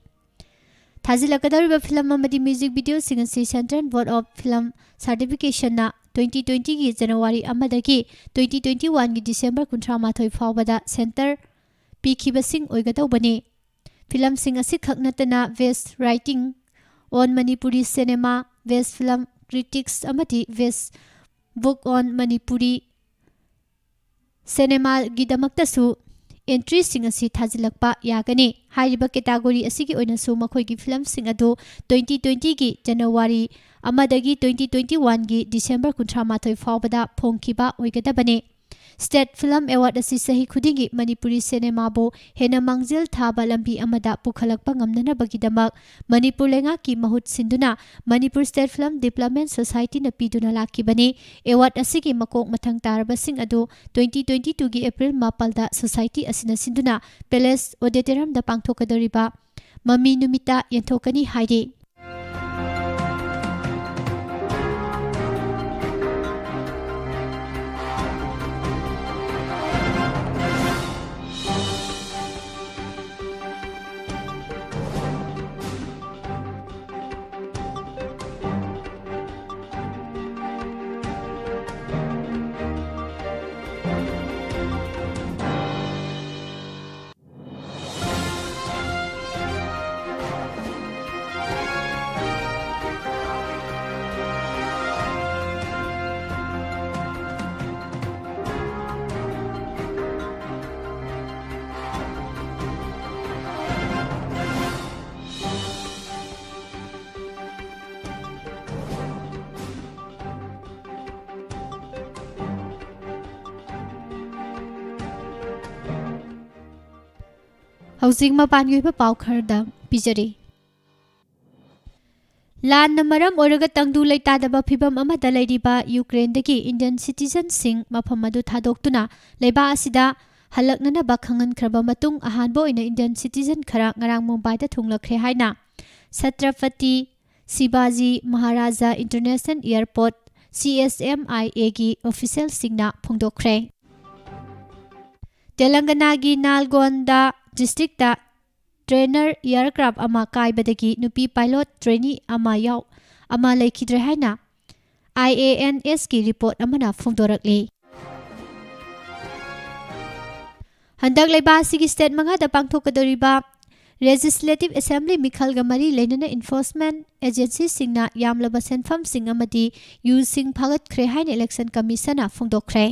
ꯊꯥꯖꯤꯜꯂꯛꯀꯗꯧꯔꯤꯕ ꯐꯤꯂꯝ ꯑꯃꯗꯤ ꯃ꯭ꯌꯨꯖꯤꯛ ꯚꯤꯗꯤꯑꯣꯁꯤꯡ ꯑꯁꯤ Central Board of Film Certification ꯅ twenty twenty ꯒꯤ ꯖꯅꯋꯥꯔꯤ ꯑꯃꯗꯒꯤ twenty twenty-one ꯒꯤ ꯗꯤꯁꯦꯝꯕꯔ ꯀꯨꯟꯊ꯭ꯔꯥ ꯃꯥꯊꯣꯏ ꯐꯥꯎꯕꯗ ꯁꯦꯟꯇꯔ ꯄꯤꯈꯤꯕꯁꯤꯡ ꯑꯣꯏꯒꯗꯧꯕꯅꯤ꯫ ꯐꯤꯂꯝꯁꯤꯡ ꯑꯁꯤꯈꯛ ꯅꯠꯇꯅ Best Writing on Manipuri Cinema, Best Film Critics ꯑꯃꯗꯤ Best Book on Manipuri Cinema ꯒꯤꯗꯃꯛꯇꯁꯨ ꯑꯦꯟꯇ꯭ꯔꯤꯁꯤꯡ ꯑꯁꯤ ꯊꯥꯖꯤꯜꯂꯛꯄ ꯌꯥꯒꯅꯤ꯫ ꯍꯥꯏꯔꯤꯕ ꯀꯦꯇꯥꯒꯣꯔꯤ ꯑꯁꯤꯒꯤ ꯑꯣꯏꯅꯁꯨ ꯃꯈꯣꯏꯒꯤ ꯐꯤꯂꯝꯁꯤꯡ ꯑꯗꯨ twenty twenty ꯒꯤ ꯖꯅꯋꯥꯔꯤ ꯑꯃꯗꯒꯤ twenty twenty-one ꯒꯤ ꯗꯤꯁꯦꯝꯕꯔ ꯀꯨꯟꯊ꯭ꯔꯥ ꯃꯥꯊꯣꯏ ꯐꯥꯎꯕꯗ ꯐꯣꯡꯈꯤꯕ ꯑꯣꯏꯒꯗꯕꯅꯤ꯫ State Film Award ꯑꯁꯤ ꯆꯍꯤ ꯈꯨꯗꯤꯡꯒꯤ ꯃꯅꯤꯄꯨꯔꯤ ꯁꯤꯅꯦꯃꯥꯕꯨ ꯍꯦꯟꯅ ꯃꯥꯡꯖꯤꯜ ꯊꯥꯕ ꯂꯝꯕꯤ ꯑꯃꯗ ꯄꯨꯈꯠꯂꯛꯄ ꯉꯝꯅꯅꯕꯒꯤꯗꯃꯛ ꯃꯅꯤꯄꯨꯔ ꯂꯩꯉꯥꯛꯀꯤ ꯃꯍꯨꯠ ꯁꯤꯟꯗꯨꯅ Manipur State Film Development Society ꯅ ꯄꯤꯗꯨꯅ ꯂꯥꯛꯈꯤꯕꯅꯤ꯫ Award ꯑꯁꯤꯒꯤ ꯃꯀꯣꯛ ꯃꯊꯪ ꯇꯥꯔꯕꯁꯤꯡ ꯑꯗꯨ twenty twenty-two ꯒꯤ ꯑꯦꯄ꯭ꯔꯤꯜ ꯃꯥꯄꯜꯗ Society ꯑꯁꯤꯅ ꯁꯤꯟꯗꯨꯅ Palace Auditorium ꯗ ꯄꯥꯡꯊꯣꯛꯀꯗꯧꯔꯤꯕ ꯃꯃꯤ ꯅꯨꯃꯤꯠꯇ ꯌꯦꯟꯊꯣꯛꯀꯅꯤ ꯍꯥꯏꯔꯤ꯫ ꯍꯧꯖꯤꯛ ꯃꯄꯥꯟꯒꯤ ꯑꯣꯏꯕ ꯄꯥꯎ ꯈꯔꯗꯪ ꯄꯤꯖꯔꯤ꯫ ꯂꯥꯟꯅ ꯃꯔꯝ ꯑꯣꯏꯔꯒ ꯇꯪꯗꯨ ꯂꯩꯇꯥꯗꯕ ꯐꯤꯚꯝ ꯑꯃꯗ ꯂꯩꯔꯤꯕ ꯌꯨꯀ꯭ꯔꯦꯟꯗꯒꯤ Indian citizen ꯁꯤꯡ ꯃꯐꯝ ꯑꯗꯨ ꯊꯥꯗꯣꯛꯇꯨꯅ ꯂꯩꯕꯥꯛ ꯑꯁꯤꯗ ꯍꯜꯂꯛꯅꯅꯕ ꯈꯪꯍꯟꯈ꯭ꯔꯕ ꯃꯇꯨꯡ, ꯑꯍꯥꯟꯕ ꯑꯣꯏꯅ Indian citizen ꯈꯔ ꯉꯔꯥꯡ ꯃꯨꯝꯕꯥꯏꯗ ꯊꯨꯡꯂꯈ꯭ꯔꯦ ꯍꯥꯏꯅ ꯁꯇ꯭ꯔꯄꯇꯤ ꯁꯤꯕꯥꯖꯤ Maharaja International Airport, C S M I A ꯒꯤ officialꯁꯤꯡꯅ ꯐꯣꯡꯗꯣꯛꯈ꯭ꯔꯦ꯫ ꯇꯦꯂꯪꯒꯅꯥꯒꯤ ꯅꯥꯜꯒꯣꯟꯗ districtꯇ trainer aircraft ꯑꯃ ꯀꯥꯏꯕꯗꯒꯤ ꯅꯨꯄꯤ pilot trainee ꯑꯃ ꯌꯥꯎ-, ꯑꯃ ꯂꯩꯈꯤꯗ꯭ꯔꯦ ꯍꯥꯏꯅ I A N S ꯀꯤ report ꯑꯃꯅ ꯐꯣꯡꯗꯣꯔꯛꯂꯤ꯫ ꯍꯟꯗꯛ ꯂꯩꯕꯥꯛ ꯑꯁꯤꯒꯤ state ꯃꯉꯥꯗ ꯄꯥꯡꯊꯣꯛꯀꯗꯧꯔꯤꯕ Legislative Assembly ꯃꯤꯈꯜꯒ ꯃꯔꯤ ꯂꯩꯅꯅ enforcement agencyꯁꯤꯡꯅ ꯌꯥꯝꯂꯕ ꯁꯦꯟꯐꯝꯁꯤꯡ ꯑꯃꯗꯤ ꯌꯨꯁꯤꯡ ꯐꯥꯒꯠꯈ꯭ꯔꯦ ꯍꯥꯏꯅ Election Commissionꯅ ꯐꯣꯡꯗꯣꯛꯈ꯭ꯔꯦ꯫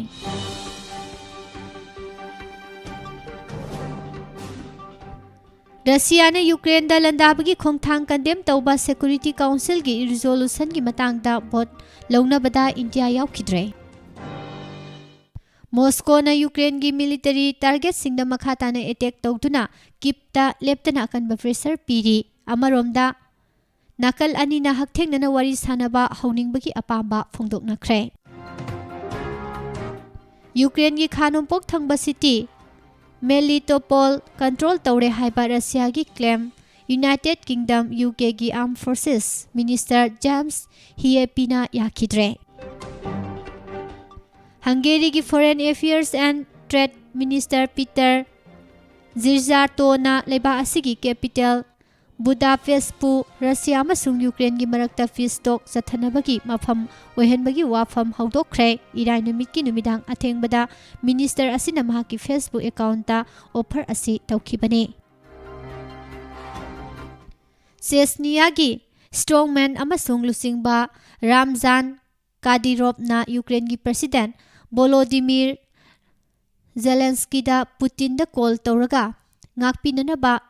ꯔꯁꯤꯌꯥꯅ ꯌꯨꯀ꯭ꯔꯦꯟꯗ ꯂꯥꯟꯗꯥꯕꯒꯤ ꯈꯣꯡꯊꯥꯡ condemn ꯇꯧꯕ Security Councilꯒꯤ resolutionꯒꯤ ꯃꯇꯥꯡꯗ vote ꯂꯧꯅꯕꯗ ꯏꯟꯗꯤꯌꯥ ꯌꯥꯎꯈꯤꯗ꯭ꯔꯦ꯫ ꯃꯣꯁꯀꯣꯅ ꯌꯨꯀ꯭ꯔꯦꯟꯒꯤ military targetꯁꯤꯡꯗ ꯃꯈꯥ ꯇꯥꯅ attack ꯇꯧꯗꯨꯅ ꯀꯤꯞꯇ ꯂꯦꯞꯇꯅ ꯑꯀꯟꯕ pressure ꯄꯤꯔꯤ꯫ ꯑꯃꯔꯣꯝꯗ, ꯅꯥꯀꯜ ꯑꯅꯤꯅ ꯍꯛꯊꯦꯡꯅꯅ ꯋꯥꯔꯤ ꯁꯥꯅꯕ ꯍꯧꯅꯤꯡꯕꯒꯤ ꯑꯄꯥꯝꯕ ꯐꯣꯡꯗꯣꯛꯅꯈ꯭ꯔꯦ꯫ ꯌꯨꯀ꯭ꯔꯦꯟꯒꯤ ꯈꯥ ꯅꯣꯡꯄꯣꯛ ꯊꯪꯕ city Melitopol control ꯇꯧꯔꯦ ꯍꯥꯏꯕ ꯔꯁꯤꯌꯥꯒꯤ claim United Kingdom, UKꯒꯤ Armed Forces Minister James Hiepina ꯌꯥꯈꯤꯗ꯭ꯔꯦ꯫ ꯍꯪꯒꯦꯔꯤꯒꯤ Foreign Affairs and Trade Minister Peter Zirjartoꯅ ꯂꯩꯕꯥꯛ ꯑꯁꯤꯒꯤ capital ꯕꯨꯗꯥꯄꯦꯁꯄꯨ ꯔꯁꯤꯌꯥ ꯑꯃꯁꯨꯡ ꯌꯨꯀ꯭ꯔꯦꯟꯒꯤ ꯃꯔꯛꯇ peace talk ꯆꯠꯊꯅꯕꯒꯤ ꯃꯐꯝ ꯑꯣꯏꯍꯟꯕꯒꯤ ꯋꯥꯐꯝ ꯍꯧꯗꯣꯛꯈ꯭ꯔꯦ꯫ ꯏꯔꯥꯏ ꯅꯨꯃꯤꯠꯀꯤ ꯅꯨꯃꯤꯗꯥꯡ ꯑꯊꯦꯡꯕꯗ minister ꯑꯁꯤꯅ ꯃꯍꯥꯛꯀꯤ Facebook accountꯇ offer ꯑꯁꯤ ꯇꯧꯈꯤꯕꯅꯤ꯫ ꯆꯦꯁꯅꯤꯌꯥꯒꯤ strongman ꯑꯃꯁꯨꯡ ꯂꯨꯆꯤꯡꯕ ꯔꯥꯝꯖꯥꯟ ꯀꯥꯗꯤꯔꯣꯞꯅ ꯌꯨꯀ꯭ꯔꯦꯟꯒꯤ President Volodymyr Zelenskyꯗ Putinꯗ call ꯇꯧꯔꯒ ꯉꯥꯛꯄꯤꯅꯅꯕ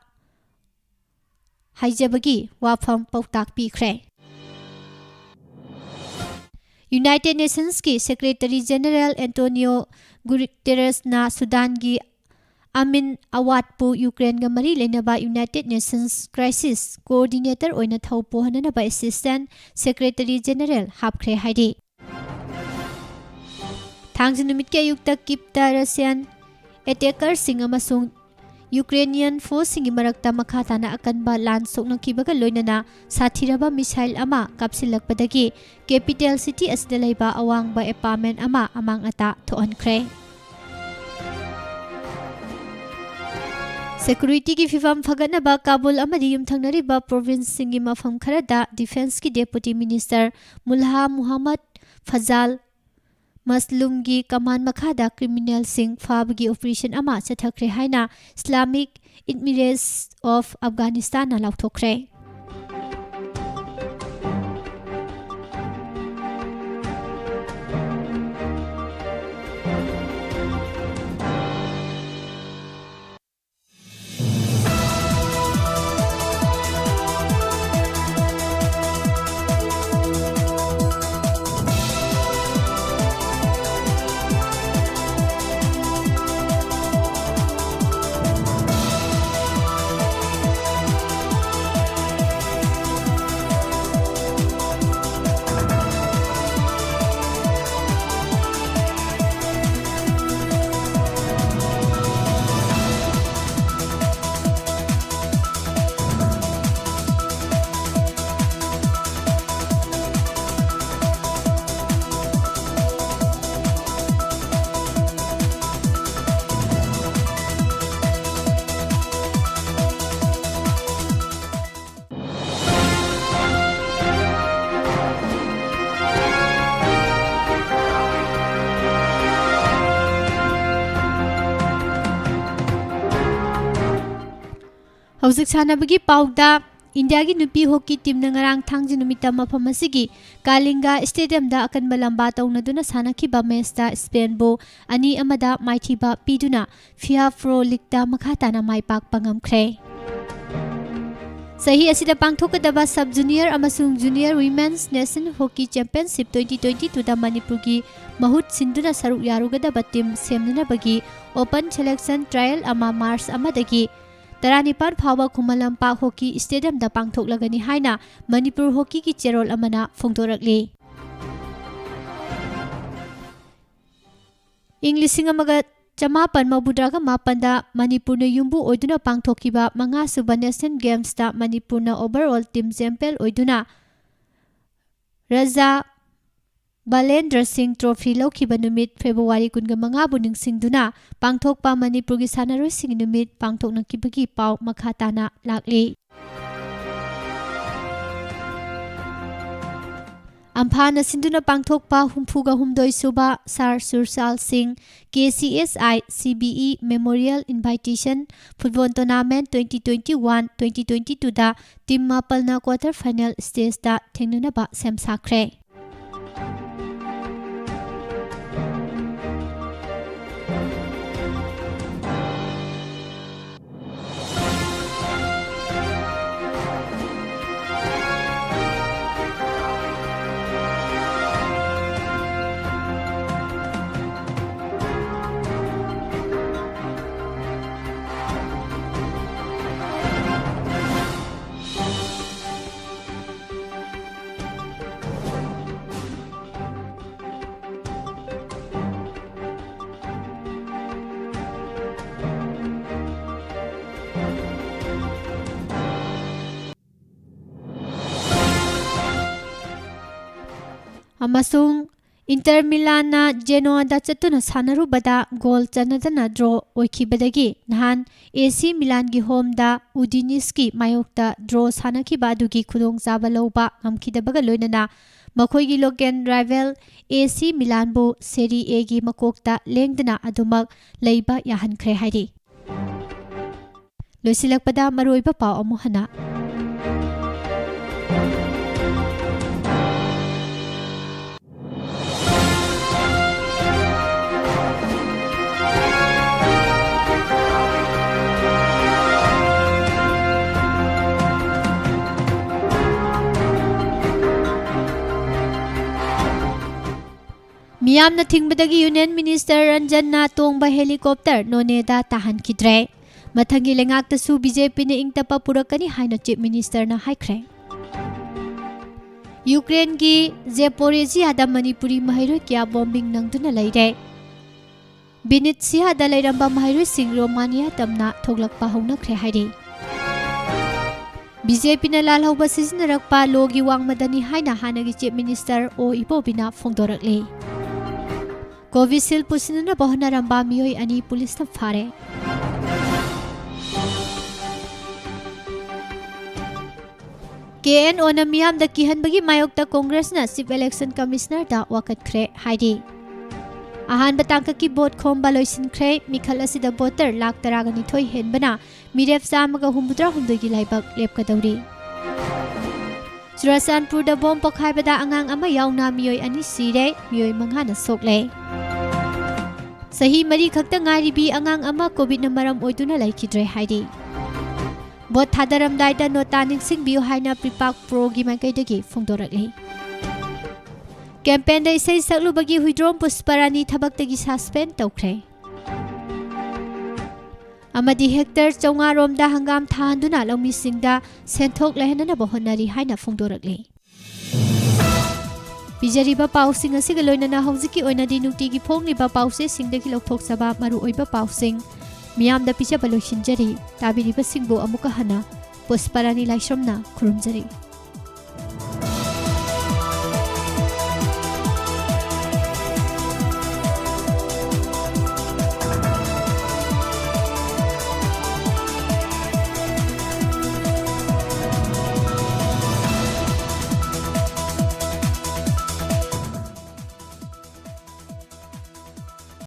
ꯍꯥꯏꯖꯕꯒꯤ ꯋꯥꯐꯝ ꯄꯥꯎꯇꯥꯛ ꯄꯤꯈ꯭ꯔꯦ꯫ United Nationsꯀꯤ Secretary General Antonio Guterresꯅ ꯁꯨꯗꯥꯟꯒꯤ ꯑꯃꯤꯟ ꯑꯋꯥꯠꯄꯨ ꯌꯨꯀ꯭ꯔꯦꯟꯒ ꯃꯔꯤ ꯂꯩꯅꯕ United Nations Crisis Coordinator ꯑꯣꯏꯅ ꯊꯧ ꯄꯨꯍꯟꯅꯅꯕ Assistant Secretary General ꯍꯥꯞꯈ꯭ꯔꯦ ꯍꯥꯏꯔꯤ꯫ ꯊꯥꯡꯖ ꯅꯨꯃꯤꯠꯀꯤ ꯑꯌꯨꯛꯇ ꯀꯤꯞꯇ Russian ꯑꯦꯇꯦꯀꯔꯁꯤꯡ ꯑꯃꯁꯨꯡ ꯌꯨꯀ꯭ꯔꯦꯅꯤꯌꯟ ꯐꯣꯔꯁꯁꯤꯡꯒꯤ ꯃꯔꯛꯇ ꯃꯈꯥ ꯇꯥꯅ ꯑꯀꯟꯕ ꯂꯥꯟ ꯁꯣꯛꯅꯈꯤꯕꯒ ꯂꯣꯏꯅꯅ ꯁꯥꯊꯤꯔꯕ ꯃꯤꯁꯥꯏꯜ ꯑꯃ ꯀꯥꯞꯁꯤꯜꯂꯛꯄꯗꯒꯤ ꯀꯦꯄꯤꯇꯦꯜ ꯁꯤꯇꯤ ꯑꯁꯤꯗ ꯂꯩꯕ ꯑꯋꯥꯡꯕ ꯑꯦꯄꯥꯔꯠꯃꯦꯟ ꯑꯃ ꯑꯃꯥꯡ ꯑꯇꯥ ꯊꯣꯛꯍꯟꯈ꯭ꯔꯦ꯫ ꯁꯦꯀ꯭ꯌꯨꯔꯤꯇꯤꯒꯤ ꯐꯤꯚꯝ ꯐꯒꯠꯅꯕ ꯀꯥꯕꯨꯜ ꯑꯃꯗꯤ ꯌꯨꯝꯊꯪꯅꯔꯤꯕ ꯄ꯭ꯔꯣꯚꯤꯟꯁꯁꯤꯡꯒꯤ ꯃꯐꯝ ꯈꯔꯗ ꯗꯤꯐꯦꯟꯁꯀꯤ ꯗꯦꯄꯨꯇꯤ ꯃꯤꯅꯤꯁꯇꯔ ꯃꯨꯜꯍꯥ ꯃꯨꯍꯝꯃꯗ ꯐꯖꯥꯜ ꯃꯁꯂꯨꯝꯒꯤ ꯀꯃꯥꯟ ꯃꯈꯥꯗ ꯀ꯭ꯔꯤꯃꯤꯅꯦꯜꯁꯤꯡ ꯐꯥꯕꯒꯤ ꯑꯣꯄꯔꯦꯁꯟ ꯑꯃ ꯆꯠꯊꯈ꯭ꯔꯦ ꯍꯥꯏꯅ ꯏꯁꯂꯥꯃꯤꯛ ꯏꯃꯤꯔꯦꯠꯁ ꯑꯣꯐ ꯑꯐꯒꯥꯅꯤꯁꯇꯥꯟꯅ ꯂꯥꯎꯊꯣꯛꯈ꯭ꯔꯦ꯫ ꯍꯧꯖꯤꯛ ꯁꯥꯟꯅꯕꯒꯤ ꯄꯥꯎꯗ, ꯏꯟꯗꯤꯌꯥꯒꯤ ꯅꯨꯄꯤ ꯍꯣꯀꯤ ꯇꯤꯝꯅ ꯉꯔꯥꯡ ꯊꯥꯡꯖ ꯅꯨꯃꯤꯠꯇ ꯃꯐꯝ ꯑꯁꯤꯒꯤ ꯀꯥꯂꯤꯡꯒꯥ ꯁ꯭ꯇꯦꯗꯤꯌꯝꯗ ꯑꯀꯟꯕ ꯂꯝꯕꯥ ꯇꯧꯅꯗꯨꯅ ꯁꯥꯟꯅꯈꯤꯕ ꯃꯦꯆꯇ ꯁ꯭ꯄꯦꯟꯕꯨ ꯑꯅꯤ ꯑꯃꯗ ꯃꯥꯏꯊꯤꯕ ꯄꯤꯗꯨꯅ ꯐꯤꯐꯥ ꯄ꯭ꯔꯣ ꯂꯤꯒꯇ ꯃꯈꯥ ꯇꯥꯅ ꯃꯥꯏ ꯄꯥꯛꯄ ꯉꯝꯈ꯭ꯔꯦ꯫ ꯆꯍꯤ ꯑꯁꯤꯗ ꯄꯥꯡꯊꯣꯛꯀꯗꯕ ꯁꯕ ꯖꯨꯅꯤꯌꯔ ꯑꯃꯁꯨꯡ junior women's national hockey championship twenty twenty ꯇꯨꯗ ꯃꯅꯤꯄꯨꯔꯒꯤ ꯃꯍꯨꯠ ꯁꯤꯟꯗꯨꯅ ꯁꯔꯨꯛ ꯌꯥꯔꯨꯒꯗꯕ ꯇꯤꯝ ꯁꯦꯝꯅꯅꯕꯒꯤ ꯑꯣꯄꯟ ꯁꯦꯂꯦꯛꯁꯟ ꯇ꯭ꯔꯥꯌꯦꯜ ꯑꯃ ꯃꯥꯔꯆ ꯑꯃꯗꯒꯤ ꯇꯔꯥꯅꯤꯄꯥꯟ ꯐꯥꯎꯕ ꯈꯨꯃꯟ ꯂꯝꯄꯥꯛ ꯍꯣꯀꯤ ꯁ꯭ꯇꯦꯗꯤꯌꯝꯗ ꯄꯥꯡꯊꯣꯛꯂꯒꯅꯤ ꯍꯥꯏꯅ ꯃꯅꯤꯄꯨꯔ ꯍꯣꯀꯤꯒꯤ ꯆꯦꯔꯣꯜ ꯑꯃꯅ ꯐꯣꯡꯗꯣꯔꯛꯂꯤ꯫ ꯏꯪ ꯂꯤꯁꯤꯡ ꯑꯃꯒ ꯆꯃꯥꯄꯟ ꯃꯧꯗ꯭ꯔꯥꯒ ꯃꯥꯄꯟꯗ ꯃꯅꯤꯄꯨꯔꯅ ꯌꯨꯝꯕꯨ ꯑꯣꯏꯗꯨꯅ ꯄꯥꯡꯊꯣꯛꯈꯤꯕ ꯃꯉꯥꯁꯨꯕ National Gamesꯇ ꯃꯅꯤꯄꯨꯔꯅ overall team champion ꯑꯣꯏꯗꯨꯅ ꯔꯥꯖꯥ ꯕꯥꯂꯦꯟꯗ꯭ꯔ ꯁꯤꯡ trophy ꯂꯧꯈꯤꯕ ꯅꯨꯃꯤꯠ February ꯀꯨꯟꯒ ꯃꯉꯥꯕꯨ ꯅꯤꯡꯁꯤꯡꯗꯨꯅ ꯄꯥꯡꯊꯣꯛꯄ ꯃꯅꯤꯄꯨꯔꯒꯤ ꯁꯥꯟꯅꯔꯣꯏꯁꯤꯡꯒꯤ ꯅꯨꯃꯤꯠ ꯄꯥꯡꯊꯣꯛꯅꯈꯤꯕꯒꯤ ꯄꯥꯎ ꯃꯈꯥ ꯇꯥꯅ ꯂꯥꯛꯂꯤ꯫ ꯑꯝꯐꯥꯅ ꯁꯤꯟꯗꯨꯅ ꯄꯥꯡꯊꯣꯛꯄ ꯍꯨꯝꯐꯨꯒ ꯍꯨꯝꯗꯣꯏ ꯁꯨꯕ ꯁꯥꯔ ꯁꯨꯔꯆꯥꯜ ꯁꯤꯡ KCSI CBE Memorial Invitation Football Tournament twenty twenty-one twenty twenty-twoꯗ team ꯃꯥꯄꯜꯅ quarter final stageꯇ ꯊꯦꯡꯅꯅꯕ ꯁꯦꯝ ꯁꯥꯈ꯭ꯔꯦ꯫ ꯑꯃꯁꯨꯡ ꯏꯟꯇꯔ ꯃꯤꯂꯥꯟꯅ ꯖꯦꯅꯣꯋꯥꯗ ꯆꯠꯇꯨꯅ ꯁꯥꯟꯅꯔꯨꯕꯗ goal ꯆꯟꯅꯗꯅ draw ꯑꯣꯏꯈꯤꯕꯗꯒꯤ ꯅꯍꯥꯟ AC ꯃꯤꯂꯥꯟꯒꯤ homeꯗ ꯎꯗꯤꯅꯤꯁꯀꯤ ꯃꯥꯌꯣꯛꯇ draw ꯁꯥꯟꯅꯈꯤꯕ ꯑꯗꯨꯒꯤ ꯈꯨꯗꯣꯡꯆꯥꯕ ꯂꯧꯕ ꯉꯝꯈꯤꯗꯕꯒ ꯂꯣꯏꯅꯅ ꯃꯈꯣꯏꯒꯤ local rival AC ꯃꯤꯂꯥꯟꯕꯨ Serie Aꯒꯤ ꯃꯀꯣꯛꯇ ꯂꯦꯡꯗꯅ ꯑꯗꯨꯃꯛ ꯂꯩꯕ ꯌꯥꯍꯟꯈ꯭ꯔꯦ ꯍꯥꯏꯔꯤ꯫ ꯂꯣꯏꯁꯤꯜꯂꯛꯄꯗ ꯃꯔꯨꯑꯣꯏꯕ ꯄꯥꯎ ꯑꯃꯨꯛ ꯍꯟꯅ꯫ ꯃꯤꯌꯥꯝꯅ ꯊꯤꯡꯕꯗꯒꯤ Union Minister ꯔꯟꯖꯟꯅ ꯇꯣꯡꯕ helicopter ꯅꯣꯅꯦꯗ ꯇꯥꯍꯟꯈꯤꯗ꯭ꯔꯦ꯫ ꯃꯊꯪꯒꯤ ꯂꯩꯉꯥꯛꯇꯁꯨ BJPꯅ ꯏꯪ ꯇꯞꯄ ꯄꯨꯔꯛꯀꯅꯤ ꯍꯥꯏꯅ Chief Ministerꯅ ꯍꯥꯏꯈ꯭ꯔꯦ꯫ ꯌꯨꯀ꯭ꯔꯦꯟꯒꯤ ꯖꯦꯄꯣꯔꯦꯖꯤꯌꯥꯗ ꯃꯅꯤꯄꯨꯔꯤ ꯃꯍꯩꯔꯣꯏ ꯀꯌꯥ bombing ꯅꯪꯗꯨꯅ ꯂꯩꯔꯦ꯫ ꯕꯤꯅꯤꯠꯁꯤꯌꯥꯗ ꯂꯩꯔꯝꯕ ꯃꯍꯩꯔꯣꯏꯁꯤꯡ ꯔꯣꯃꯥꯅꯤꯌꯥ ꯇꯝꯅ ꯊꯣꯛꯂꯛꯄ ꯍꯧꯅꯈ꯭ꯔꯦ ꯍꯥꯏꯔꯤ꯫ ꯕꯤ ꯖꯦ ꯄꯤꯅ ꯂꯥꯜꯍꯧꯕ ꯁꯤꯖꯤꯟꯅꯔꯛꯄ ꯂꯣꯒꯤ ꯋꯥꯡꯃꯗꯅꯤ ꯍꯥꯏꯅ ꯍꯥꯟꯅꯒꯤ ꯆꯤꯐ ꯃꯤꯅꯤꯁꯇꯔ ꯑꯣ ꯏꯕꯣꯕꯤꯅ ꯐꯣꯡꯗꯣꯔꯛꯂꯤ꯫ ꯀꯣꯚꯤꯁꯤꯜ ꯄꯨꯁꯤꯟꯅꯅꯕ ꯍꯣꯠꯅꯔꯝꯕ ꯃꯤꯑꯣꯏ ꯑꯅꯤ ꯄꯨꯂꯤꯁꯅ ꯐꯥꯔꯦ꯫ ꯀꯦ ꯑꯦꯟ ꯑꯣꯅ ꯃꯤꯌꯥꯝꯗ ꯀꯤꯍꯟꯕꯒꯤ ꯃꯥꯌꯣꯛꯇ ꯀꯣꯡꯒ꯭ꯔꯦꯁꯅ ꯆꯤꯐ ꯏꯂꯦꯛꯁꯟ ꯀꯃꯤꯁꯅꯔꯗ ꯋꯥꯀꯠꯈ꯭ꯔꯦ ꯍꯥꯏꯔꯤ꯫ ꯑꯍꯥꯟꯕ ꯇꯥꯡꯀꯛꯀꯤ ꯚꯣꯠ ꯈꯣꯝꯕ ꯂꯣꯏꯁꯤꯟꯈ꯭ꯔꯦ꯫ ꯃꯤꯈꯜ ꯑꯁꯤꯗ ꯚꯣꯇꯔ ꯂꯥꯈ ꯇꯔꯥꯒ ꯅꯤꯊꯣꯏ ꯍꯦꯟꯕꯅ ꯃꯤꯔꯦꯞ ꯆꯥꯝꯃꯒ ꯍꯨꯝꯐꯨꯇꯔꯥ ꯍꯨꯝꯗꯣꯏꯒꯤ ꯂꯥꯏꯕꯛ ꯂꯦꯞꯀꯗꯧꯔꯤ꯫ ꯆꯨꯔꯥꯆꯥꯟꯄꯨꯔꯗ ꯕꯣꯝ ꯄꯣꯈꯥꯏꯕꯗ ꯑꯉꯥꯡ ꯑꯃ ꯌꯥꯎꯅ ꯃꯤꯑꯣꯏ ꯑꯅꯤ ꯁꯤꯔꯦ, ꯃꯤꯑꯣꯏ ꯃꯉꯥꯅ ꯁꯣꯛꯂꯦ꯫ ꯆꯍꯤ ꯃꯔꯤ ꯈꯛꯇ ꯉꯥꯏꯔꯤꯕꯤ ꯑꯉꯥꯡ ꯑꯃ ꯀꯣꯚꯤꯗꯅ ꯃꯔꯝ ꯑꯣꯏꯗꯨꯅ ꯂꯩꯈꯤꯗ꯭ꯔꯦ ꯍꯥꯏꯔꯤ꯫ ꯚꯣꯠ ꯊꯥꯗꯔꯝꯗꯥꯏꯗ ꯅꯣꯇꯥ ꯅꯤꯡꯁꯤꯡꯕꯤꯌꯨ ꯍꯥꯏꯅ ꯄ꯭ꯔꯤꯄꯥꯛ ꯄ꯭ꯔꯣꯒꯤ ꯃꯥꯏꯀꯩꯗꯒꯤ ꯐꯣꯡꯗꯣꯔꯛꯂꯤ꯫ ꯀꯦꯝꯄꯦꯟꯗ ꯏꯁꯩ ꯁꯛꯂꯨꯕꯒꯤ ꯍꯨꯏꯗ꯭ꯔꯣꯝ ꯄꯨꯁꯄꯔꯥꯅꯤ ꯊꯕꯛꯇꯒꯤ ꯁꯁꯄꯦꯟ ꯇꯧꯈ꯭ꯔꯦ꯫ ꯑꯃꯗꯤ ꯍꯦꯛꯇꯔ ꯆꯥꯝꯃꯉꯥ ꯔꯣꯝꯗ ꯍꯪꯒꯥꯝ ꯊꯥꯍꯟꯗꯨꯅ ꯂꯧꯃꯤꯁꯤꯡꯗ ꯁꯦꯟꯊꯣꯛ ꯂꯩꯍꯟꯅꯅꯕ ꯍꯣꯠꯅꯔꯤ ꯍꯥꯏꯅ ꯐꯣꯡꯗꯣꯔꯛꯂꯤ꯫ ꯄꯤꯖꯔꯤꯕ ꯄꯥꯎꯁꯤꯡ ꯑꯁꯤꯒ ꯂꯣꯏꯅꯅ ꯍꯧꯖꯤꯛꯀꯤ ꯑꯣꯏꯅꯗꯤ ꯅꯨꯡꯇꯤꯒꯤ ꯐꯣꯡꯂꯤꯕ ꯄꯥꯎꯆꯦꯁꯤꯡꯗꯒꯤ ꯂꯧꯊꯣꯛꯆꯕ ꯃꯔꯨꯑꯣꯏꯕ ꯄꯥꯎꯁꯤꯡ ꯃꯤꯌꯥꯝꯗ ꯄꯤꯖꯕ ꯂꯣꯏꯁꯤꯟꯖꯔꯤ꯫ ꯇꯥꯕꯤꯔꯤꯕꯁꯤꯡꯕꯨ ꯑꯃꯨꯛꯀ ꯍꯟꯅ ꯄꯨꯁꯄꯔꯥꯅꯤ ꯂꯥꯏꯁ꯭ꯔꯝꯅ ꯈꯨꯔꯨꯝꯖꯔꯤ꯫